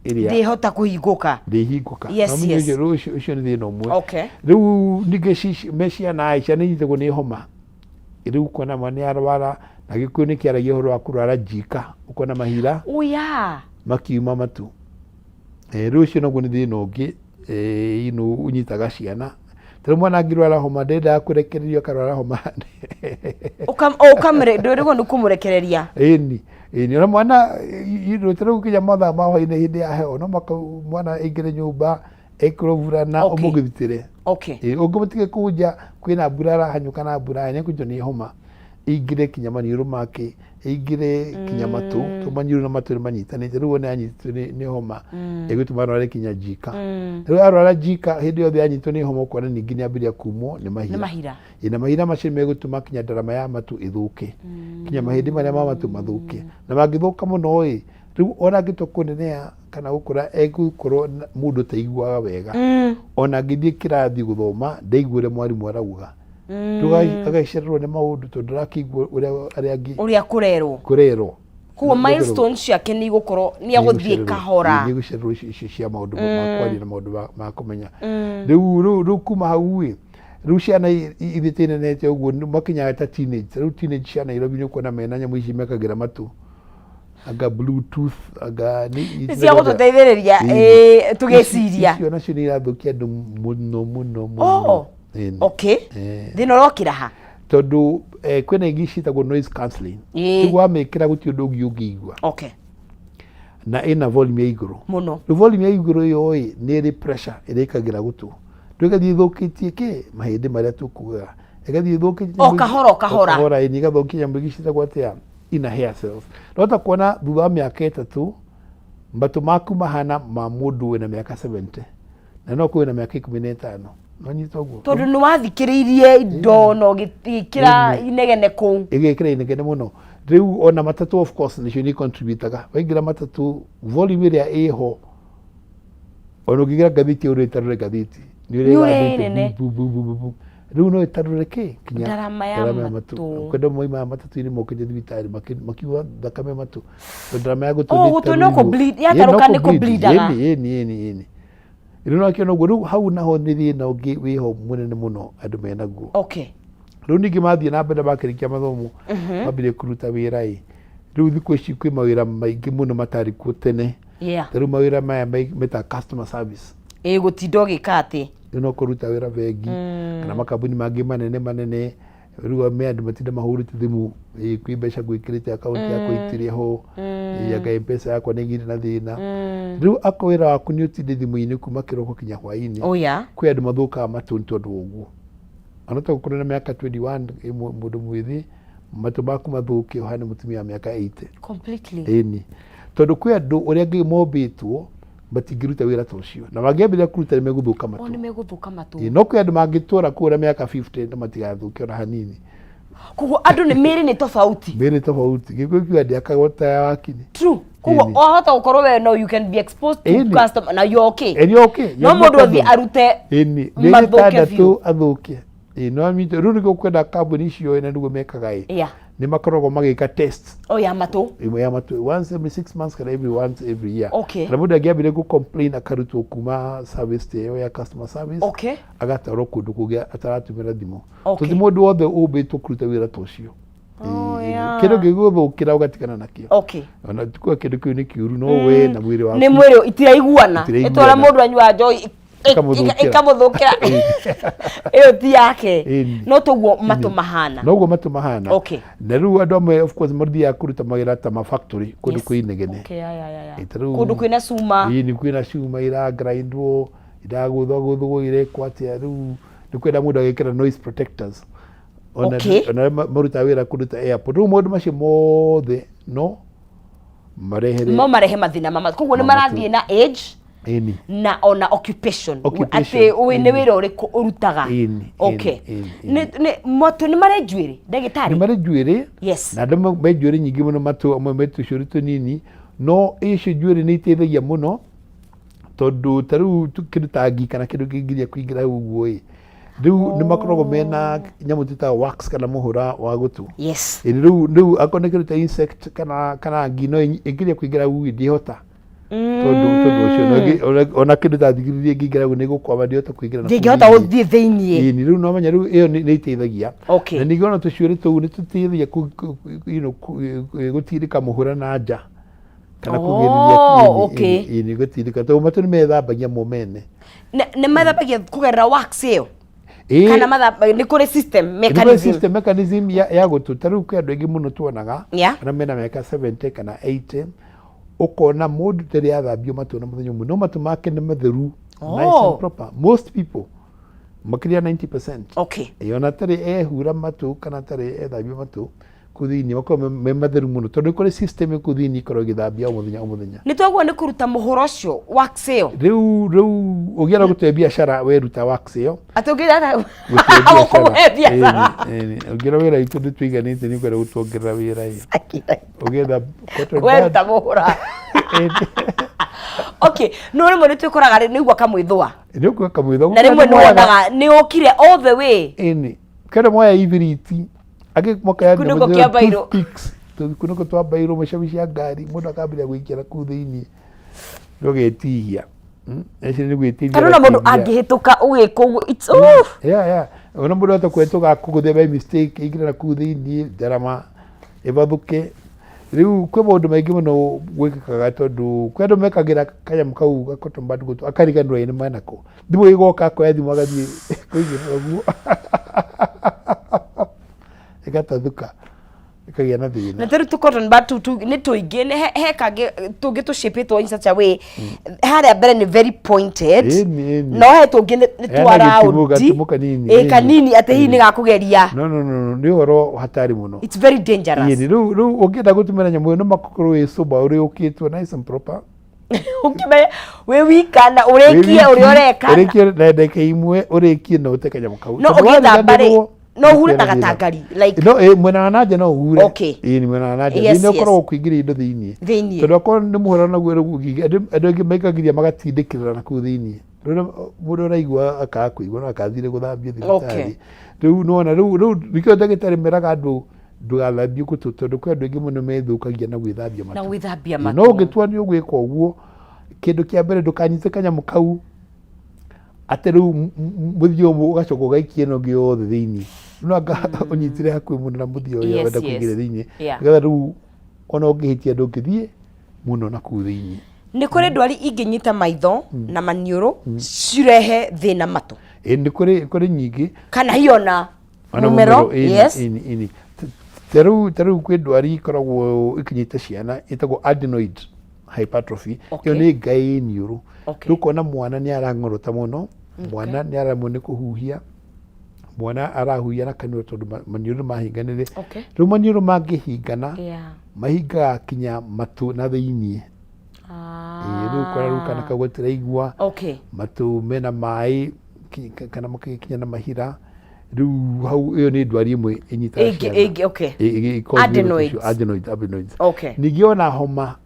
ĩrĩa ndĩhota kũhingũka. Ndĩhingũka. Na ũmenye ũcio ũcio nĩ thĩna ũmwe. Rĩu ningĩ me ciana ĩ, ciana inyitagwo nĩ homa. Rĩu ũkona mwana nĩ arwara, na Gĩkũyũ nĩ kĩaragia ũhoro wa kũrwara njika, ũkona mahira Uya. makiuma matu. Rĩu ũcio naguo nĩ thĩna ũngĩ ino ũnyitaga ciana. Ta rĩu mwana angĩrwara homa, ndendaga kũrekererio akarwara homa. Ũkamũre, ndwĩrĩgwo nĩ kũmũrekereria. Ĩni. Ĩĩ, nĩ ona mwana ta rĩu kinya mathaa ma hwainĩ hĩndĩ ya heho no maka mwana aingĩre nyũmba ekĩrwo burana ũmũgitĩre. Ĩĩ, ũngĩmũtige kũu nja kwĩna mbura arahanyũka na mbura nĩ ekũnyitwo nĩ homa ĩingĩre kinya maniũrũ make ĩingĩre kinya matũ tondũ maniũrũ na matũ nĩ manyitanĩte rĩu wone anyitĩtwo nĩ homa ĩgũtũma arware kinya njika. Rĩu arwara njika hĩndĩ yothe anyitwo nĩ homa ũkona ningĩ nĩ ambĩrĩria kumwo nĩ Nĩ mahira. mahira. Ĩ, na mahira macio nĩ megũtũma kinya ndarama ya matũ ĩthũke kinya mahĩndĩ marĩa ma matũ mathũke na mangĩthũka mũno ĩ rĩu ona angĩtua kũneneha kana gũkũra egũkorwo mũndũ ũtaiguaga wega. Ona angĩthiĩ kĩrathi gũthoma ndaigua ũrĩa mwarimũ arauga. Rĩu agacererwo nĩ maũndũ tondũ ndarakĩigua ũrĩa arĩa angĩ Ũrĩa kũrerwo. Kũrerwo. Koguo milestones ciake nĩ igũkorwo nĩ agũthiĩ kahora. Nĩ igũcererwo icio cia maũndũ ma kwaria na maũndũ ma kũmenya. Rĩu kuma hau ĩ rĩu ciana ithiĩte inenehete ũguo makinyaga ta teenage. Rĩu teenage cia Nairobi nĩ ũkuona mena nyamũ ici mekagĩra matũ anga bluetooth anga nĩ cia gũtũteithĩrĩria tũgĩciria. Icio nacio nĩ irathũkia andũ mũno mũno mũno. Oh, okay. Thĩna ũrokĩra ha? Tondũ kwĩna ingĩ ciĩtagwo noise cancelling. Rĩu wamĩkĩra gũtirĩ ũndũ ũngĩ ũngĩigua. Na ĩna volume ya igũrũ mũno. Rĩu volume ya igũrũ ĩyo ĩ nĩ ĩrĩ pressure ĩrĩa ĩkagĩra gũtũ. Rĩu ĩgathiĩ ĩthũkĩtie kĩ mahĩndĩ marĩa tũkugaga. Ĩgathiĩ ĩthũkĩtie O kahora, o kahora. O kahora ĩni ĩgathũkia nyamũ ingĩ ciĩtagwo atĩa inner hair cells. Wahota kuona thutha wa mĩaka 3 matũ maku mahana ma mũndũ wĩna mĩaka 70 na no kwĩ na mĩaka 15. Nonyita ũguo? Tondũ nĩ wathikĩrĩirie indo na ũgĩkĩra inegene kũu. Ĩgekĩra inegene mũno. Rĩu ona matatũ of course nĩcio nĩ contributaga. Waingĩra matatũ volume ĩrĩa ĩho ona ũngĩgĩra ngathĩti ũrĩtarũre ngathĩti nĩ ũrĩ bu bu bu bu. Rĩu no ĩtarũre kĩ kinya ndarama ya matũ. Kwenda moimaga matatũ-inĩ mokĩte thibitarĩ makiuga thakame matũ. Ndarama ya gũtũ Oh, gũtũ no kũ bleed, yatarũka nĩ kũ bleedaga. Ĩni ĩni ĩni ĩni. Rĩu nakĩona ũguo rĩu hau naho nĩ thĩna ũngĩ wĩho mũnene mũno andũ menaguo. Rĩu ningĩ mathiĩ na mbere makĩrĩkia mathomo mambire kũruta wĩra ĩ rĩu thikũ ici kwĩ mawĩra maingĩ mũno matarĩ kuo tene. Ta rĩu mawĩra maya metaga customer service. Ĩ gũtinda ũgĩka atĩ. Rĩu no kũruta wĩra bengi kana makambuni mangĩ manene manene. Rĩu me andũ matinda mahũrĩte thimũ ĩ kwĩ mbeca ngwĩkĩrĩte akaunti yakwa itirĩ ho ĩ anga M-Pesa yakwa nĩ ĩgĩire na thĩna. Rĩu akorwo wĩra waku nĩ ũtinde thimũ-inĩ kuma kĩroko kinya hwainĩ. Oh yeah. Kwĩ andũ mathũkaga matũ nĩ tondũ wa ũguo. Ona to gũkorwo na mĩaka 21 ĩ mũndũ mwĩthĩ matũ maku mathũke ũhane mũtumia wa mĩaka 80. Completely. Ĩni. Tondũ kwĩ andũ ũrĩa Ngai mombĩtwo matingĩruta wĩra ta ũcio na mangĩambĩrĩria kũruta nĩ megũthũka matũ. O nĩ megũthũka matũ. Ĩĩ, no kwĩ andũ mangĩtũra kũu na mĩaka 50 na matigathũke ona hanini. Koguo andũ nĩ mĩĩrĩ nĩ tofauti. Mĩĩrĩ tofauti. Gĩkũyũ kiuga ndĩakagwo ta ya wakini. True. Koguo wahota gũkorwo we no you can be exposed to customer na you're okay. And you're okay. No mũndũ athiĩ arute Ĩni. Mĩeri mathũke ĩtandatũ biũ. athũke. Ĩĩ, no amite rĩu nĩkĩo kwenda kambuni icio na nĩguo mekaga ĩ. Nĩ makoragwo magĩka test. O ya matũ. Ĩmwe ya matũ once every 6 months kana every once every year. Okay. Na mũndũ angĩambire gũ complain akarutwo kuma service ta ĩyo ya customer service. Okay. Agatwarwo kũndũ kũngĩ ataratũmĩra thimũ. Okay. Tondũ ti mũndũ wothe ũmbĩtwo kũruta wĩra ta ũcio. Oh, yeah. Kĩndũ kĩngĩgũthũkĩra ũgatigana nakĩo. Okay. Ona ti kuga kĩndũ kĩu nĩ kĩũru no we na mwĩrĩ waku. Nĩ mwĩrĩ itiraiguana. Itiraiguana. Ĩtwara mũndũ anyua njohi Ĩkamũthũkĩra. ĩkamũthũkĩra. Ĩyo ti yake. Ĩni. No toguo matũ mahana. Noguo matũ mahana. Okay. Na rĩu andũ amwe of course mathiaga kũruta mawĩra ta ma factory kũndũ kwĩ inegene. Okay, ya, ya, ya, ya. Ĩ, ta rĩu- Kũndũ kwĩna cuma. Ĩĩ, nĩ kwĩna cuma iragrindwo iragũthwagũthwo irekwo atĩa rĩu nĩ kwenda mũndũ agekĩra noise protectors. Ona Okay. ona arĩa marutaga wĩra kũndũ ta airport. Rĩu maũndũ macio mothe no marehere No marehe mathĩna ma matũ. Koguo nĩ Ma matũ. marathiĩ na age Ĩni. na ona occupation. Occupation, Atĩ ũĩ nĩ ĩni. wĩra ũrĩkũ ũrutaga. Ĩni, Okay. ĩni, ĩni, Nĩ nĩ matũ nĩ marĩ njuĩrĩ ndagĩtarĩ. Nĩ marĩ njuĩrĩ. Yes. Na andũ me njuĩrĩ nyingĩ mũno matũ amwe me tũcuĩrĩ tũnini no icio njuĩrĩ nĩ iteithagia mũno tondũ ta rĩu kĩndũ ta ngi kana kĩndũ kĩngĩgeria kũingĩra hau ũguo ĩ rĩu nĩ makoragwo mena nyamũ twĩtaga wax kana mũhũra wa gũtũ. Yes. Ĩni rĩu akorwo nĩ kĩndũ ta insect kana ngi no ĩngĩgeria kũingĩra hau ĩ ndĩhota. Tondũ ũcio ona kĩndũ ta thigiriri ĩngĩingĩra hau nĩ ĩgũkwama ndĩhota kũingĩra na kũu Ndĩngĩhota thĩinĩ. gũthiĩ thĩinĩ. Ĩni rĩu no menya rĩu ĩyo nĩ ĩteithagia. Okay. Na ningĩ ona tũcuĩrĩ tũu nĩ tũteithagia you know, gũtindĩka mũhũra na nja. Kana kũgirĩrĩria Oh, okay. ĩni gũtindĩka tondũ matũ nĩ methambagia mo mene. Nĩ methambagia kũgerera wax ĩyo. Kana matha nĩ kũrĩ system Nĩ kũrĩ mechanism. system mechanism ya gũtũ. Ta rĩu kwĩ andũ aingĩ mũno tuonaga Yeah. arĩa mena mĩaka 70 kana 80, ũkona mũndũ ndarĩ athambio matũ na mũthenya ũmwe, no matũ make nĩ matheru, nice and proper. Most people, makĩria 90%, ĩĩ, ona atarĩ ehura matũ kana atarĩ ethambia matũ kũu thĩinĩ, makoragwo me matheru mũno tondũ kũrĩ system kũu thĩinĩ ĩkoragwo ĩgĩthambia o mũthenya o mũthenya. Nĩ twaguo nĩ kũruta mũhũro ũcio, wax ĩyo. Rĩu ũngĩenda gũtee biacara, weruta wax ĩyo. Atĩ ũngĩenda gũtee biacara. Gũkũhe biacara. Ĩni, ĩni. Ũngĩona wĩra witũ ndĩtũiganĩte, nĩ ũkwenda gũtuongerera wĩra ĩ. Ũgĩetha cotton bud. Weruta mũhũra. Okay, no rĩmwe nĩ twĩkoraga rĩ nĩ igua kamwĩthũa. Nĩ ũkuoya kamwĩthũa. Na rĩmwe nĩ wonaga nĩ ũkire all the way. Ĩni. Kĩndũ moya ibiriti, angĩ mokaga Gĩkunĩko kĩa mbairũ. Tũkunĩko twa mbairũ, mĩcabi cia ngari, mũndũ akambĩrĩria gũikĩra kũu thĩinĩ, ndũgetihia. Eci nĩ gwĩtihia. Kana ona mũndũ angĩhĩtũka ũgĩka ũguo, it's oof. Yeah. Ona mũndũ ahota kũhĩtũka akũgũthe by mistake, ĩingĩre na kũu thĩinĩ, ndarama ĩbathũke. Rĩu kwĩ maũndũ maingĩ mũno gwĩkĩkaga tondũ kwĩ andũ mekagĩra kanyamũ kau ga cotton bud gũtũ, akariganĩrwo ĩ nĩ menako. Thimũ ĩgoka, akoya thimũ agathiĩ kũigĩrĩra ũguo, ĩgatathũka, ĩkagĩa na thĩna. Na tarĩu tũ cotton bud tũu nĩ tũingĩ, nĩ he kangĩ tũngĩ tũcĩpĩtwo in such a way harĩa mbere nĩ very pointed. Ĩni, ĩni. No he tũngĩ nĩ Hena twa gĩtimũ, round. gatimũ kanini. Ĩ, Ĩni. kanini atĩ hihi Ĩni. nĩ gakũgeria. No, no, no, no, nĩ ũhoro hatari mũno. It's very dangerous. Ĩni, rĩu ũngĩenda gũtũmĩra nyamũ ĩyo no makorwo wĩ sober, ũrĩ ũkĩtwo nice and proper. Ũkĩmenya wĩ wika na ũrĩkie ũrĩa ũreka. Ũrĩkie na ndagĩka imwe, ũrĩkie na ũte kanyamũ kau. No Tondũ ũgĩthamba rĩ, wariganĩrwo, no ũhure na nĩkũgĩa na thĩna. gatangari like. No ĩ, mwena wa nanja no ũhure. Ĩĩ, nĩ mwena wa nanja. Thĩinĩ ũkoragwo kũingĩria indo thĩinĩ. Thĩinĩ. Tondũ akorwo nĩ mũhũra naguo rĩu andũ aingĩ maikagiria magatindĩkĩrĩra na kũu thĩinĩ. Rĩu mũndũ araigua akaga kũigua no akathire gũthambio thibitarĩ. Rĩu nĩwona rĩu nĩkĩo ndagĩtarĩ meraga andũ ndũgathambie gũtũ, tondũ kwĩ andũ aingĩ mũno methũkagia na gwĩthambia Na matũ. gwĩthambia No matũ. ũngĩtua nĩ ũgwĩka ũguo, kĩndũ kĩa mbere ndũkanyite kanyamũ kau atĩ rĩu mũthia ũmwe ũgacoka ũgaikia ĩno ĩngĩ yothe thĩinĩ. No anga ũnyitire hakuhĩ mũno na mũthia ũrĩa ũrenda kũingĩra thĩinĩ. Nĩgetha rĩu ona ũngĩhĩtia ndũngĩthiĩ mũno na kũu thĩinĩ. Nĩ kũrĩ ndwari ingĩnyita maitho na maniũrũ cirehe thĩna matũ? Ĩ, nĩ kũrĩ nyingĩ. Kana hihi ona Ona mũmero. mũmero, ĩni, ĩni, ĩni. Ta rĩu kwĩ ndwari ĩkoragwo ĩkinyĩte ciana ĩtagwo adenoid hypertrophy. Ĩyo nĩ ngaĩ iniũrũ. Rĩu ũkona mwana nĩ arang'orota mũno, mwana nĩ araremwo nĩ kũhuhia, mwana arahuhia na kanua tondũ maniũrũ nĩ mahinganire. Rĩu maniũrũ mangĩhingana, mahingaga kinya matũ na thĩiniĩ. Ĩĩ, rĩu ũkona rĩu kana kau gatiraigua, matũ mena maĩ kana makĩkinya na mahira. Rĩu hau ĩyo nĩ ndwari ĩmwe ĩnyitaga ciana. Ĩ- Adenoids. Ĩ- adenoids. Ningĩ ona homa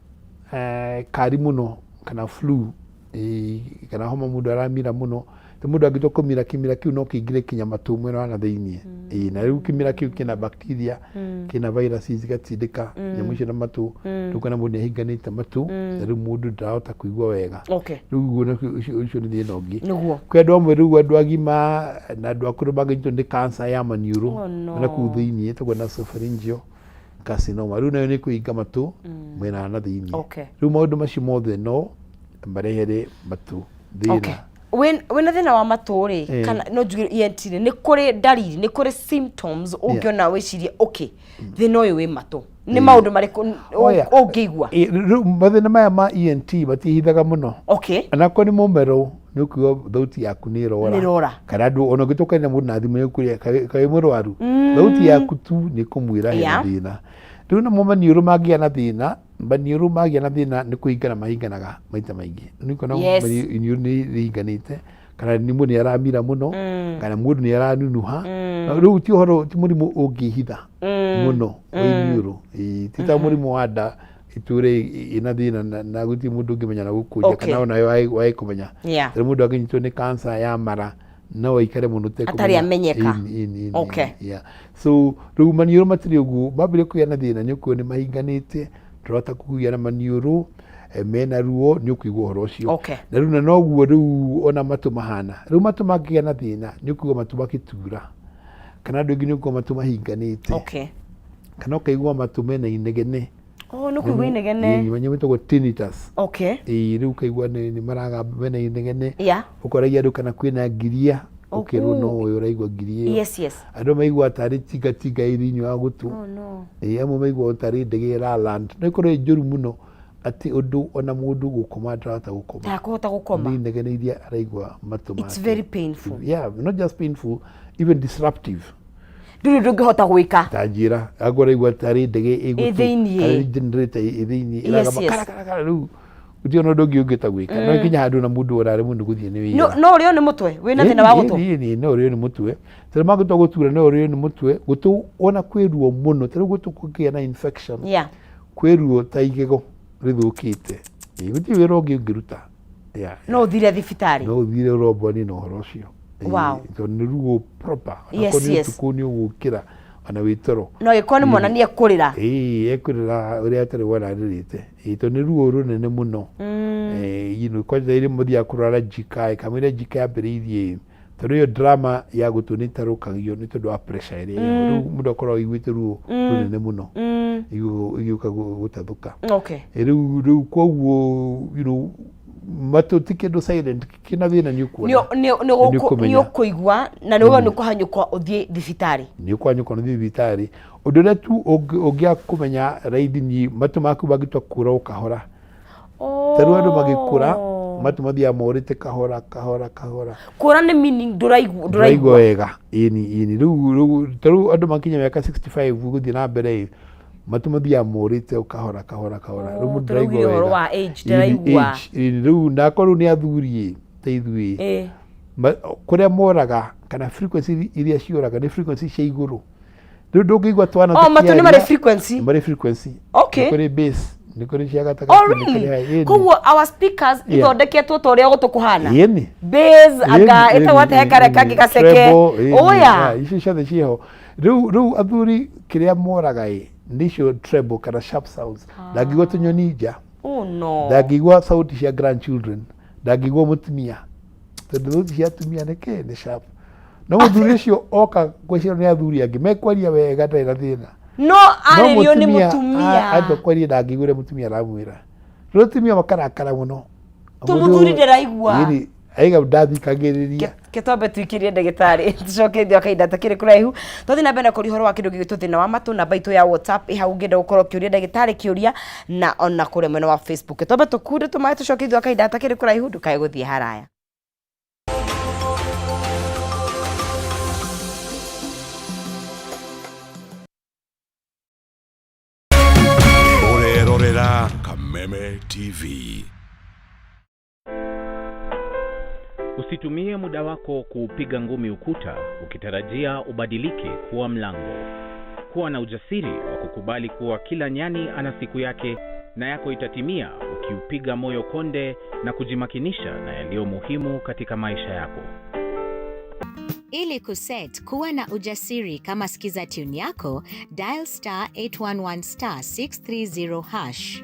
kari mũno kana flu, kana homa mũndũ aramira mũno, ta mũndũ angĩtua kũmira kĩmira kĩu no kĩingĩre kinya matũ mwena wa na thĩiniĩ. Ĩĩ, na rĩu kĩmira kĩu kĩna bacteria, kĩna viruses, igatindĩka nyamũ icio na matũ. Rĩu kana mũndũ nĩahinganĩte matũ, na rĩu mũndũ ndarahota kũigua wega. Rĩu ũguo nakuo ũcio nĩ thĩna ũngĩ. Kwĩ andũ amwe rĩu, andũ agima na andũ akũrũ, mangĩnyitwo nĩ cancer ya maniũrũ Oh, no. na kũu thĩiniĩ, ĩtagwo nasopharyngeal carcinoma. Rĩu nayo nĩ kũhinga matũ mwena wa na thĩiniĩ. Rĩu maũndũ macio mothe no marehere matũ thĩna. Wĩna thĩna wa matũ rĩ, kana no njuge ENT rĩ, nĩ kũrĩ ndariri, nĩ kũrĩ symptoms ũngĩona wĩcirie okay, thĩna ũyũ wĩ matũ? Nĩ maũndũ marĩkũ Oh, yeah. ũngĩigua? Ĩ, rĩu mathĩna maya ma ENT matihithaga mũno. Onakorwo nĩ mũmero, nĩ ũkuigua thauti yaku nĩ ĩrora. Nĩ ĩrora. Kana andũ ona ũngĩtũkania na mũndũ na thimũ nĩ ũkũria kaĩ mũrwaru, thauti yaku tu nĩ kũmwĩra hena thĩna. Rĩu namo maniũrũ mangĩgĩa na thĩna, maniũrũ magĩa na thĩna nĩ kũhingana mahinganaga maita maingĩ. Nĩ ũkuona iniũrũ nĩ rĩhinganĩte, kana nĩ mũndũ nĩ aramira mũno, kana mũndũ nĩ aranunuha. Rĩu ti ũhoro, ti mũrimũ ũngĩhitha mũno wa iniũrũ. Ĩĩ, ti ta mũrimũ wa nda ĩtũre ĩna thĩna na gũtirĩ mũndũ ũngĩmenya na gũkũ nja, kana ona wae kũmenya. Rĩu mũndũ angĩnyitwo nĩ cancer ya mara no aikare mũno Atarĩ ũtekũmenya. amenyeka. Ĩni, ĩni, ĩni, ĩni, yeah. So rĩu maniũrũ matirĩ ũguo, mambĩrĩria kũgĩa na thĩna nĩ ũkuona nĩ mahinganĩte, ndũrahota kũhuhia na maniũrũ, mena ruo, nĩ ũkũigua ũhoro ũcio. Na rĩu na noguo rĩu ona matũ mahana. Rĩu matũ mangĩgĩa na thĩna nĩ ũkũigua matũ magĩtura, kana andũ aingĩ nĩ ũkũigua matũ mahinganĩte, kana ũkaigua matũ mena inegene. Oh, nĩ kũigua inegene. Ĩĩ, nyamũ ĩtagwo tinnitus. Ĩĩ, rĩu ũkaigua nĩ maragamba mena inegene. Ũkoragia andũ kana kwĩna ngiria. Ũkĩrwo no ũyũ ũraigua ngiri ĩyo. Yes, yes. Andũ maigua tarĩ tingatinga ĩ thĩinĩ wa gũtũ. Oh, no. Ĩĩ, amwe maigua tarĩ ndege ĩra land. No ĩkorwo ĩ njũru mũno atĩ ũndũ ona mũndũ gũkoma ndarahota gũkoma. Ndakũhota gũkoma. Nĩ inegene iria araigua matũ make. It's very painful. Yeah, not just painful, even disruptive. Ndũrĩ ũndũ ũngĩhota gwĩka. Ta njĩra, angorwo araigua tarĩ ndege ĩ Ĩ gũtũ, thĩiniĩ. kana nĩ generator ĩ thĩiniĩ, Yes, ĩragamba yes. kara kara kara rĩu gũtirĩ ona ũndũ ũngĩ ũngĩhota gwĩka. No nginya handũ na mũndũ ũraremwo nĩ gũthiĩ nĩ No wĩra. no ũrĩo nĩ mũtwe, wĩna thĩna wa gũtũ. Ĩĩ, ĩĩ, no ũrĩo nĩ mũtwe. Tondũ mangĩtua gũtura no ũrĩo nĩ mũtwe, gũtũ ona kwĩ ruo mũno, ta rĩu gũtũ kũngĩgĩa na infection, Yeah. kwĩ ruo ta igego rĩthũkĩte. Ĩĩ, gũtirĩ wĩra ũngĩ ũngĩruta. Yeah. No ũthire thibitarĩ. No ũthire ũrombani na ũhoro ũcio. Ĩĩ, Wow. tondũ nĩ ruo proper. Yes, Onakorwo nĩ yes. ũtukũ nĩ ũgũkĩra ona wĩ toro. No angĩkorwo nĩ mwana nĩ ekũrĩra. Ĩĩ, ekũrĩra ũrĩa atarĩ wona arĩrĩte. Ĩĩ, tondũ nĩ ruo rũnene mũno. You know, kwanja rĩrĩa mũthiaga kũrwara njika kamũira njika yambĩrĩirie tondũ ĩyo drama ya gũtũ nĩ ĩtarũkagio nĩ tondũ wa pressure ĩrĩa ĩho. Rĩu mũndũ akoragwo aiguĩte ruo rũnene mũno ĩgĩũka gũtathũka. Okay. Rĩu rĩu koguo you know, matũ ti kĩndũ silent kĩna thĩna nĩ ũkuona. Nĩ Nĩ ũkũmenya. ũkũigua na nĩ ũgwa nĩ ũkũhanyũka ũthiĩ thibitarĩ. Nĩ ũkwanyũka nĩ thibitarĩ. Ũndũ ũrĩa tu ũngĩaga kũmenya raithi ni matũ maku mangĩtua kũra o kahora. Ta rĩu andũ magĩkũra matũ mathiaga morĩte kahora kahora kahora. Kũra nĩ meaning ndũraigua. Ndũraigua wega. Ĩni ĩni rĩu rĩu ta rĩu andũ makinya mĩaka 65 gũthiĩ na mbere ĩ matũ mathiaga morĩte o kahora kahora kahora. Rĩu mũndũ tũraugire ndaraigua ũhoro wega. wa age, Ĩni, ndaraigua. age, ĩni, rĩu na akorwo rĩu nĩ athuri ĩ ta ithuĩ Ĩ. Kũrĩa moraga kana frequency iria cioraga nĩ frequency cia igũrũ. Rĩu ndũngĩigua twana Oh, matũ nĩ marĩ tũkĩaria, frequency. nĩ marĩ frequency. Okay. Nĩ kũrĩ bass, nĩ kũrĩ cia gatagatĩ, Oh, nĩ kũrĩ really? high, ĩni. Koguo our speakers Yeah. ithondeketwo ta ũrĩa gũtũ kũhana. Ĩni. Bass anga ĩtagwo atĩa he karĩa kangĩ gaceke. Oya. Icio ciothe ciĩho. Rĩu rĩu athuri kĩrĩa moraga ĩ nĩ icio treble kana sharp sounds. Ndangĩigua tũnyoni nja. Oh no. Ndangĩigua sauti cia grandchildren. Ndangĩigua mũtumia. Tondũ sauti cia atumia nĩ kĩ nĩ sharp. No mũthuri ũcio oka gwĩcirio nĩ athuri angĩ mekwaria wega ndarĩ na thĩna. No arĩrio nĩ mũtumia. Atua kwaria ndangĩigua ũrĩa mũtumia aramwĩra. Rĩu atumia makarakara mũno. Tu mũthuri ndaraigua. Ĩni, aiga ndathikagĩrĩria. Ke twambe tuikĩrie ndagĩtarĩ tũcoke thutha wa kahinda takĩrĩ kũraihu twathiĩ na mbere na kũria ũhoro wa kĩndũ gĩgwĩtwo thĩna wa matũ. Namba itũ ya WhatsApp ĩ hau ũngĩenda gũkorwo ũkĩũria ndagĩtarĩ kĩũria na ona kũrĩa mwena wa Facebook. Twambe tũkunde tũmaĩ tũcoke thutha wa kahinda gatakĩrĩ kũraihu, ndũkae gũthiĩ haraya. Ũrerorera Kameme TV. Usitumie muda wako kuupiga ngumi ukuta ukitarajia ubadilike kuwa mlango. Kuwa na ujasiri wa kukubali kuwa kila nyani ana siku yake na yako itatimia ukiupiga moyo konde na kujimakinisha na yaliyo muhimu katika maisha yako. Ili kuset kuwa na ujasiri kama skiza tune yako, dial star 811 star 630 hash.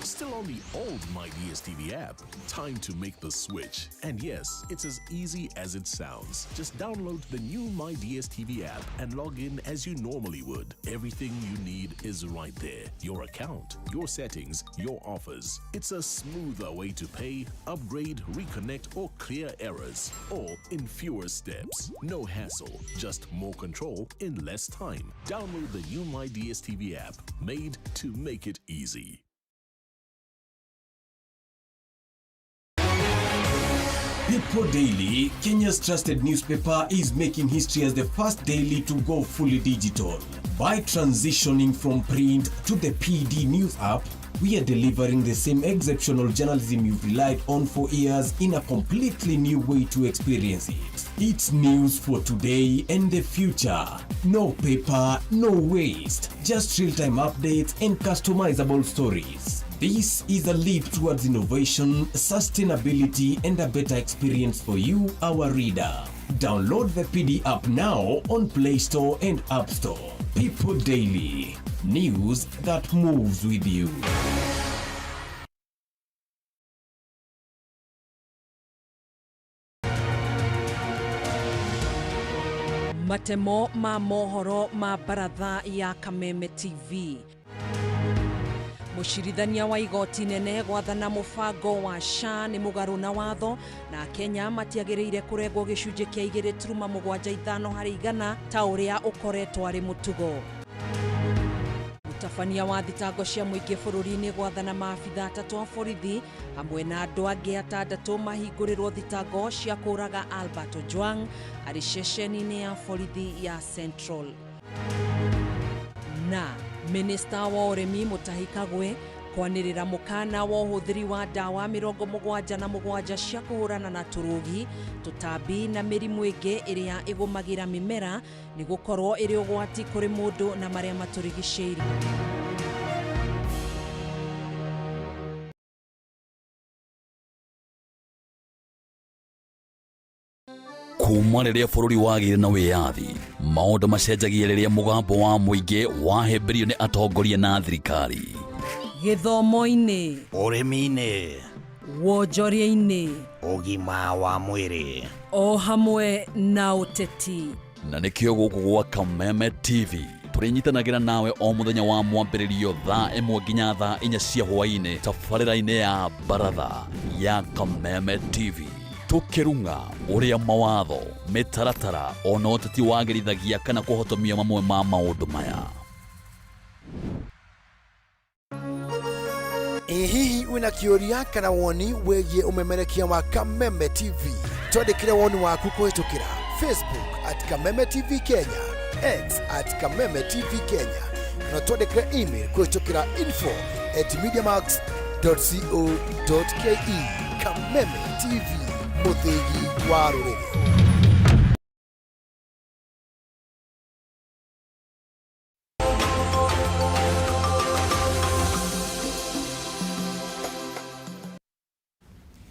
Still on the old My DSTV app? Time to make the switch. And yes, it's as easy as it sounds. Just download the new My DSTV app and log in as you normally would. Everything you need is right there. Your account, your settings, your offers. It's a smoother way to pay, upgrade, reconnect, or clear errors. All in fewer steps. No hassle, just more control in less time. Download the new My DSTV app, made to make it easy. People Daily, Kenya's trusted newspaper, is making history as the first daily to go fully digital. By transitioning from print to the PD News app, we are delivering the same exceptional journalism you've relied on for years in a completely new way to experience it. It's news for today and the future. No paper, no waste. Just real-time updates and customizable stories. This is a leap towards innovation, sustainability, and a better experience for you, our reader. Download the PD app now on Play Store and App Store. People Daily. News that moves with you. Matemo ma mohoro ma baratha ya Kameme TV. Mũcirithania wa igoti nene gwathana mũbango wa SHA nĩ mũgarũ na watho na Kenya matiagĩrĩire kũrengwo gĩcunjĩ kĩa 2.75 harĩ igana ta ũrĩa ũkoretwo arĩ mũtugo. Mũtabania wa thitango cia mũingĩ bũrũri-inĩ gwathana maabitha atatũ a borithi hamwe na andũ angĩ atandatũ mahingũrĩrwo thitango cia kũũraga Albert Ojwang arĩ ceceni-inĩ ya borithi ya Central. Na minista wa ũrĩmi Mutahi Kagwe kwanĩrĩra mũkana wa ũhũthĩri wa ndawa 77 cia kũhũrana na tũrũgi, tũtambi na mĩrimũ ĩngĩ ĩrĩa ĩgũmagĩra mĩmera nĩ gũkorwo ĩrĩ ũgwati kũrĩ mũndũ na marĩa matũrigicĩirie. Kuma rĩrĩa bũrũri wagĩire na wĩyathi, maũndũ macenjagia rĩrĩa mũgambo wa mũingĩ wahĩmbĩrio nĩ atongoria na thirikari. Gĩthomo-inĩ, Ũrĩmi-inĩ, wonjoria-inĩ, ũgima wa mwĩrĩ, o hamwe na ũteti. Na nĩkĩo gũkũ gwa Kameme TV tũrĩnyitanagĩra nawe o mũthenya wa mwambĩrĩrio thaa 1 nginya thaa 4 cia hwaĩ-inĩ tabarĩra-inĩ ya baratha ya Kameme TV, tũkĩrung'a ũrĩa mawatho, mĩtaratara ona ũteti wagĩrithagia kana kũhotomia mamwe ma maũndũ maya. Ĩ hihi wĩna kĩũria kana woni wĩgiĩ ũmemerekia wa Kameme TV? Twandĩkĩre woni waku kũhĩtũkĩra Facebook at Kameme TV Kenya, X at Kameme TV Kenya, kana twandĩkĩre email kũhĩtũkĩra info at mediamax.co.ke. Kameme TV, mũthĩgi wa rũrĩrĩ.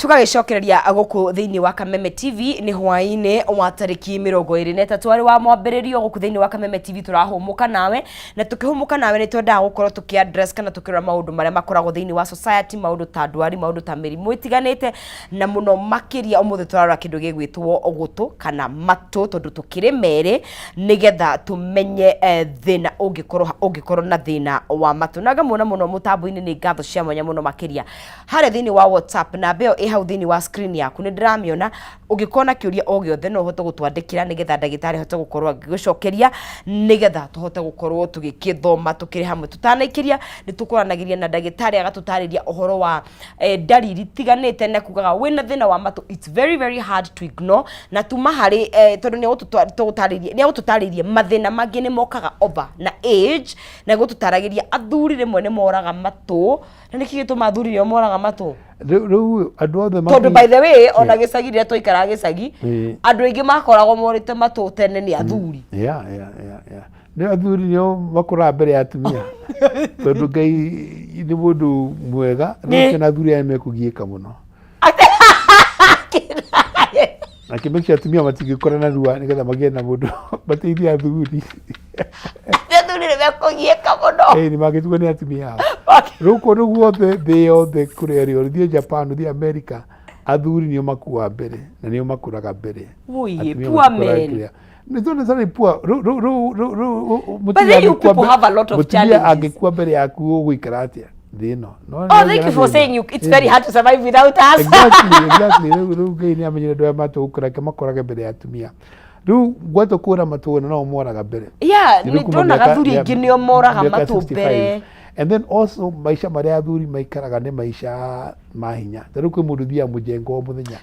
Tũgagĩcokereria gũkũ thĩinĩ wa Kameme TV nĩ hwaĩ-inĩ wa tarĩki 23 arĩ wa mwambĩrĩrio. Gũkũ thĩinĩ wa Kameme TV tũrahũmũka nawe, na tũkĩhũmũka nawe nĩ twendaga gũkorwo tũkĩ address kana tũkĩrora maũndũ marĩa makoragwo thĩinĩ wa society, maũndũ ta ndwari, maũndũ ta mĩrimũ ĩtiganĩte, na mũno makĩria ũmũthĩ tũrarora kĩndũ gĩgwĩtwo gũtũ kana matũ, tondũ tũkĩrĩ merĩ nĩgetha tũmenye thĩna ũngĩkorwo na thĩna wa matũ. Na ngamuona mũno mũtambo-inĩ, nĩ ngatho cia mwanya mũno makĩria harĩa thĩinĩ wa WhatsApp, namba ĩyo ĩ hau thĩinĩ wa screen yaku nĩ ndĩramĩona. Ũngĩkorwo na kĩũria o gĩothe no ũhote gũtwandĩkĩra nĩgetha ndagĩtarĩ ahote gũkorwo agĩgũcokeria, nĩgetha tũhote gũkorwo tũgĩkĩthoma tũkĩrĩ hamwe. Tũtanaikĩria nĩ tũkwaranagĩria na ndagĩtarĩ agatũtarĩria ũhoro wa ndariri itiganĩte na kugaga wĩna thĩna wa matũ it's very very hard to ignore, na tuma harĩ tondũ nĩ egũtũtarĩria mathĩna mangĩ nĩ mokaga over na age, na egũtũtaragĩria athuri rĩmwe nĩ moraga matũ. Na nĩkĩ gĩtũma athuri nĩo moraga matũ? Rĩu andũ othe tondũ by the way, ona gĩcagi rĩrĩa twaikaraga gĩcagi, andũ aingĩ makoragwo morĩte matũ tene nĩ athuri. Yeah. Nĩ athuri nĩo makũraga mbere ya atumia, tondũ Ngai nĩ mũndũ mwega. Rĩu kĩona athuri aya mekũgiĩka mũno na kĩmeki, atumia matingĩkũra narua nĩgetha magĩe na mũndũ mateithie athuri. Athuri nĩ mekũgiĩka mũno. Ĩĩ, nĩ mangĩtigwo nĩ atumia ao. Rĩu kũndũ guothe thĩ yothe kũrĩa rĩ, ũthiĩ Japan, ũthiĩ America, athuri nĩo makuaga mbere na nĩo makũraga mbere. Wũiĩ, Atumia poor matikũraga men. kĩrĩa. Nĩ tondũ sorry, poor rĩu rĩu rĩu rĩu rĩu But then you people have a lot of mũtumia challenges. angĩkua mbere yaku ũgũikara atĩa thĩ ĩno? No, Oh, thank you for saying you, it's very hard to survive without us. Exactly. Rĩu Ngai nĩ amenyire andũ aya matũgũkũra, reke makũrage mbere ya atumia. Rĩu gwatũ kũra matũ no moraga mbere. Yeah, Rĩu nĩ kuma ndonaga athuri aingĩ nĩo moraga mĩaka matũ 65. mbere. And then also maica marĩa athuri maikaraga nĩ maica ma hinya. Ta rĩu kwĩ mũndũ ũthiaga mũjengo o mũthenya,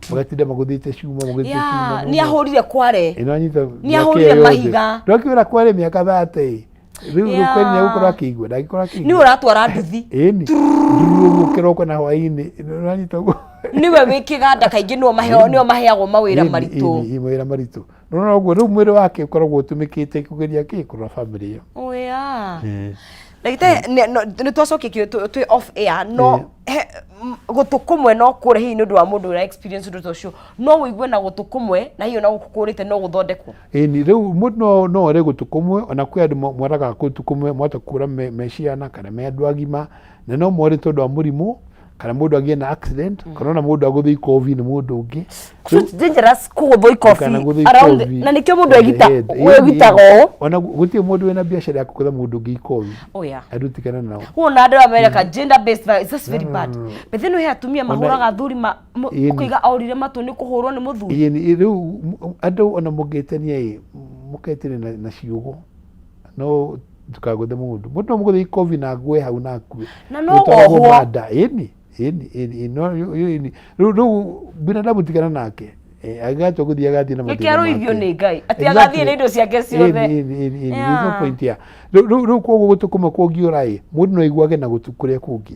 magatinda magũthĩte cuma, magũthĩte cuma. Nĩ ahũrire kware. Ĩno anyita Nĩ ahũrire mahiga. Ndwakĩwĩra kware mĩaka 30 rĩu. Kweri nĩ egũkorwo akĩigua, ndangĩkorwo akĩigua. Nĩwe ũratwara nduthi. Ĩni nduru ũguo kĩroko na hwaĩ-inĩ, ũranyita ũguo. Nĩwe wĩ kĩganda kaingĩ, nĩo maheo, nĩo maheagwo mawĩra maritũ. Ĩni, mawĩra maritũ. Nona ũguo rĩu mwĩrĩ wake ũkoragwo ũtũmĩkĩte kũgeria kĩ kũrora family ĩyo. Oh yeah. Ndagĩtarĩ, nĩ twacokia kĩo twĩ off air, no gũtũ kũmwe no kũre hihi nĩ ũndũ wa mũndũ ũra experience ũndũ ta ũcio, no ũigue na gũtũ kũmwe na hihi ona gũkũ kũrĩte no gũthondekwo? Ĩni, rĩu mũndũ no ore gũtũ kũmwe. Ona kwĩ andũ moraga gũtũ kũmwe mwahota kũra me ciana kana me andũ agima, na no more tondũ wa mũrimũ Kana mũndũ agĩe na accident, kana ona mũndũ agũthwo ikobi nĩ mũndũ ũngĩ. So it's dangerous kũgũthwo ikobi Kana gũthwo around ikobi na nĩkĩo mũndũ on the egita head. Ĩni, wĩgitaga ũũ. Ona gũtirĩ mũndũ wĩna biacara ya kũgũtha mũndũ ũngĩ ikobi. Oh, yeah. Andũ tigana nao. Wona andũ amerika gender based violence, that's very No, no, bad. no, no. But then he atumia Ona- mahũraga athuri Ĩni. ũkaiga aũrire matũ nĩ kũhũrwo nĩ mũthuri. Ĩni, rĩu andũ ona mũngĩtania ĩ, mũketania na ciugo, no ndũkagũthe mũndũ. Mũndũ no mũgũthe ikobi na agwe hau na akue. Na no Gwĩtagwo wohwo. murder. Ĩni, ĩni, ĩni, ĩni, no, ĩni. Rĩu binadamu tigana nake. Agĩgatua gũthiĩ agathiĩ na Nĩkĩo mathĩna arũithio make. nĩ Ngai atĩ Exactly. agathiĩ na indo ciake ciothe. Ĩni, ĩni, ĩni, ĩni. There's no point here. Rĩu koguo gũtũ kũmwe kũngiũra ĩ, mũndũ no aiguage na gũtũ kũrĩa kũngĩ.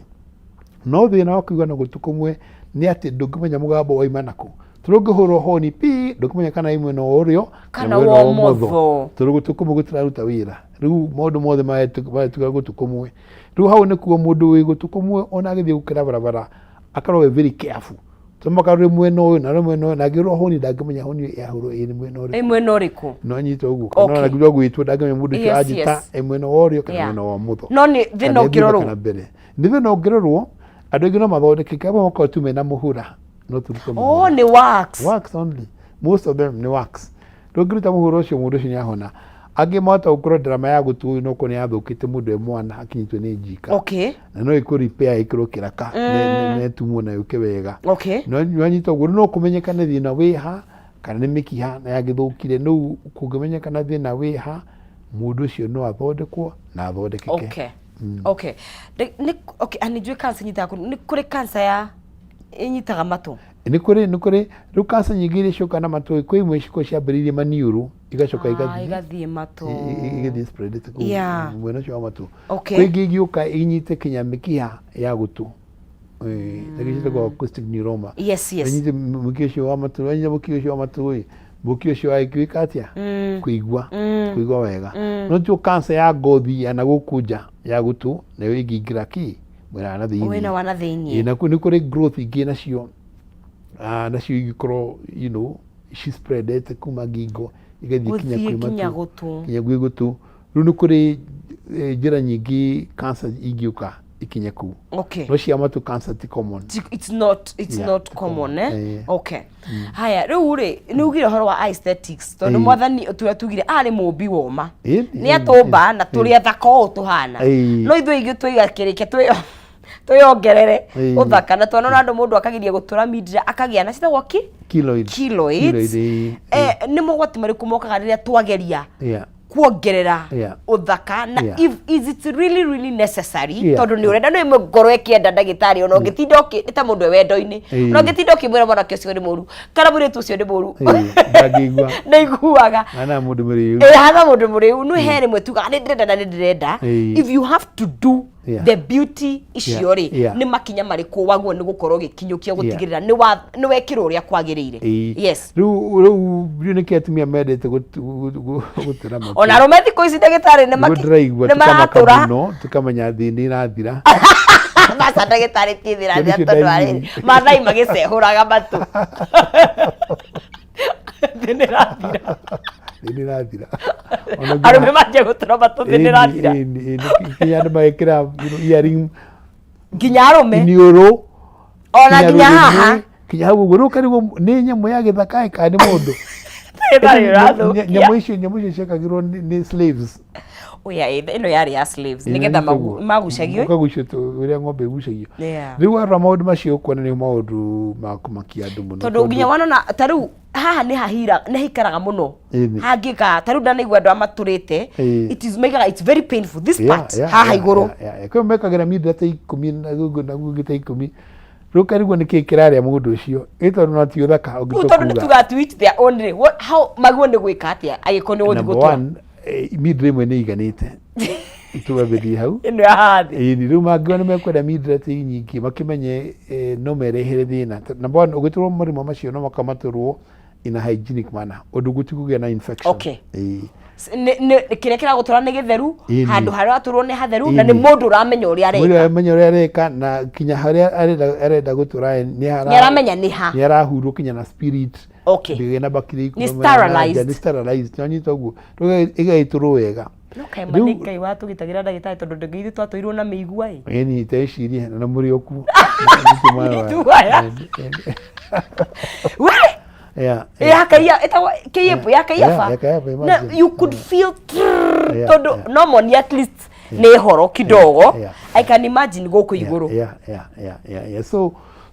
No thĩna wa kũigua na gũtũ kũmwe nĩ atĩ ndũngĩmenya mũgambo waima nakũ. Tondũ ũngĩhũrwo honi pi, ndũkũmenya kana ĩ mwena wa ũrĩo Kana mwena wa wa ũmotho. ũmotho. Tondũ gũtũ kũmwe gũtiraruta wĩra. Rĩu maũndũ mothe mahetũkĩra gũtũ kũmwe. Rĩu hau nĩkuo mũndũ wĩ gũtũ kũmwe ona agĩthiĩ gũkĩra barabara akorwo e very careful. Tondũ makarore mwena ũyũ na mwena ũyũ, na angĩhũrwo honi ndangĩmenya honi ĩyo yahũrwo ĩ mwena ũrĩkũ. Ĩ mwena ũrĩkũ. No anyite ũguo. Kana ona angĩtua gwĩtwo ndangĩmenya mũndũ ũcio anjĩta ĩ mwena wa ũrĩo kana mwena wa ũmotho. No nĩ thĩna Kana ĩ thutha ũngĩrorwo. kana mbere. Nĩ thĩna ũngĩrorwo, andũ aingĩ no mathondekeke, amwe makoragwo tu mena mũhũra. No tũrute mũhũra. Oh, nĩ wax. Wax only. Most of them nĩ wax. Ndũngĩruta mũhũra ũcio mũndũ ũcio nĩ ahona. Angĩ mahota gũkorwo ndarama ya gũtũ ũyũ no korwo nĩ yathũkĩte mũndũ e mwana akinyitwo nĩ njika. Na no ĩkũ repair ĩkĩrwo kĩraka na ĩtumwo na yũke wega. No wanyita ũguo no kũmenyekane thĩna wĩ ha kana nĩ mĩkiha na yagĩthũkire. Rĩu kũngĩmenyekana thĩna wĩ ha mũndũ ũcio no athondekwo na athondekeke. Okay. Nĩ okay, nĩ njũĩ cancer ĩnyitaga kũ- nĩ kũrĩ cancer ya ĩnyitaga matũ. Nĩ kũrĩ rĩu cancer nyingĩ iria ciũkaga na matũ kwĩ imwe cikoragwo ciambĩrĩirie maniũrũ igacoka Ah, igathiĩ igathiĩ matũ. Igĩthiĩ spreadete kũu mwena ũcio wa matũ. Kwĩ ĩngĩ ĩngĩũka ĩnyite kinya mĩkiha ya gũtũ, ĩngĩ ciĩtagwo acoustic neuroma. Ĩnyite mũkiha ũcio wa matũ, wanyita mũkiha ũcio wa matũ ĩ, mũkiha ũcio wagĩtuĩka atĩa kũigua kũigua wega. No tio cancer ya ngothi ya na gũkũ nja ya gũtũ nayo ĩngĩingĩra kĩ mwena wa na thĩinĩ. Mwena wa na thĩinĩ. Ĩ, na nĩ kũrĩ growth ingĩ nacio, nacio ingĩkorwo ci spreadete kuma ngingo igathiĩ kinya Gũthiĩ kwĩ kinya matũ gũtũ. Kinya gwĩ gũtũ. Rĩu nĩ kũrĩ njĩra nyingĩ cancer ingĩũka ikinye kũu. No cia matũ cancer ti common. It's not it's not common, eh? Okay. Haya, rĩu rĩ nĩ ugire ũhoro wa aesthetics tondũ mwathani turia tugire arĩ mũmbi woma. Nĩ atũmba na tũrĩ athaka ũũ tũhana. No ithuĩ ithuĩ twaiga kĩrĩke twĩongerere ũthaka na twanona andũ mũndũ akageria gũtũra mindira akagĩa na citagwo ki Keloid. Keloids. Keloid, ĩĩ. Nĩ mogwati marĩkũ mokaga rĩrĩa twageria kuongerera ũthaka na if is it really really necessary? Tondũ nĩ ũrenda nĩ ĩmwe ngoro ĩkĩenda ndagĩtarĩ ona ũngĩtinda ũkĩ nĩ ta mũndũ e wendo-inĩ, ona ũngĩtinda ũkĩmwĩra mwanake ũcio nĩ mũru kana mũirĩtu ũcio nĩ mũru, Ndangĩigua. Nĩ iguaga. Ana mũndũ mũrĩu. Ĩ, hana mũndũ mũrĩu nĩ he rĩmwe tugaga nĩ ndĩrenda na nĩ ndĩrenda. If you have to do the beauty icio rĩ, nĩ makinya marĩkũ waguo nĩ gũkorwo ũgĩkinyũkia gũtigĩrĩra nĩ wekĩrwo ũrĩa kwagĩrĩire? Yes. Rĩu nĩkĩ atumia mendete gũtũra matũ? Ona arũme thikũ ici ndagĩtarĩ nĩ Nĩguo ndĩraigua nĩ tũkamaka maratũra. mũno tũkamenya thĩ nĩ ĩrathira. Maca ndagĩtarĩ ti thĩra Kĩndũ thĩra kĩu tondũ ndaigua. arĩ mathai magĩcehũraga matũ thĩ nĩ ĩrathira. Thĩ nĩ ĩrathira. Arũme manjia gũtũra matũ thĩ nĩ ĩrathira. Nginya andũ magekĩra earring nginya arũme iniũrũ ona nginya haha kinya hau ũguo. Rĩu ũkarigwo nĩ nyamũ ya gĩthaka ĩ kana nĩ mũndũ. Ndagĩtarĩ ũrathũkia. Nyamũ icio ciekagĩrwo nĩ slaves. Oya, ĩno yarĩ ya slaves nĩgetha magucagio. Ũkagucio ũrĩa ng'ombe ĩgucagio. Rĩu warora maũndũ macio ũkuona nĩ maũndũ ma kũmakia andũ mũno. Tondũ nginya wanona ta rĩu haha nĩ hahira nĩ haikaraga mũno hangĩka ta rĩu ndanaigua andũ aya matũrĩte it is maigaga it's very painful this part haha igũrũ. Kwĩ mekagĩra mindira ta 10 na gũkũ na gũkũ ta 10. Rĩu ũkarigwo nĩ kĩĩ kĩrarĩa mũndũ ũcio ĩ tondũ no ti ũthaka Rĩu ũngĩtua tondũ nĩ kuga. tugaga to each their own rĩ, how magwo nĩ gwĩka atĩa angĩkorwo nĩ ũgũthiĩ Number gũtũra? one, mindira ĩmwe nĩ iganĩte tũgambĩrĩrie hau. Ĩno ya haha thĩ. Ĩni, rĩu mangĩona nĩ mekwenda mindira ti nyingĩ makĩmenye no merehere thĩna. Number one, ũgĩtũrwo marima macio no makamatũrwo in a hygienic manner ũndũ gũtikũgĩa na infection. Ĩĩ. Kĩrĩa kĩragũtwara nĩ gĩtheru, Ĩni. handũ harĩa ũratũrwo nĩ hatheru, na nĩ Ĩni. mũndũ ũramenya ũrĩa Mũndũ areka. aramenya ũrĩa areka, na kinya harĩa arenda gũtũra nĩ Nĩ aramenya nĩ ha. Nĩ arahurwo kinya na spirit. Okay. Ndĩgĩe na bacteria Nĩ ikuma mwena na nja, sterilized. nĩ sterilized, nĩwanyita ũguo? Rĩu ĩgagĩtũrwo wega. No kaĩ ma nĩ Ngai watũgitagĩra ndagĩtarĩ, tondũ ndĩngĩ ithuĩ twatũirwo na mĩigua ĩ. Ĩni tecirie na mũrĩ o kuo. Mĩigua. We! Ya kaiya ĩtagwo keiyepu ya kaiyafa. Ya Kaiafa, Na imagine. you could feel trrrr, tondũ no moni at least nĩ horo kidogo. I can imagine gũkũ igũrũ. Yeah.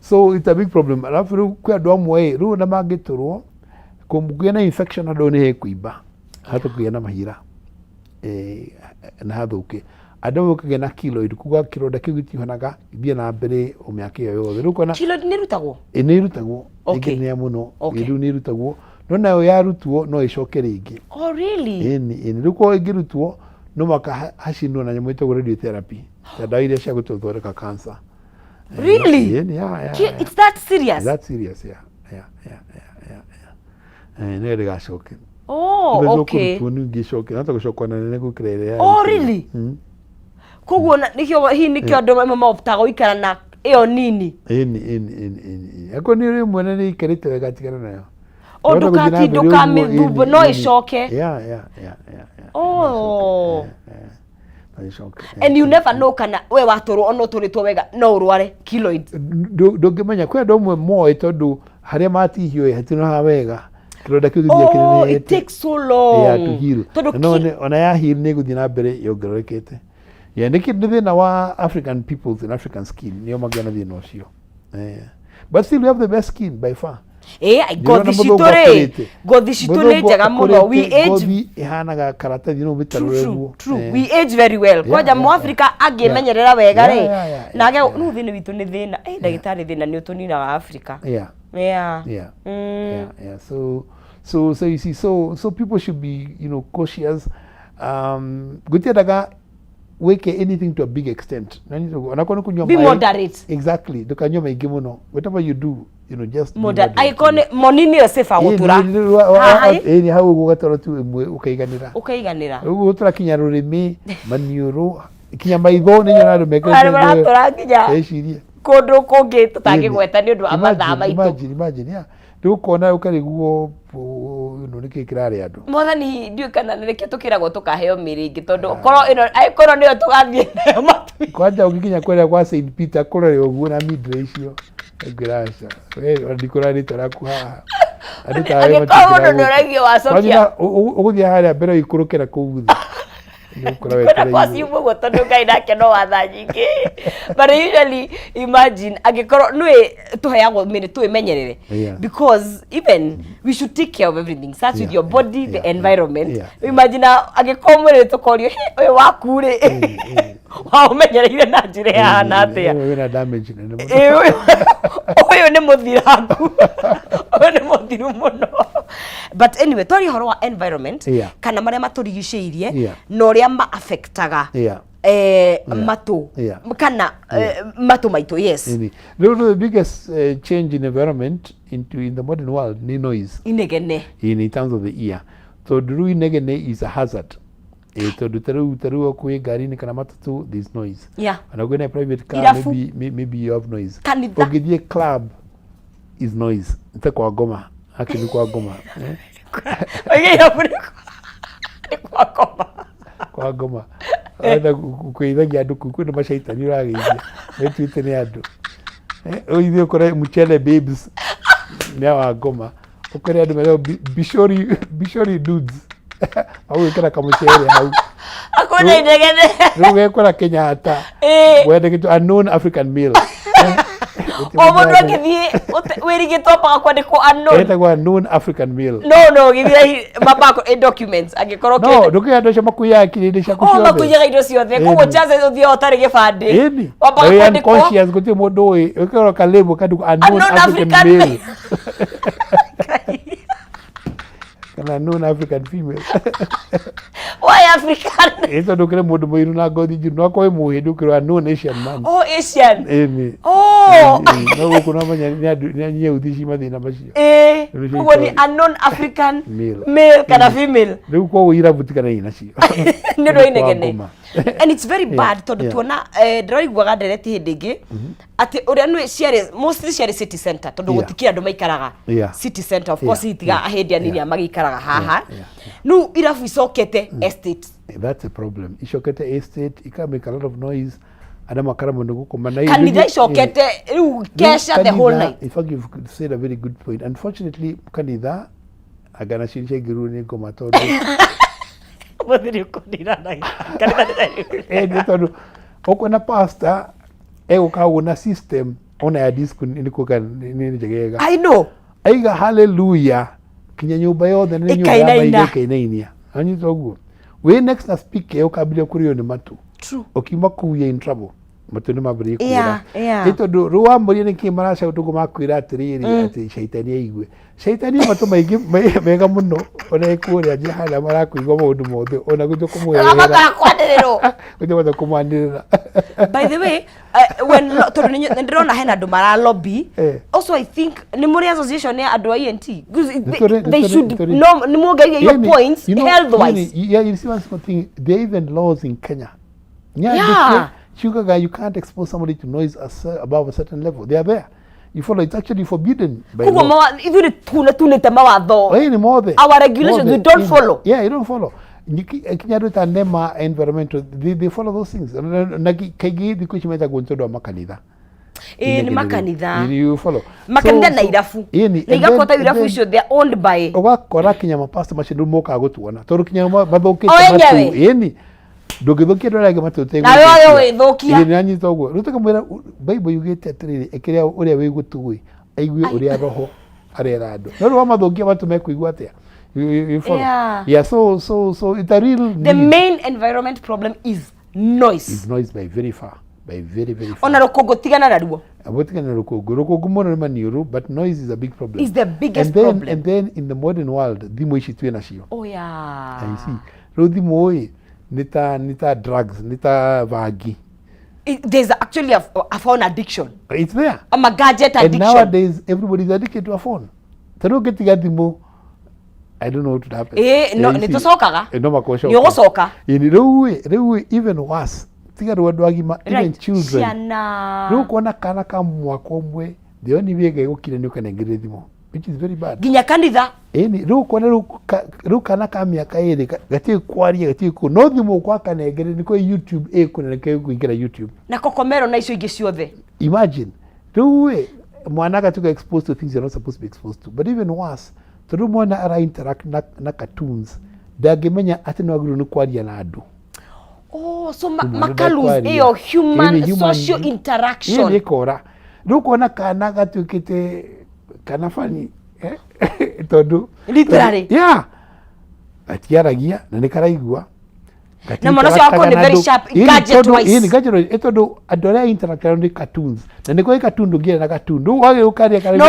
So it's a big problem. Alafu rĩu kwĩ andũ amwe ĩ, rĩu ona mangĩtũrwo kũngĩa na infection, andũ nĩ hekũimba, hata kũgĩa na mahira na hathũke. Andũ amwe ũkĩgĩa na keloid, kuga kĩronda kĩu gĩtihonaga, gĩthiĩ na mbere o mĩaka ĩyo yothe. Rĩu ũkona Keloid nĩ ĩrutagwo? Ĩ, nĩ ĩrutagwo. Okay. Ĩngĩ nĩ ya mũno. Okay. Rĩu nĩ ĩrutagwo, no nayo yarutwo no ĩcoke rĩngĩ. Oh, really? Ĩni, ĩni. Rĩu korwo ĩngĩrutwo no mũhaka hacinwo na nyamũ ĩtagwo radiotherapy, ta ndawa iria cia gũthondeka cancer. Really? Ĩni, yeah. It's that serious? That serious, yeah. Nĩyo ndĩgacoke. Oh, okay. Kũrutwo ningĩ ĩcoke no ta gũcokwo na nene gũkĩra ĩrĩa Oh, yarutwo. really? Koguo nĩkĩo hihi nĩkĩo andũ amwe maoptaga gũikara na ĩyo nini. Ĩni, ĩni, ĩni, ĩni, ĩni. Akorwo nĩ rĩmwe na nĩ ĩikarĩte wega, tigana nayo. O Ũrenda gũthiĩ na ndũkati mbere ũguo, ndũkamĩthumbu ĩni, no ĩni. ĩcoke. Yeah. Oh. No ĩcoke. And you never know kana we watũrwo ona ũtũrĩtwo wega no ũrware keloid. Ndũngĩmenya, kwĩ andũ amwe moĩ tondũ harĩa matihio ĩ hatinoha wega, kĩronda kĩu gĩthiĩ Oh, it kĩnenehete. takes so long. Yeah, to heal. Tondũ Na no ona ya heal nĩ ĩgũthiĩ na mbere yongererekete. Yeah, nĩ thĩna wa African peoples and African skin, nĩo magĩa na thĩna ũcio. But still we have the best skin by far. Ngothi Ndĩrona citũ mũthũngũ rĩ, akũrĩte. ngothi citũ nĩ Mũthũngũ njega mũno. We akũrĩte, age ngothi ĩhanaga karatathi no mĩtarũre True, ũguo. true. We age very well. Kwanja Mũafrika angĩmenyerera wega rĩ, na age rĩu thĩna witũ nĩ thĩna. Ndagĩtarĩ, thĩna nĩ ũtũninaga Afrika. Yeah. So you see, so people should be cautious. Gũtiendaga wĩke anything to a big extent. Onakorwo nĩ kũnyua Be maĩ- moderate. Exactly. Ndũkanyue maingĩ mũno. Whatever you do, just be Moderate. moderate. Angĩkorwo nĩ moni nĩyo safer gũtũra. Haha ĩ, Ĩĩ, hau ũguo ũgatwara tu ĩmwe ũkaiganĩra. Ũkaiganĩra. Rĩu gũtũra kinya rũrĩmĩ, maniũrũ, kinya maitho, nĩ nyonaga andũ mekĩrĩte Andũ maratũra nginya Ecirie. kũndũ kũngĩ tũtangĩgweta nĩ ũndũ wa mathaa maitũ. Imagine, imagine, yeah. Rĩu ũkona ũkarigwo nĩkĩ kĩrarĩa andũ. Mwathani, ndiũĩ kana nĩkĩo tũkĩragwo tũkaheo mĩrĩ ĩngĩ, tondũ korwo ĩno angĩkorwo nĩyo tũgathiĩ nayo matu. Kwanja ũngĩkinya kũrĩa kwa St Peter kũrore ũguo na mindre icio, ngwĩra aca we, ona ndikũra rĩtwa rĩaku haha. Andũ tawe Angĩkorwo mũndũ matingĩra nĩ ũraigua wacokia. gũkũ. Kwanza ũgũthiĩ harĩa mbere ũikũrũke na kũu thĩ. Nĩ ũgũkora Kwenda wetereirwo. kwaciumwo ũguo, tondũ Ngai nake no watha nyingĩ, but usually imagine angĩkorwo nĩ tũheagwo mĩrĩ twĩmenyerere, because even we should take care of everything, starts with your body, the environment. Imagine angĩkorwo mwĩrĩ tũkorio, "Hĩ, ũyũ waku rĩ, waũmenyereire na njĩra ĩhana atĩa?" Ĩĩ, wĩna damage nene mũno. Ĩ, ũyũ nĩ mũthirangu, ũyũ nĩ mũthiru mũno. But anyway, twaria ũhoro wa environment kana marĩa matũrigicĩirie na ũrĩa ma-affectaga matũ kana matũ maitũ, yes. Ĩni. Rĩu the biggest change in environment in the modern world nĩ noise. Inegene. In terms of the ear, tondũ rĩu inegene is a hazard. Tondũ ta rĩu kwĩ ngari-inĩ kana matatũ, there is noise. Ona kwĩna private car, Irabu. maybe you have noise. Kanitha. Ũngĩthiĩ club is noise, nĩ ta kwa ngoma, aki nĩ kwa ngoma, eh? Oige irabu nĩ kwa ngoma. Kwa ngoma wenda kũgeithagia andũ kũu, kwĩna macaitani ũrageithia metuĩte nĩ andũ. Ũithiĩ ũkore mchele babes nĩ awa ngoma, ũkore andũ metagwo bishori dudes magwĩkĩra kamũcere hau. Hakuna inegene. Rĩu ũgekora Kenyatta wendeketwo unknown African male. O mũndũ agĩthiĩ wĩrigĩtwo ambaga kwandĩkwo unknown. Etagwo unknown African male. No gĩthiĩ mambaga in documents angĩkorwo No ndũkĩra andũ acio makuiyaga kĩrĩndĩ ciaku Oh, ciothe. makuiyaga indo ciothe, koguo chances ũthiaga ũtarĩ gĩbandĩ. Ĩni. Wambaga Wĩ kwandĩkwo unconscious, gũtirĩ mũndũ ũĩ, ũkĩrora kalĩmũ kandĩkwo unknown Unknown African African male kana unknown African female. Why African? Ĩ, tondũ ũkĩrĩ mũndũ mũiru na ngothi njirũ, no akorwo wĩ mũhĩndĩ ũkĩrora unknown Asian man. Oh, Asian. Ĩni. Oh. Ĩni, no gũkũ no menya nĩ andũ nĩ nyeuthi ci mathĩna macio. Rĩu Koguo nĩ ciĩtwo- a non African Male. male kana female. Rĩu koguo irabu tiganai nacio. Nĩ ũndũ wa inegene. Ngoma. And it's very bad tondũ tuona ndĩroiguaga ndereti hĩndĩ ĩngĩ atĩ ũrĩa nĩ ciarĩ mostly ciarĩ city center tondũ gũtikĩrĩ andũ maikaraga city center, of course, itiga ahĩndĩ anini a magĩikaraga haha. Rĩu irabu icokete estate. That's a problem. Icokete estate, ika make a lot of noise, andũ makaremwo nĩ gũkoma na Kanitha icokete rĩu kesha the whole kanitha- night. In fact, you've said a very good point. Unfortunately, kanitha anga nacio nĩciaingĩrwo nĩ ngoma tondũ Mũthiri ũkũnina na kanitha. Nĩ tondũ ũkuona pastor egũka ũguo na system ona ya disco nĩ kuga nĩ njegega. I know. Aiga hallelujah kinya nyũmba yothe nĩ nyũmba ya Ĩkainaina. maithe ĩkainainia. Anyita ũguo wĩ next na speaker ũkambĩrĩria kũrĩo nĩ matũ. True. Ũkiuma kũu you're in trouble, matũ nĩ mambĩrĩrie kũra. Nĩ tondũ rĩu wamũria nĩkĩ maracaũ tũguo makwĩra atĩrĩrĩ atĩ caitani aigue caitani matũ maingĩ mega mũno ona ĩkũrĩa nja harĩa marakũigua maũndũ mothe ona gũthiĩ kũmwerera. Abatara kwanĩrĩrwo. Gũthiĩ bata kũmwanĩrĩra. By the way, when tondũ nĩ ndĩrona hena andũ mara lobby. Also, I think nĩ mũrĩ association ya andũ a ENT. Because they should no nĩ muongereire your Yani, points you know, health wise. Yani, yeah, you see one small thing, there are even laws in Kenya. Ciugaga you can't expose somebody to noise as, above a certain level. They are there. You follow, it's actually forbidden by Koguo law. ithuĩ nĩ tunĩte mawatho. Ĩĩ, nĩ mothe. Our regulations we Mothe. don't follow. Yeah, you don't follow. Kinya andũ ta NEMA environmental, they follow those things. Na kaingĩ thikũ ici metagwo nĩ tondũ wa makanitha. Ĩĩ, nĩ makanitha. You follow. Makanitha na irabu. Ĩni, Na and igakora then- irabu and then- icio they are owned by ũgakora kinya mapasta macio rĩu mokaga gũtuona tondũ kinya mathũkĩte O enyewe. matũ ĩni ndũngĩthũkia andũ arĩa angĩ matũ. Nawe wage gwĩthũkia. Nanyita ũguo rĩu tũkamwĩra Bible yugĩte atĩrĩrĩ ĩkĩrĩa ũrĩa wĩ gũtũ ĩ aigue ũrĩa roho arera andũ, no rĩu wamathũkia matũ mekũigua atĩa? You follow? Yeah, so it's a real The need. Main environment problem is noise. Is noise by very far, by very very far. Ona rũkũngũ tigana naruo. Abotigana na rũkũngũ, rũkũngũ mũno nĩ maniũrũ, but noise is a big problem. Is the biggest and then, problem. And then in the modern world thimũ ici twĩ nacio. Oh yeah. I see. Rĩu thimũ ĩ nĩ ta drugs, nĩ ta bangi. There's actually a phone addiction. It's there. Ama gadget And addiction. nowadays everybody is addicted to a phone. Ta rĩu ũngĩtiga thimũ, I don't know what would happen. Ĩĩ, no, You nĩ see. tũcokaga. No makocoka. Nĩ ũgũcoka. Ĩni rĩu ĩ, even worse, tiga rĩu andũ agima, even children. Ciana. Rĩu kuona kana ka mwaka ũmwe, the only way gegũkira nĩ ũkanengere thimũ, which is very bad. Nginya kanitha. Ĩni rĩu kuona rĩu kana ka mĩaka 2 gatiũĩ kwaria, gatiũĩ kũ no thimũ gwakanengere nĩkũ YouTube ĩkũ na nĩkĩo ĩkũingĩra YouTube. Na kokomero na icio ingĩ ciothe. Imagine rĩu ĩ mwana agatuĩka exposed to things you're not supposed to be exposed to. But even worse, tondũ mwana ara interact na cartoons, ndangĩmenya atĩ no agĩrĩirwo nĩ kwaria na andũ. Oh, so Rĩu mwana makalose ndekwaria. ĩyo human Ĩni, social ĩni interaction. ĩkora rĩu kuona kana gatuĩkĩte kana bani tondũ Literally. Yeah, gatiaragia na nĩ karaigua. Na mwana ũcio wakorwo nĩ very sharp, gadget wise. Ĩni gadget wise, tondũ andũ arĩa interact nao nĩ cartoons na nĩ kũrĩ cartoon ndũngĩaria na cartoon rĩu wagĩrĩirwo ũkaria kana No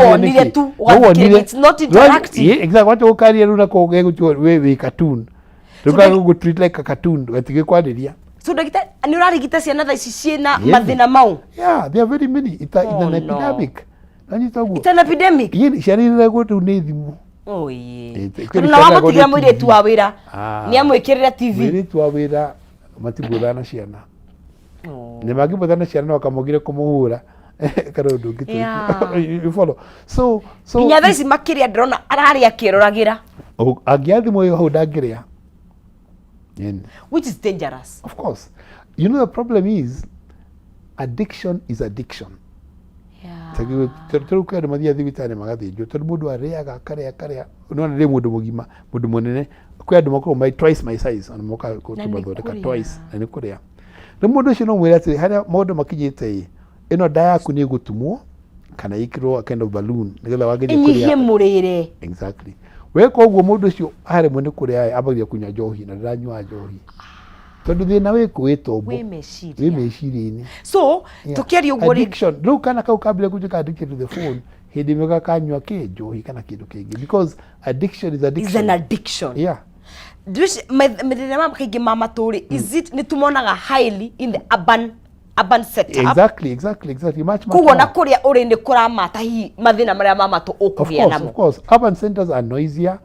no wonire tu, ũgathikĩrĩria, it's not interactive. Exactly, wacha ũkaria rĩu nako gegũtua we wĩ cartoon, rĩu gagũgũ treat like a cartoon gatigĩkwarĩria. So ndagĩtarĩ, nĩ ũrarigita ciana thaa ici ciĩna Yes. mathĩna mau? Yeah, there are very many. It's Oh, an no. epidemic. Nanyita ũguo. It's an epidemic. Ĩni ciana ireragwo rĩu nĩ thimũ. Oh, yeah. Kwĩ Tondũ na ciana wamũtigĩra ireragwo nĩ mũirĩtu TV. wa wĩra Ah. nĩ amwĩkĩrĩra TV. Mũirĩtu wa wĩra matigũthana na ciana. Nĩ mangĩbũthana na ciana no akamũgire kũmũhũra kana ũndũ ũngĩ. You follow? So Nginya thaa ici makĩria ndĩrona ararĩa akĩroragĩra. Angĩaga thimũ ĩyo hau ndangĩrĩa. Ĩni. Which is dangerous. Of course. You know the problem is addiction is addiction. Tarĩu kwĩ andũ mathiaga thibitarĩ magathĩnjwo tondũ mũndũ arĩaga akarĩa akarĩa, nona rĩ mũndũ mũgima, mũndũ mũnene, kwĩ andũ makoragwo my twice my size ona mokaga Na nĩ kũmathondeka kũrĩa. twice na nĩ kũrĩa. Rĩu mũndũ ũcio no mwĩre atĩrĩ harĩa maũndũ makinyĩte ĩ ĩno nda yaku nĩ ĩgũtumwo kana ĩkĩrwo a kind of balloon nĩgetha wagĩrie Ĩnyihie kũrĩa. mũrĩre. Exactly. Weka ũguo mũndũ ũcio aremwo nĩ kũrĩa ambagia kũnyua njohi na ndaranyua njohi tondũ thĩna wĩkũ wĩ tombo. Wĩ meciria. Wĩ meciria-inĩ. So Yeah. tũkĩaria ũguo rĩ Addiction. Rĩu kana kau kambire gũtuĩka addicted to the phone hĩndĩ ĩmwe gakanyua kĩ njohi kana kĩndũ kĩngĩ because addiction is is addiction. an addiction. Yeah. Mathĩna ma kaingĩ ma matũ rĩ, is it nĩ tumonaga highly in the urban urban setup. Exactly, much, much Koguo na more. kũrĩa ũrĩ nĩ kũramata hihi mathĩna marĩa ma matũ Of ũkũgĩa course, namo. of course. Urban centers are noisier.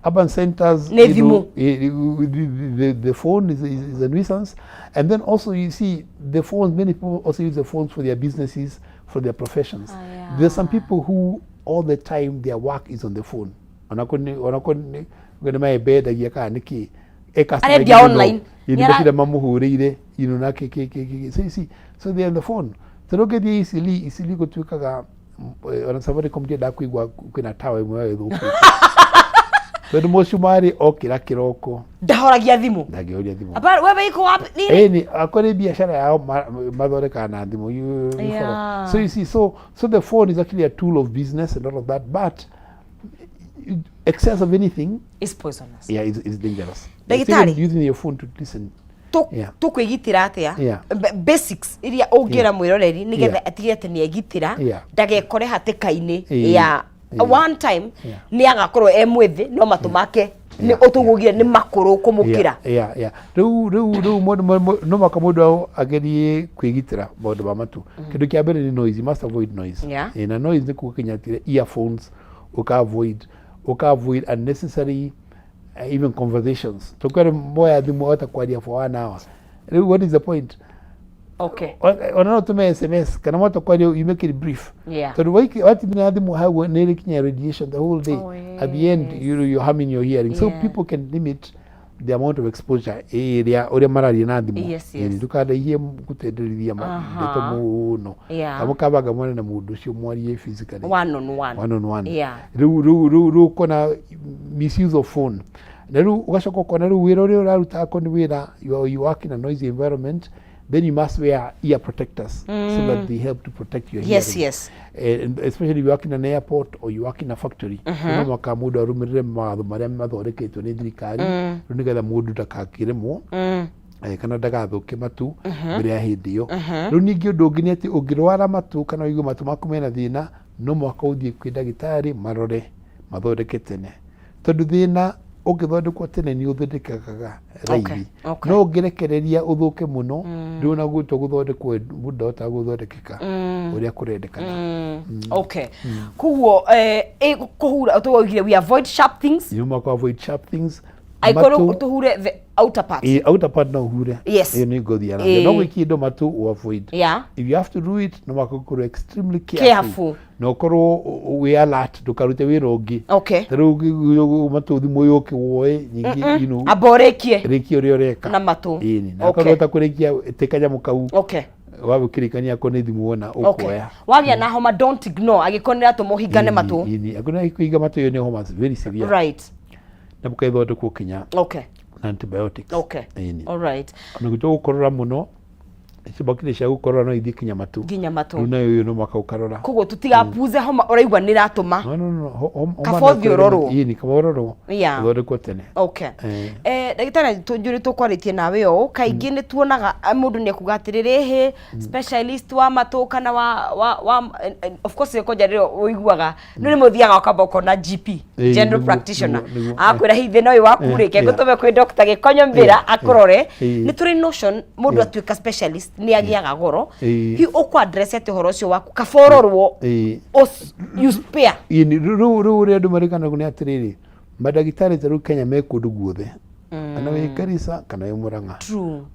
Urban centers, Nĩ you know, thimũ. the phone is a nuisance. And then also you see the phones, many people also use the phones for their businesses, for their professions. There's some people who all the time their work is on the phone. Onako nĩ maembendagia kana nĩkĩ. E customer Arendia ingĩ mũno. online. Ĩ, nĩ Nĩ ara- matinda mamũhũrĩire, na kĩ kĩ kĩ kĩ. So you see, so they are on the phone. Tondũ ũngĩthiĩ Eastleigh, Eastleigh gũtuĩkaga ona Safaricom ndiendaga kũigua kwĩna tawa ĩmwe yao ĩthũkĩte. Tondũ mũcumarĩ okĩra kĩroko Ndahoragia thimũ. Ndangĩhoria thimũ. Hapana, wewe iko wapi nini? Ĩni akorwo nĩ biacara yao mathondekaga na thimũ. You follow? Yeah. So you see, so the phone is actually a tool of business and all of that, but excess of anything is poisonous. Yeah, is dangerous. Ndagĩtarĩ. Even using your phone to listen. Tũkwĩgitĩra atĩa? Yeah. Basics iria ũngĩra mwĩroreri nĩgetha atigĩre atĩ nĩ egitĩra ndagekore hatĩka-inĩ ya one time nĩ agakorwo e mwĩthĩ no matũ make nĩ ũtũgũgire nĩ makũrũ kũmũkĩra. Yeah. Rĩu no mwaka mũndũ agerie kwĩgitĩra maũndũ ma matũ. Kĩndũ kĩa mbere nĩ noise. You must avoid noise. Na noise nĩ kuga kinya atĩ earphones ũka avoid, ũka avoid unnecessary even conversations. Tũkwere moya thimũ ota kwaria for one hour. Rĩu what is the point? Ona no tũme SMS kana mwata kwaria, you make it brief. Tondũ watimĩra thimũ hau nĩ ĩrĩ radiation the whole day. At the end you're harming your hearing. So people can limit the amount of exposure ĩrĩa ũrĩa mararia na thimũ. Ndũkanaihie gũtenderithia ndeto mũno. Kamũkabanga mwone na mũndũ ũcio mwarie physically. One on one. One on one. Rĩu ũkona misuse of phone na rĩu ũgacoka ũkona rĩu wĩra ũrĩa ũraruta akorwo nĩ wĩra you work in a noisy environment, then you must wear ear protectors so that they help to protect your hearing. And especially if you work in an airport or you work in a factory, no mũhaka mũndũ arũmĩrĩre mawatho marĩa mathondeketwo nĩ thirikari rĩu nĩgetha mũndũ ndakakĩremwo kana ndagathũke matu mbere ya hĩndĩ ĩyo. Rĩu ningĩ ũndũ ũngĩ nĩ atĩ ũngĩrwara matũ kana ũigue matũ maku mena thĩna, no mũhaka ũthiĩ kwĩ ndagĩtarĩ marore mathondeke tene, tondũ thĩna ũngĩthondekwo tene nĩ ũthondekekaga raithi. No ũngĩrekereria ũthũke mũno, rĩu ona gũtua gũthondekwo mũndũ ndahotaga gũthondekeka ũrĩa kũrendekana. Okay, koguo kũhura tũgũgire we avoid sharp things. You must avoid sharp things. Angĩkorwo tũhure the outer part. Outer part no ũhure. Ĩyo nĩ ngothi ya rangi. No gwĩkia indo matũ ũ avoid. If you have to do it, no mũhaka ũkorwo extremely careful, Careful. Na ũkorwo wĩ alert, ndũkarute wĩra ũngĩ. Ta rĩu matũ thimũ yũke woe nyingĩ. Amba ũrĩkie. Rĩkia ũrĩa ũreka na matũ. Ĩni na akorwo ũtakũrĩkia te kanyamũ kau wagũkĩrĩkania akorwo nĩ thimũ wona ũkuoya. Wagĩa na homa, don't ignore, angĩkorwo nĩ ĩratũma ũhingane matũ. Ĩni akorwo nĩ kũhinga matũ, ĩyo nĩ homa very severe na mũkaithondekwo kinya na antibiotics. Ĩni. All right. Ona gũtua gũkorora mũno, icio cia gũkorora no ithiĩ kinya matũ. Nginya matũ. Rĩu nayo ĩyo no mũhaka ũkarora. Koguo tũtigapuze homa ũraigua nĩ ĩratũma. No, homa Kaba no ũthiĩ ũrorwo. Ĩni, kaba ũrorwo ũthondekwo tene. Ndagĩtarĩ, njũrĩ tũkwarĩtie nawe ũũ kaingĩ nĩ tuonaga mũndũ nĩ ekuga atĩrĩrĩ, hĩ specialist wa matũ kana wa of course kwanja rĩrĩa ũiguaga nĩ rĩmwe ũthiaga ũkamba ũkona GP, general practitioner, akwĩra hihi thĩna ũyũ waku rĩ, ke ngũtũme kwĩ Dr. Gĩkonyo Mbĩra akũrore. Nĩ tũrĩ notion mũndũ atuĩka specialist nĩ agĩaga goro. Hihi ũkũ address atĩ ũhoro ũcio waku kaba ũrorwo you spare? Ĩni, rĩu ũrĩa andũ marĩkanaga nĩ atĩrĩrĩ, mandagĩtarĩ ta rĩu Kenya me kũndũ guothe, kana wĩ Garissa kana wĩ Murang'a,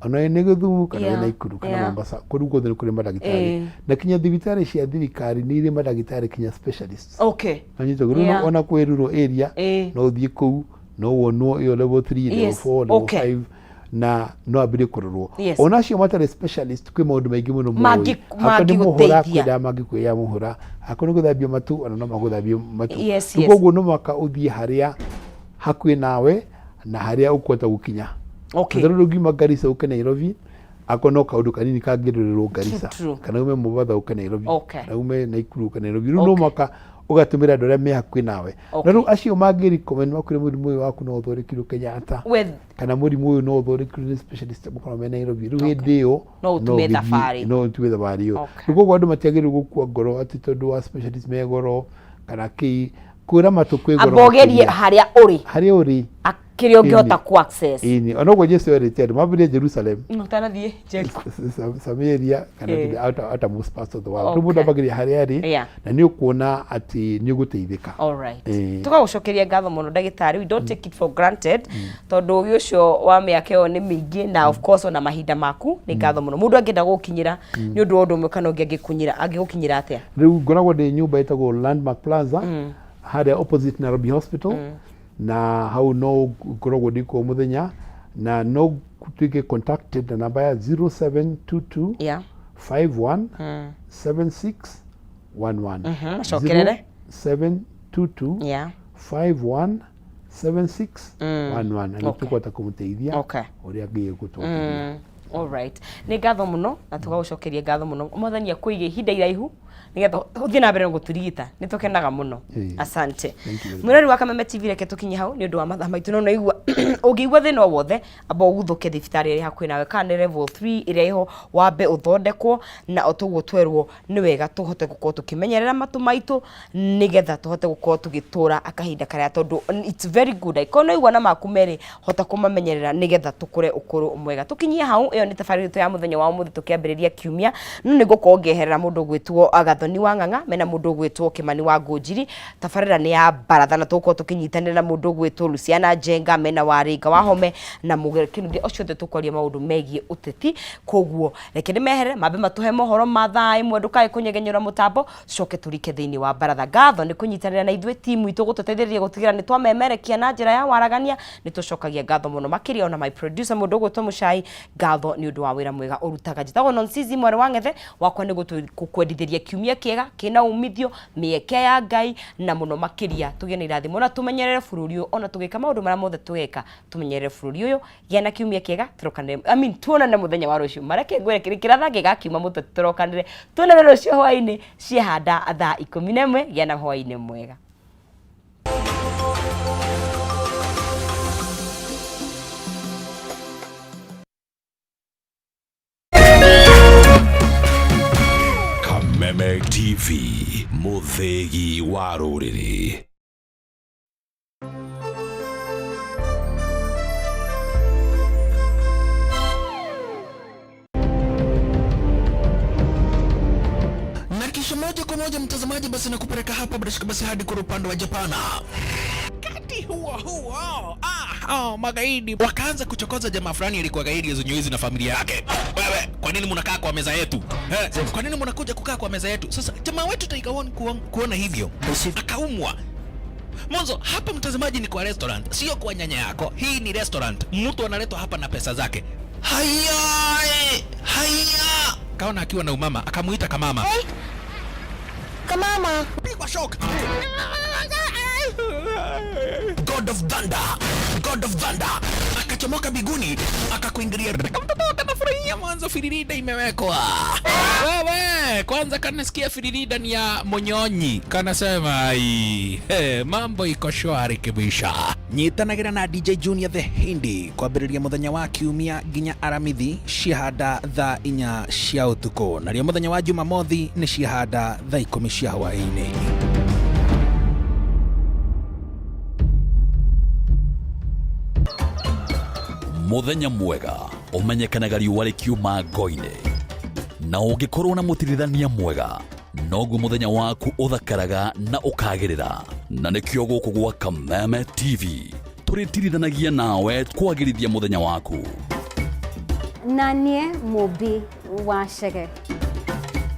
ona wĩ nĩ Gĩthumo kana wĩ Naikuru kana Mombasa, kũndũ guothe nĩ kũrĩ mandagĩtarĩ. Na kinya thibitarĩ cia thirikari nĩ irĩ mandagĩtarĩ kinya specialists. Nanyita rĩu ona kwĩ rural area no ũthiĩ kũu no wonwo ĩyo level 3, level 4, level 5, na no ambĩrĩrie kũrorwo. Ona acio matarĩ specialist, kwĩ maũndũ maingĩ mũno moĩ. Akorwo nĩ mũhũra, Mangĩgũteithia. kwĩ ndawa mangĩkwĩra mũhũra, akorwo nĩ gũthambia matũ, ona no magũthambie matũ. Rĩu koguo no mũhaka ũthiĩ harĩa hakuhĩ nawe na harĩa ũkũhota gũkinya. Tondũ rĩu ũngiuma Garissa ũke Nairobi, akorwo no kaũndũ kanini kangĩrorerwo Garissa, kana ume Mombatha ũke Nairobi, kana ume Naikuru ũke Nairobi, rĩu no mũhaka ũgatũmĩra andũ arĩa me hakuhĩ nawe. Na rĩu acio mangĩ recommend makwĩre mũrimũ ũyũ waku no ũthondekirwo Kenyatta, kana mũrimũ ũyũ no ũthondekirwo nĩ specialist mũkorwo me Nairobi, rĩu hĩndĩ ĩyo No ũtume ũgĩthiĩ- thabarĩ. no ũtume thabarĩ ĩyo. Rĩu koguo andũ matiagĩrĩirwo gũkua ngoro atĩ tondũ wa specialist me goro kana kĩ, kwĩra matũ kwĩ goro Amba ũgerie makĩria. harĩa ũrĩ. Harĩa ũrĩ. Kĩrĩa ũngĩhota ku access. Ĩni, ona ũguo Jesu erĩte andũ mambĩrĩrie Jerusalem, Ũtanathiĩ Jericho. Samaria kana to the outermost parts of the world. Rĩu mũndũ ambagĩrĩria harĩa arĩ na nĩ ũkuona atĩ nĩ ũgũteithĩka. Alright. Tũgagũcokeria ngatho mũno ndagĩtarĩ, we don't take it for granted tondũ ũgĩ ũcio wa mĩaka ĩyo nĩ mĩingĩ na of course ona mahinda maku, nĩ ngatho mũno. Mũndũ angĩenda gũgũkinyĩra nĩ ũndũ wa ũndũ ũmwe kana ũngĩ, angĩgũkinyĩra atĩa? Rĩu ngoragwo ndĩ nyũmba ĩtagwo Landmark Plaza harĩa opposite Nairobi Hospital, na hau no ngoragwo ndĩ kuo mũthenya, na no tuĩke contacted na namba ya 0722 51 76 11. Macokerere. 0722 51 76 11, na nĩ tũkũhota kũmũteithia ũrĩa Ngai egũtũhotithia. Alright. Nĩ ngatho mũno na tũgagũcokeria ngatho mũno. Mwathani akũige ihinda iraihu nĩgetha ũthiĩ na mbere na gũtũrigita. Nĩ tũkenaga mũno. Asante. Thank you very much. Mwĩrori wa Kameme TV, reke tũkinye hau nĩ ũndũ wa mathaa maitũ, no naigua ũngĩigua thĩna o wothe, amba ũguthũke thibitarĩ ĩrĩa hakuhĩ nawe, kana nĩ level 3 ĩrĩa ĩho, wambe ũthondekwo. Na o toguo twerwo, nĩ wega tũhote gũkorwo tũkĩmenyerera matũ maitũ nĩgetha tũhote gũkorwo tũgĩtũra kahinda karaya, tondũ it's very good angĩkorwo nĩ waigua na maku merĩ, hota kũmamenyerera nĩgetha tũkũre ũkũrũ mwega. Tũkinyie hau, ĩyo nĩ tabarĩra itũ ya mũthenya wa ũmũthĩ tũkĩambĩrĩria kiumia, no nĩ ngũkorwo ngĩeherera mũndũ ũgwĩtwo Gathoni wa Ng'ang'a mena mũndũ ũgwĩtwo Kĩmani wa Ngũnjiri. Tabarĩra nĩ ya baratha na tũgũkorwo tũkĩnyitanĩra na mũndũ ũgwĩtwo Luciana Njenga mena Warĩnga wa Home na Mũgere Kĩnuthia, ũcio othe tũkwaria maũndũ megiĩ ũteti. Koguo reke ndĩmehere mambe matũhe mohoro ma thaa 1, ndũkae kũnyegenyũra mũtambo, coke tũrike thĩinĩ wa baratha. Ngatho nĩ kũnyitanĩra na ithuĩ, timu itũ gũtũteithĩrĩria gũtigĩra nĩ twamemerekia na njĩra ya waragania. Nĩ tũcokagia ngatho mũno makĩria ona my producer mũndũ ũgwĩtwo Mũcai, ngatho nĩ ũndũ wa wĩra mwega ũrutaga. Njĩtagwo Nonsizi mwarĩ wa Ng'ethe, wakwa nĩ gũkwendithĩria kiumia kĩega kĩna umithio, mĩeke ya Ngai, na mũno makĩria tũgĩe na irathimo na tũmenyerere bũrũri ũyũ. Ona tũgĩka maũndũ marĩa mothe tũgeka, tũmenyerere bũrũri ũyũ. Gĩa na kiumia kĩega, tũrokanĩre, I mean, tuonane mũthenya wa rũciũ. Mareke ngwĩre kĩrĩ kĩratha gĩgakiuma mũtwe, tũrokanĩre, tuonane rũciũ hwaĩ-inĩ ciehanda thaa 11. Gĩa na hwaĩ-inĩ mwega. Kameme TV, mũthĩgi wa rũrĩrĩ. Na kisha moja kwa moja mtazamaji, basi nakupeleka hapa bila shaka basi hadi kwa upande wa Japana. Wakati huo huo, oh, magaidi wakaanza kuchokoza jamaa fulani alikuwa gaidi ya na familia yake. Wewe, kwa nini mnakaa kwa meza yetu? Eh, kwa nini mnakuja kukaa kwa meza yetu? Sasa jamaa wetu Tiger One kuona hivyo akaumwa. Mwanzo hapa mtazamaji ni kwa restaurant, sio kwa nyanya yako. Hii ni restaurant, mtu analetwa hapa na pesa zake. Haya, haya, kaona akiwa na umama akamuita kamama. Hey. Kamama, pigwa shock. God of Thunder, God of Thunder akachomoka biguni akakuingilia. Mtoto akanafurahia mwanzo, firirida imewekwa. Wewe kwanza kanasikia firirida ni ya Monyonyi, kanasema ai, hey, mambo iko shwari kibisha. Nyitanagira na DJ Junior the Hindi kwambĩrĩria mũthenya wa kiumia nginya aramithi ciahanda thaa 4 cia ũtukũ, narĩo mũthenya wa Jumamothi nĩ ciahanda thaa 10 cia hwaĩ-inĩ. Mũthenya mwega ũmenyekanaga riũa rĩkiuma ngo-inĩ, na ũngĩkorwo na mũtirithania mwega noguo mũthenya waku ũthakaraga na ũkagĩrĩra. Na nĩkĩo gũkũ gwa Kameme TV tũrĩtirithanagia nawe kwagĩrithia mũthenya waku. Na niĩ Mũmbi wa Chege.